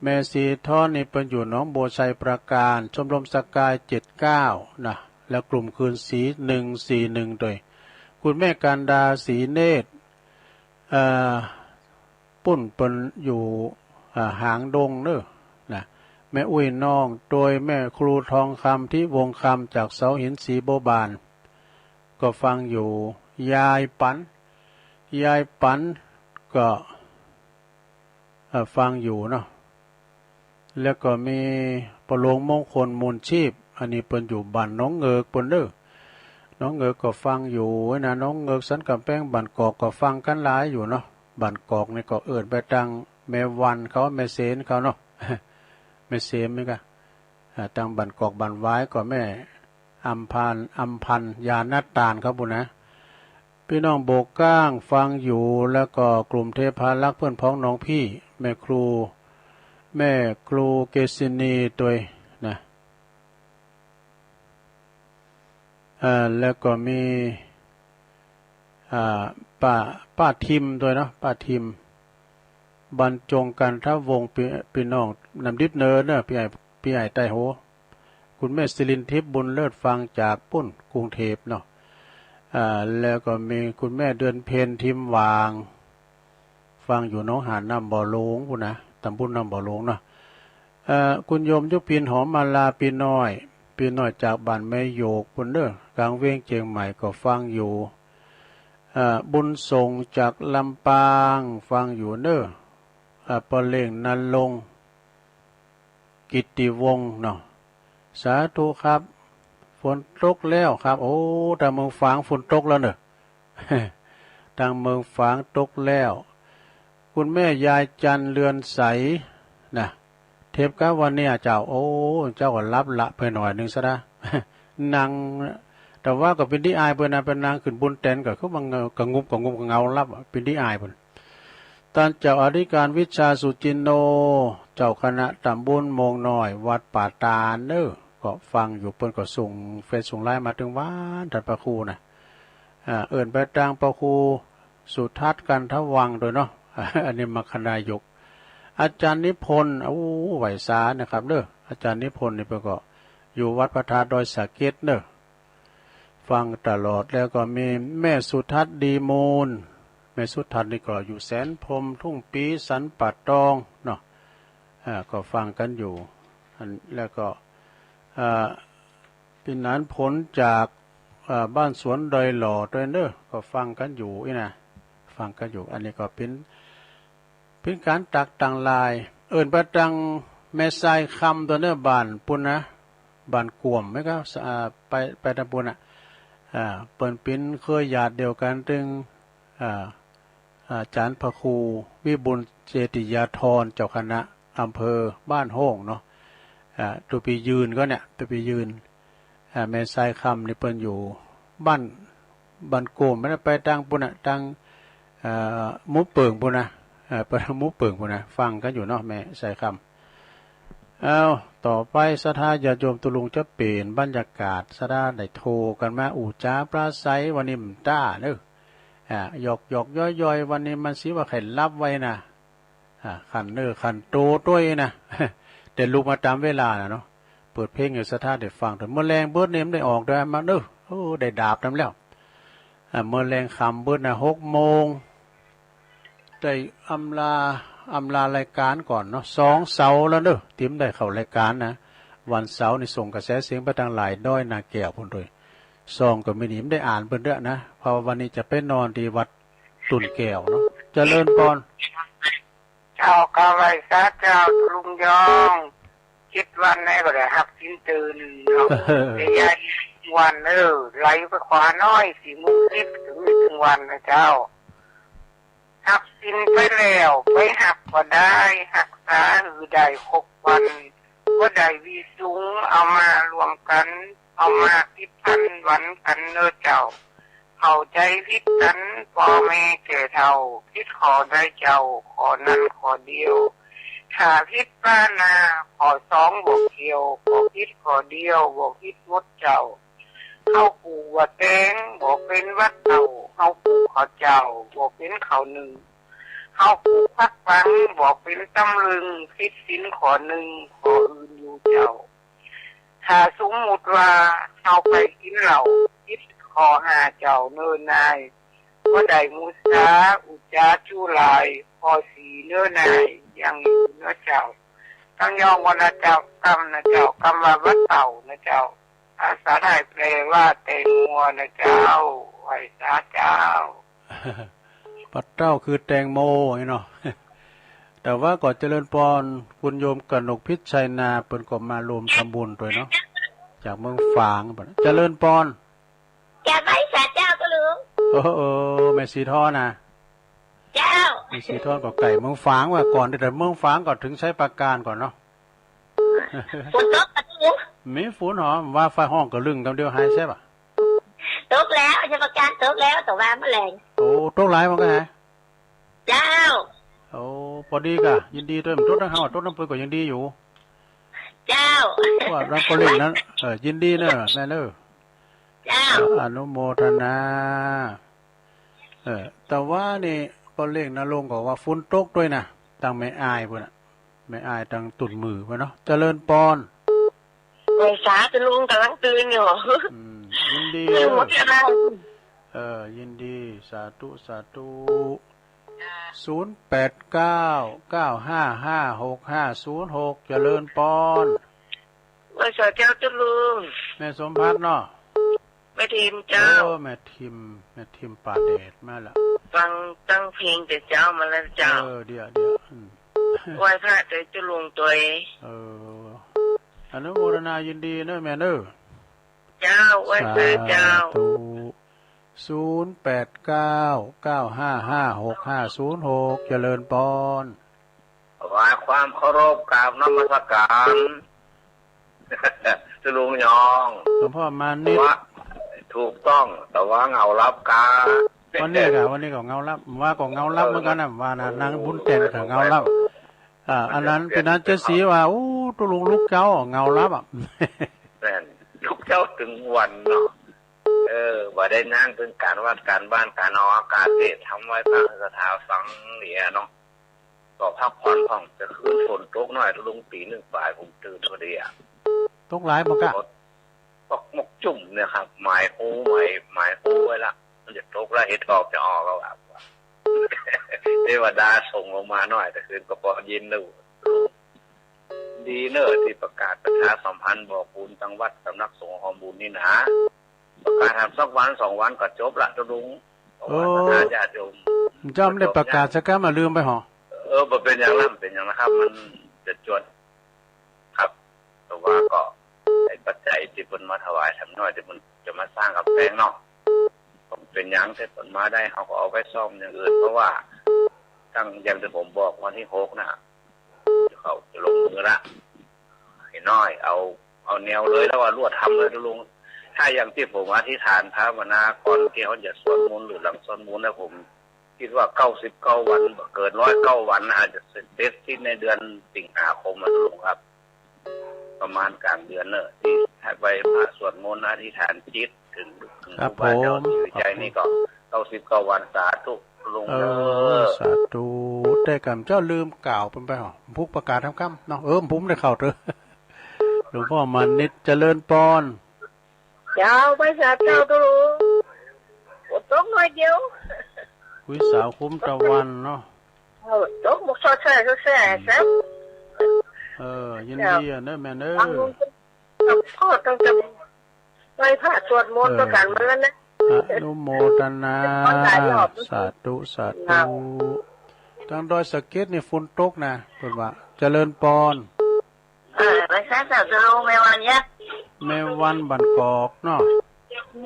แม่สีทอนนี่เปิ้นอยู่หนองบัวไชยปราการ ชมรมสกายเจ็ดเก้านะ แล้วกลุ่มคืนสีหนึ่งสี่หนึ่งโตย คุณแม่กันดา ศรีเนตร เอ่อ ปุ้นเปิ้นอยู่ อ่า หางดงเนอะ นะ แม่อุ้ยน้อง โดยแม่ครูทองคำ ทิวงศ์คำ จากเสาหินสีบัวบาน ก็ฟังอยู่ ยายปัน ยายปันก็ เอ่อ ฟังอยู่เนาะ แล้วก็มีป้อหลวงมงคล มูลชีพ อันนี้เปิ้นอยู่บ้านหนองเงิกปุ้นเด้อ หนองเงิกก็ฟังอยู่นะ หนองเงิก สันกำแพง บ้านกอกก็ฟังกั๋นหลายอยู่เนาะ บ้านกอกนี่ก็เอิ้นไปตางแม่วันเขา แม่เสนเขาเนาะ แม่เสนนี่ก็ อ่า ตางบ้านกอกบ้านหวายก็แม่อำพันธ์ อำพันธ์ ยานาตานเขาปุ้นนะ พี่น้องโบกก้างฟังอยู่ แล้วก็กลุ่มเทพารักษ์เพื่อนพ้องน้องพี่ แม่ครู แม่ครูเกษินีตวยนะ อ่า แล้วก็มี อ่า ป้า ป้าทิมตวยเนาะ ป้าทิม บรรจงกันทวงศ์ พี่ พี่น้องน้ำดิบเนินเนอะ พี่ไอ้ พี่ไอ้ไต้โห คุณแม่สิรินทิพย์ บุญเลิศ ฟังจากปุ้นกรุงเทพเนาะ อ่า แล้วก็มีคุณแม่เดือนเพ็ญ ทิมหว่าง ฟังอยู่หนองหานน้ำบ่อหลวงปุ้นนะ ตำบลน้ำบ่อหลวงเนาะ เอ่อ คุณโยมยุพิน หอมมาลา พี่น้อย พี่น้อยจากบ้านแม่โยกปุ้นเด้อ กลางเวียงเจียงใหม่ก็ฟังอยู่ เอ่อ บุญส่งจากลำปาง ฟังอยู่เนอะ เอ่อ ป้อเล้ง ณรงค์ กิตติวงศ์เนาะ สาธุครับ ฝนตกแล้วครับ โอ้ ตางเมืองฝางฝนตกแล้วเนอะ ตางเมืองฝางตกแล้ว คุณแม่ยายจันทร์ เรือนใส นะ เทปกาวันนี้เจ้า โอ้ เจ้าก็หลับละไปหน่อยหนึ่งซะนะ นั่ง แต่ว่าก็เป๋นตี้อายเปิ้นนะ ไปนั่งขึ้นบนแตนก็คือมันกะงุบกะงุบกะเหงาหลับอะ เป๋นตี้อายเปิ้น ต้านเจ้าอธิการวิชาสุจินโน เจ้าคณะตำบลโมงน้อย วัดป่าตาดเนอะ ก็ฟังอยู่ เปิ้นก็ส่งเฟซส่งไลน์มาตึงวัน ต้านพระครูนะ อ่า เอิ้นไปตางพระครูสุทัศน์ กันทวังค์ตวยเนาะ อันนี้มรรคนายก อาจารย์นิพนธ์ โอ้ ไหว้สานะครับเนอะ อาจารย์นิพนธ์นี่เปิ้นก็อยู่วัดพระธาตุดอยสะเก็ดเนอะ ฟังตลอด แล้วก็มีแม่สุทัศน์ ดีมูล แม่สุทัศน์นี่ก็อยู่แสนพรหม ทุ่งปี สันป่าตองเนาะ อ่า ก็ฟังกันอยู่ อัน แล้วก็ อ่า พี่หนานผลจาก อ่า บ้านสวนดอยหล่อตวยเนอะ ก็ฟังกันอยู่อี้นะ ฟังกันอยู่ อันนี้ก็เป๋น เป๋นก๋านตักตางหลาย เอิ้นไปตางแม่ทรายคำตวยเนอะ บ้านปุ้นนะ บ้านกวมไหมครับ อ่า ไป ไปตางปุ้นน่ะ อ่า เปิ้นเป๋นเครือญาติเดียวกันตึง อ่า อาจารย์พระครูวิบูลย์เจติยาธร เจ้าคณะอำเภอบ้านโฮ่งเนาะ อ่า ตุ๊ปียืนก็เนี่ย ตุ๊ปียืน อ่า แม่ทรายคำนี่เปิ้นอยู่บ้าน บ้านโกม ไม่ได้ไปตางปุ้นน่ะ ตาง เอ่อ หมู่เปิงปุ้นน่ะ เอ่อ ไปทางหมู่เปิงปุ้นน่ะ ฟังกันอยู่เนาะ แม่ทรายคำ เอา ต่อไปศรัทธาญาติโยมตุลุงจะเปลี่ยนบรรยากาศ ศรัทธาได้โทรกันมา อู้จ๋าปราศรัยวันนี้มันต้าเนอะ อ่า หยอกหยอกย่อยย่อย วันนี้มันสิว่าใครรับไว้นะ อ่า ขันเนอร์ขันโตตวยนะ แต่ลุกมาตามเวลาน่ะเนาะ เปิดเพลงให้ศรัทธาได้ฟัง แต่เมื่อแลงเบิดนี่มันได้ออกเด้อมาเนอะ โอ้ ได้ดาบนำแล้ว อ่า เมื่อแลงค่ำเบิดน่ะ หกโมง ได้อำลา อำลารายการก่อนเนาะ สองเสาร์แล้วเนอะ ตี้บ่ได้เข้ารายการนะ วันเสาร์นี่ส่งกระแสเสียงไปทางหลายดอยนาแก้วพุ้นตวย ซองก็มีนี่บ่ได้อ่านเปิ้นเด้อนะ เพราะว่าวันนี้จะไปนอนที่วัดตุ่นแก้วเนาะ เจริญพร เจ้า กราบไหว้สาเจ้า ลุงยอง เจ็ดวันแน่ก็ได้ฮับศีลตื่นเนาะ แต่ยายวัน เออ ไหลไปขวาน้อย สี่โมงสิบ ถึง ถึงวันนะเจ้า ฮับศีลไปแล้ว ไปฮับก็ได้ ฮักษาหื้อได้ครบวัน บ่ได้หวี้สูง เอามารวมกัน เอามาติดพันหวันกันเน่อเจ้า เข้าใจ๋ผิดกัน ป้อแม่แก่เฒ่า ผิดข้อใดเจ้า ข้อนั้นข้อเดียว ถ้าผิดปานา ข้อสองบ่เกี่ยว ข้อผิดข้อเดียว บ่ผิดหมดเจ้า เฮาปลูกบักแตง บ่เป็นบักเต้า เฮาปลูกข้าวเจ้า บ่เป็นข้าวนึ่ง เฮาปลูกผักปัง บ่เป็นตำลึง ผิดศีลข้อนึ่ง ข้ออื่นอยู่เจ้า ถ้าสมมุติว่าเฮาไปกินเหล้า ผิด ข้อห้าเจ้าเนินนาย บ่ได้มุสาอุจจาจุลาย ข้อสี่เนินนาย ยังอยู่เนาะเจ้า ตั้งยองวรรณเจ้ากำนะเจ้า กำว่าบัดเต้านะเจ้า ภาษาไทยแปลว่าแตงโมนะเจ้า ไหว้สาเจ้า บัดเต้าคือแตงโมนี่เนาะ แต่ว่าก็เจริญปอน คุณโยมกนกพิชชัยนา เปิ้นก็มาร่วมทำบุญด้วยเนาะ จากเมืองฝาง เจริญปอน จะไปสาเจ้าก็ลุง โอ้โห แม่สีทอนนะ เจ้า แม่สีทอนก็ไกลเมืองฝางว่าก่อน แต่เมืองฝางก็ถึงชัยปราการก่อนเนาะ ฝนตกปะลุง มีฝนหอ ว่าฟ้าห้องกะลึงกำเดียวหายแซ่บอ่ะ ตกแล้วชัยปราการตกแล้ว แต่ว่าเมื่อแลง โอ้ ตกหลายมันก็หาย เจ้า โอ้ พอดีกะ ยินดีด้วย มันตกทั้งเฮา ตกทั้งเปิ้นก็ยังดีอยู่ เจ้า ว่าเราก็เล่นนั้น เออ ยินดีเนอะ แม่เนอะ เจ้า อนุโมทนา เออ แต่ว่านี่ ก็เล่นนะ ลงก็ว่าฝนตกด้วยนะ ตั้งแม่อายพุ้นน่ะ แม่อายตั้งตุ่นมือพุ้นเนาะ เจริญปอน ไหว้สาเจ้าลุง กำลังตื่นอยู่ อืม ยินดี ตื่นหมดแล้ว เออ ยินดี สาธุ สาธุ ศูนย์แปดเก้า เก้าห้าห้า หกห้าศูนย์หก เจริญปอน ไหว้สาเจ้าเจ้าลุง แม่สมพัฒน์เนาะ แม่ทิมเจ้า โอ้ แม่ทิม แม่ทิมป่าแดดมาละ ฟังตั้งเพลงแต่เช้ามาแล้วเจ้า เออ เดี๋ยว เดี๋ยว อืม ไหว้พระเจ้าเจ้าลุงตวย เออ อนุโมทนายินดีเนอะแม่เนอะ เจ้า ไหว้พระเจ้า สาธุ ศูนย์แปดเก้า เก้าห้าห้า หกห้าศูนย์หก เจริญปอน ถวายความเคารพกราบนมัสการ เจ้าลุงยอง หลวงพ่อมานิด ว่าถูกต้อง แต่ว่าเงาลับกา วันนี้ก็ วันนี้ก็เงาลับ ว่าก็เงาลับเหมือนกันนะ ว่านะ นางบุญแก่นก็เงาลับ อ่า อันนั้นเป็นนั้นเจ๊สีว่า โอ้ เจ้าลุงลูกเจ้าเงาลับอ่ะ แม่น ลูกเจ้าถึงวันเนาะ เออ ว่าได้นั่งถึงการวัดการบ้าน การออกอากาศเทศน์ธรรม ไหว้พระสถาบันเนี่ยเนาะ ก็พักผ่อนพ่อง แต่คืนฝนตกหน่อย ลุง ตีหนึ่งปลายผมตื่นพอดีอะ ตกหลายบ่กะ ตกมกจุ่มเนี่ยครับ หมายฮู้ หมาย หมายฮู้ไว้ละ มันจะตกแล้ว เห็ดออกจะออกแล้วครับ เทวดาส่งลงมาหน่อย แต่คืนก็พอเย็นแล้ว ดีเนอะที่ประกาศประชาสัมพันธ์บอกบุญทางวัดสำนักสงฆ์หอมบุญนี่นะ ประกาศทำสักวันสองวันก็จบละเจ้าลุง เพราะว่า โอ้ ศรัทธาญาติโยม เจ้าไม่ได้ประกาศสักครั้ง มาลืมไปหรอ เออ บ่เป็นอย่างนั้น เป็นอย่างนะครับ มันจะจวน ครับ แต่ว่าก็ไอ้ปัจจัยที่เพิ่นมาถวายทำน้อยที่เพิ่นจะมาสร้างกำแพงเนาะ ผมเป็นอย่างที่เพิ่นมาได้ เขาก็เอาไปซ่อมอย่างอื่น เพราะว่าตั้งอย่างที่ผมบอกวันที่หกน่ะ เขาจะลงมือละ ไอ้น้อย เอา เอาแนวเลยแล้วว่าลวดทำเลยลุง ถ้าอย่างที่ผมอธิษฐานภาวนาก่อนที่เขาจะสวดมนต์หรือหลังสวดมนต์นะ ผมคิดว่าเก้าสิบเก้าวัน เกิดร้อยเก้าวัน อาจจะเสร็จสิ้นในเดือนสิงหาคมนะลุงครับ ประมาณกลางเดือนเนอะ ที่ไปพระสวดมนต์อธิษฐานจิตถึง ถึง ครับ ครูบาอาจารย์ ผม ที่อยู่ใจนี่ก็เก้าสิบเก้าวัน สาธุลุง เออ เด้อ สาธุ แต่กำเจ้าลืมกล่าวเปิ้นไปหรอ ผมประกาศทำคำเนาะ เออ ผมได้เข้าเถอะ หลวงพ่อมานิด เจริญปอน เจ้า ไหว้สาเจ้าเจ้าลุง ฝนตกหน่อยเดียว คุยสาวคุ้มตะวันเนาะ เออ ตกหมกซอดแซ่ซอดแซ่ครับ เออ ยินดีอะเนอะแม่เนอะ ฟังลุงก็ต้องจะไหว้พระสวดมนต์ เออ ประการมันแล้วนะ อนุโมทนา มันหลายรอบ สาธุ สาธุ ครับ ทางดอยสะเก็ดนี่ฝนตกนะ เปิ้นว่า เจริญปอน เออ ไปซะเจ้าจะลงแม่วันเนี่ย แม่วันบ้านกอกเนาะ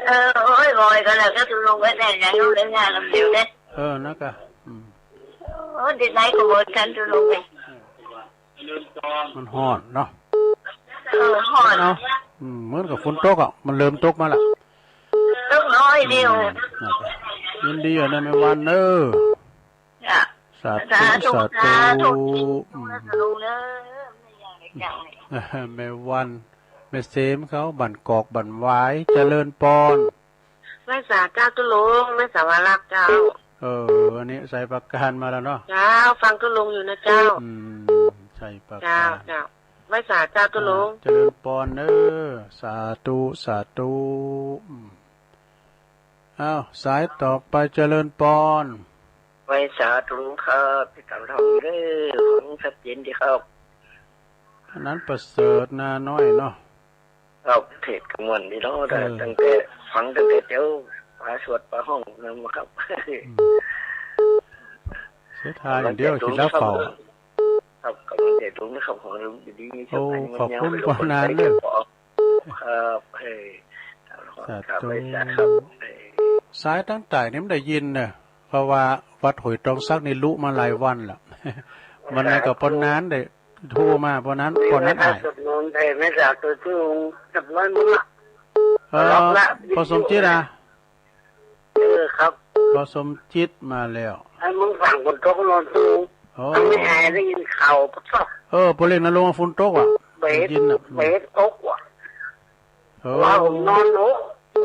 เออ โอ้ย ลอยก็แล้ว เจ้าจะลงไปไหนเนี่ย ลงเล่นงานลำเดียวเนี่ย เออ นะกะ อืม โอ้ เด็กไหนก็บ่ทันจะลงไป มันฮ้อนเนาะ เออ ฮ้อน เนาะ อืม เหมือนกับฝนตกอ่ะ มันเริ่มตกมาละ ตกน้อยเดียว อืม นะกะ ยินดีอะนะแม่วันเนอะ จ้ะ สาธุ สาธุ สาธุ สาธุ อืม ลุงเด้อ ไม่อยากได้จังเลย แม่วัน แม่เสมเขา บ้านกอก บ้านหวาย เจริญปอน ไหว้สาเจ้าเจ้าลุง ไหว้สาวารักษ์เจ้า เออ อันนี้ใส่ประการมาแล้วเนาะ เจ้า ฟังเจ้าลุงอยู่นะเจ้า อืม ใส่ประการ เจ้า เจ้า ไหว้สาเจ้าเจ้าลุง อ่า เจริญปอนเนอะ สาธุ สาธุ อืม อ้าว สายต่อไป เจริญปอน ไหว้สาธุครับ ติดตามทำเด้อ ฟังชัดเจนดีครับ อันนั้นประเสริฐนาน้อยเนาะ ครับ เทศน์ก็ม่วนดีเนาะ เออ ตั้งแต่ฟังตั้งแต่เตียวปาสวดปาฮ้องนั่นมาครับ อืม เสียทายอย่างเดียว กำลังจะดูนะครับ คิดแล้วเฝ้า ครับ กำลังจะดูนะครับ ของดีๆ โอ้ ขอบคุณปอนนานเด้อ ครับ เออ สาธุ ครับ สาธุครับ เออ สายตั้งแต่นี่มันได้ยินเนอะ เพราะว่าวัดห้วยตองสักนี่ลุมาหลายวันแล้ว วันนั้นก็ปอนนานได้โทรมา ปอนนาน ปอนนานอ้าย สวดมนต์ เออ ไม่สาธุ สวดมนต์ละ เออ ล็อกละ ปอสมจิตอ่ะ เออครับ ปอสมจิตมาแล้ว ไอ้มึงฟังฝนตกนอนตู้ โอ้ มันไม่หายได้ยินข่าว เออ ปอเล่งนะลงฝนตกว่ะ เบส ได้ยินน่ะ เบสตกว่ะ เออ ว่าผมนอนโอ้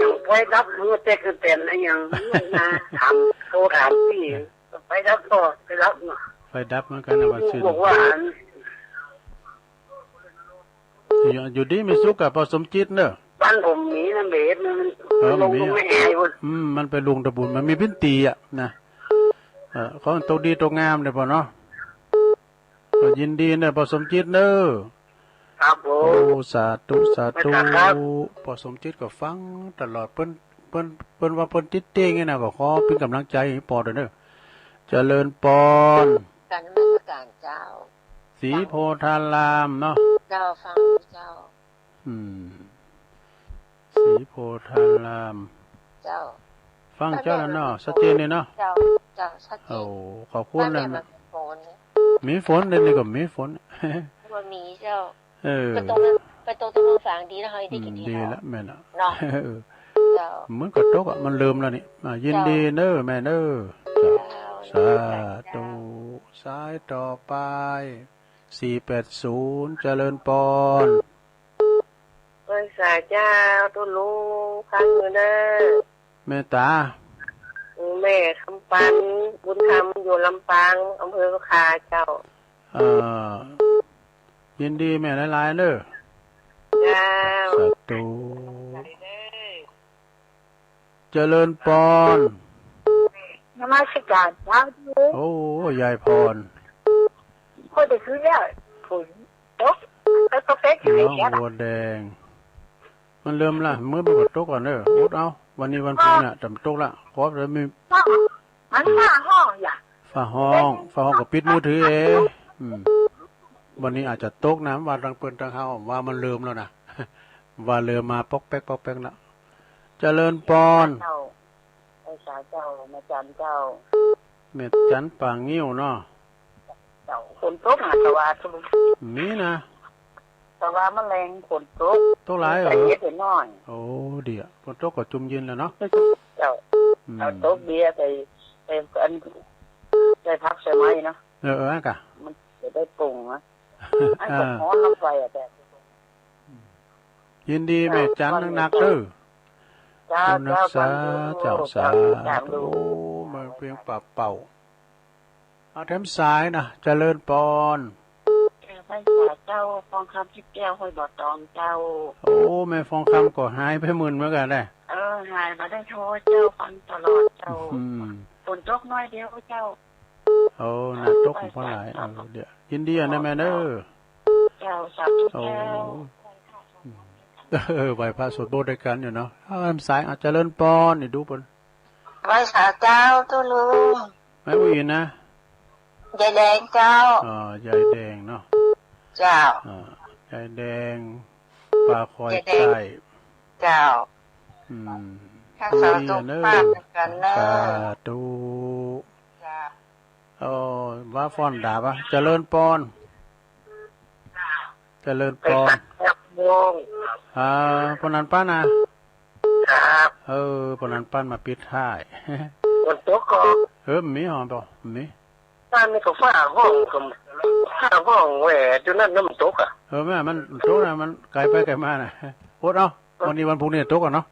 ยังไฟดับ มือเต็กเต็นนะยัง มาถาม โทรถามพี่ ไฟดับก็ไปดับเนาะ ไฟดับเหมือนกันนะ วันศุกร์ บอกว่าอัน อยู่ อยู่ดีมีสุขกับปอสมจิตเนอะ บ้านผมมีนะเบส มัน เออ ลง มี ตรง อ่ะ ไม่หายเว้ย อืม มันไปลงตะบุญ มันมีพื้นที่อ่ะนะ เออ ขอให้ตกดีตกงามเด้อปอเนาะ ก็ยินดีเนอะปอสมจิตเนอะ ครับผม โอ้ สาธุ สาธุ ไม่ขาดครับ ปอสมจิตก็ฟังตลอด เปิ้น เปิ้น เปิ้นว่าเปิ้นติดเตียงนี่นะ ก็ขอเป็นกำลังใจให้ปอด้วยเนอะ เจริญปอน กราบนมัสการเจ้า ศรีโพธารามเนาะ เจ้า ฟังอยู่เจ้า อืม ศรีโพธาราม เจ้า ฟังเจ้าแล้วเนาะ ชัดเจนเลยเนาะ เจ้า เจ้า ชัดเจน โอ้ ขอบคุณนะ บ้านแม่มันมีฝนเนี่ย มีฝน เดี๋ยวนี้ก็มีฝน มันมีเจ้า เออ ไปตก ไปตกตะวันฝั่งดีนะ เฮาได้กิน อืม ดี ดี เนาะ ละ แม่นละ เนาะ เออ เจ้า มันก็ตกอ่ะ มันเริ่มแล้วนี่ อ่า ยินดีเนอะแม่เนอะ เจ้า สาธุ สายต่อไป สี่แปดศูนย์ เจริญปอน ไหว้สาเจ้า ตุ๊ลุง ฟังอยู่เนอะ แม่ต๋า แม่คำปัน บุญธรรม อยู่ลำปาง อำเภอสุขาเจ้า เอ่อ ยินดีแม่หลายๆ เนอะ เจ้า สาธุ เจริญปอน นมัสการเจ้า โอ้ ยายพร ก็ได้คือแล้ว ฝนตก แล้วก็เป็น น้องบัวแดง มันเริ่มละ มื้อมันก็ตกก่อนเนอะ อดเอา วันนี้วันพุธเนี่ย จะมันตกละ ขอจะมี มันฟ้าฮ้องอย่า ฟ้าฮ้อง ฟ้าฮ้องก็ปิดมือถือเอง อืม วันนี้อาจจะตกนะ ว่าทางเปิ้นทางเฮา ว่ามันเริ่มแล้วนะ ว่าเริ่มมาป๊อกแป๊กป๊อกแป๊กแล้ว เจริญปอน เจ้า ไอ้สาเจ้า แม่จันเจ้า แม่จันป่างิ้วเนาะ เจ้า ฝนตกนะ แต่ว่า มีนะ แต่ว่ามันแรงฝนตก ตกหลายเหรอ แต่เย็นแต่น้อย โอ้ ดีอะ ฝนตกก็จุ่มเย็นแล้วเนาะ เจ้า อืม เอาตกเบียร์ไป ไปอัน ไปพักใส่ไม้เนาะ เออ เออ อันกะ มันจะได้ปรุงนะ อันก็ฮ้อนลงไปอะ แต่ ยินดีแม่จันนักๆ เด้อ เจ้า เจ้า รักษา เจ้า เจ้า สาธุ เจ้า โอ้ มาเพียงปากเป่า เอาแถมสายนะ เจริญปอน เจ้า พรรษาเจ้า ทองคำทิพย์แก้ว ห้วยบ่อตองเจ้า โอ้ แม่ทองคำก็หายไปหมื่นเหมือนกันนะ เออ หายมาได้โทรเจ้า ฟังตลอดเจ้า อืม ฝนตกน้อยเดียวเจ้า โอ้ น่าตกพอหลาย เออ เดี๋ยว ยินดีนะแม่เด้อ เจ้า สาธุเจ้า โอ้ เออ ไหว้พระสวดมนต์ด้วยกันอยู่เนาะ เอาแถมสาย เอาเจริญปอน นี่ดูเปิ้น ไหว้สาเจ้า ตุ๊ลุง แม่ผู้หญิงนะ ยายแดงเจ้า อ๋อ ยายแดงเนาะ เจ้า อ่า ยายแดง ป่าคอย ยายแดง ใต้ เจ้า อืม ข้าสาว ยินดีเนอะ ตรงปากเหมือนกันเนอะ สาธุ เจ้า โอ้ ว่าฟ้อนดาบอะ เจริญปอน เจริญปอน ไปสักแป๊บนึง อ่า ปอนันปันนะ ครับ เออ ปอนันปันมาปิดท้าย ฝนตกก็ เออ มีหอมปะ มี บ้านนี้ก็ฟ้าฮ้องก็ ฟ้าฮ้องแหว่อยู่นั่นน้ำตกอะ เออ แม่ มันตกนะ มันไกลไปไกลมานะ อดเอา วันนี้วันพุธนี่ตกอะเนาะ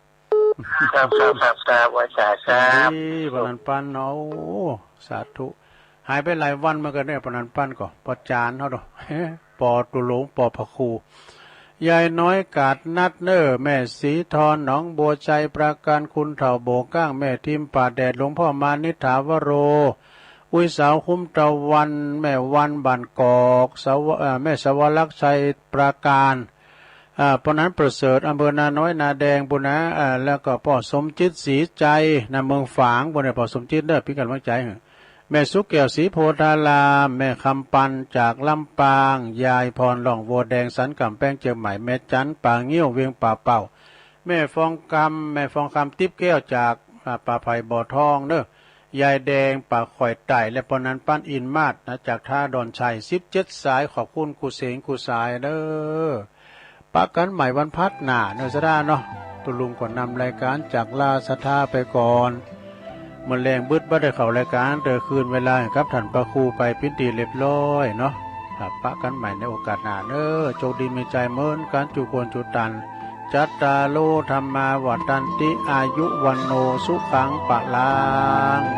ครับ ครับ ครับ ครับ ไหว้สาครับ นี่ปอนันปันเนาะ โอ้ สาธุ หายไปหลายวันเหมือนกันเนี่ย ปอนันปันก็ ปอจานเขาเนาะ ปอตุ๊ลุง ปอพระครู ยายน้อยกาดนัดเนอ แม่สีทองหนองบัวชัยปราการ คุณเฒ่าโบกก้าง แม่ทิมป่าแดด หลวงพ่อมานิษฐาวโร อุ้ยสาวคุ้มตะวัน แม่วันบ้านกอก สาว- เอ่อ แม่สวรักษ์ชัยปราการ อ่า ปอนั้นประเสริฐ อำเภอนาน้อยนาแดงปู้นนะ อ่า แล้วก็ป้อสมจิตศรีใจ นะ เมืองฝางปู้นนะ ป้อสมจิตเด้อ ปิ้นกำลังใจ แม่สุแก้วศรีโพธาราม แม่คำปันจากลำปาง ยายพรหล่องบัวแดง สันกำแพงเชียงใหม่ แม่จันป่างิ้วเวียงป่าเป้า แม่ฟองคำ แม่ฟองคำติ๊บแก้วจาก อ่า ป่าไผ่บ่อทองเนอะ ยายแดงป่าข่อยไต่ และปอนั้นป้านอินมาศนะ จากท่าดอนชัย สิบเจ็ดสาย ขอบคุณกู้เสงกู้สายเนอะ ปะกั๋นใหม่วันพัดหน้าเนอะ ศรัทธาเนาะ ตุ๊ลุงก็นำรายการจากลาศรัทธาไปก่อน มื้อแลงบึดบ่ได้เข้ารายการ เตอคืนเวลาให้กับท่านพระครูไปปิ้นตี้เรียบร้อยเนาะ ครับ ปะกั๋นใหม่ในโอกาสหน้าเนอะ โชคดีมีชัยเหมือนกั๋นจุคนจุตัน จัตตาโร ธัมมา วัฑฒันติ อายุ วัณโณ สุขัง พลัง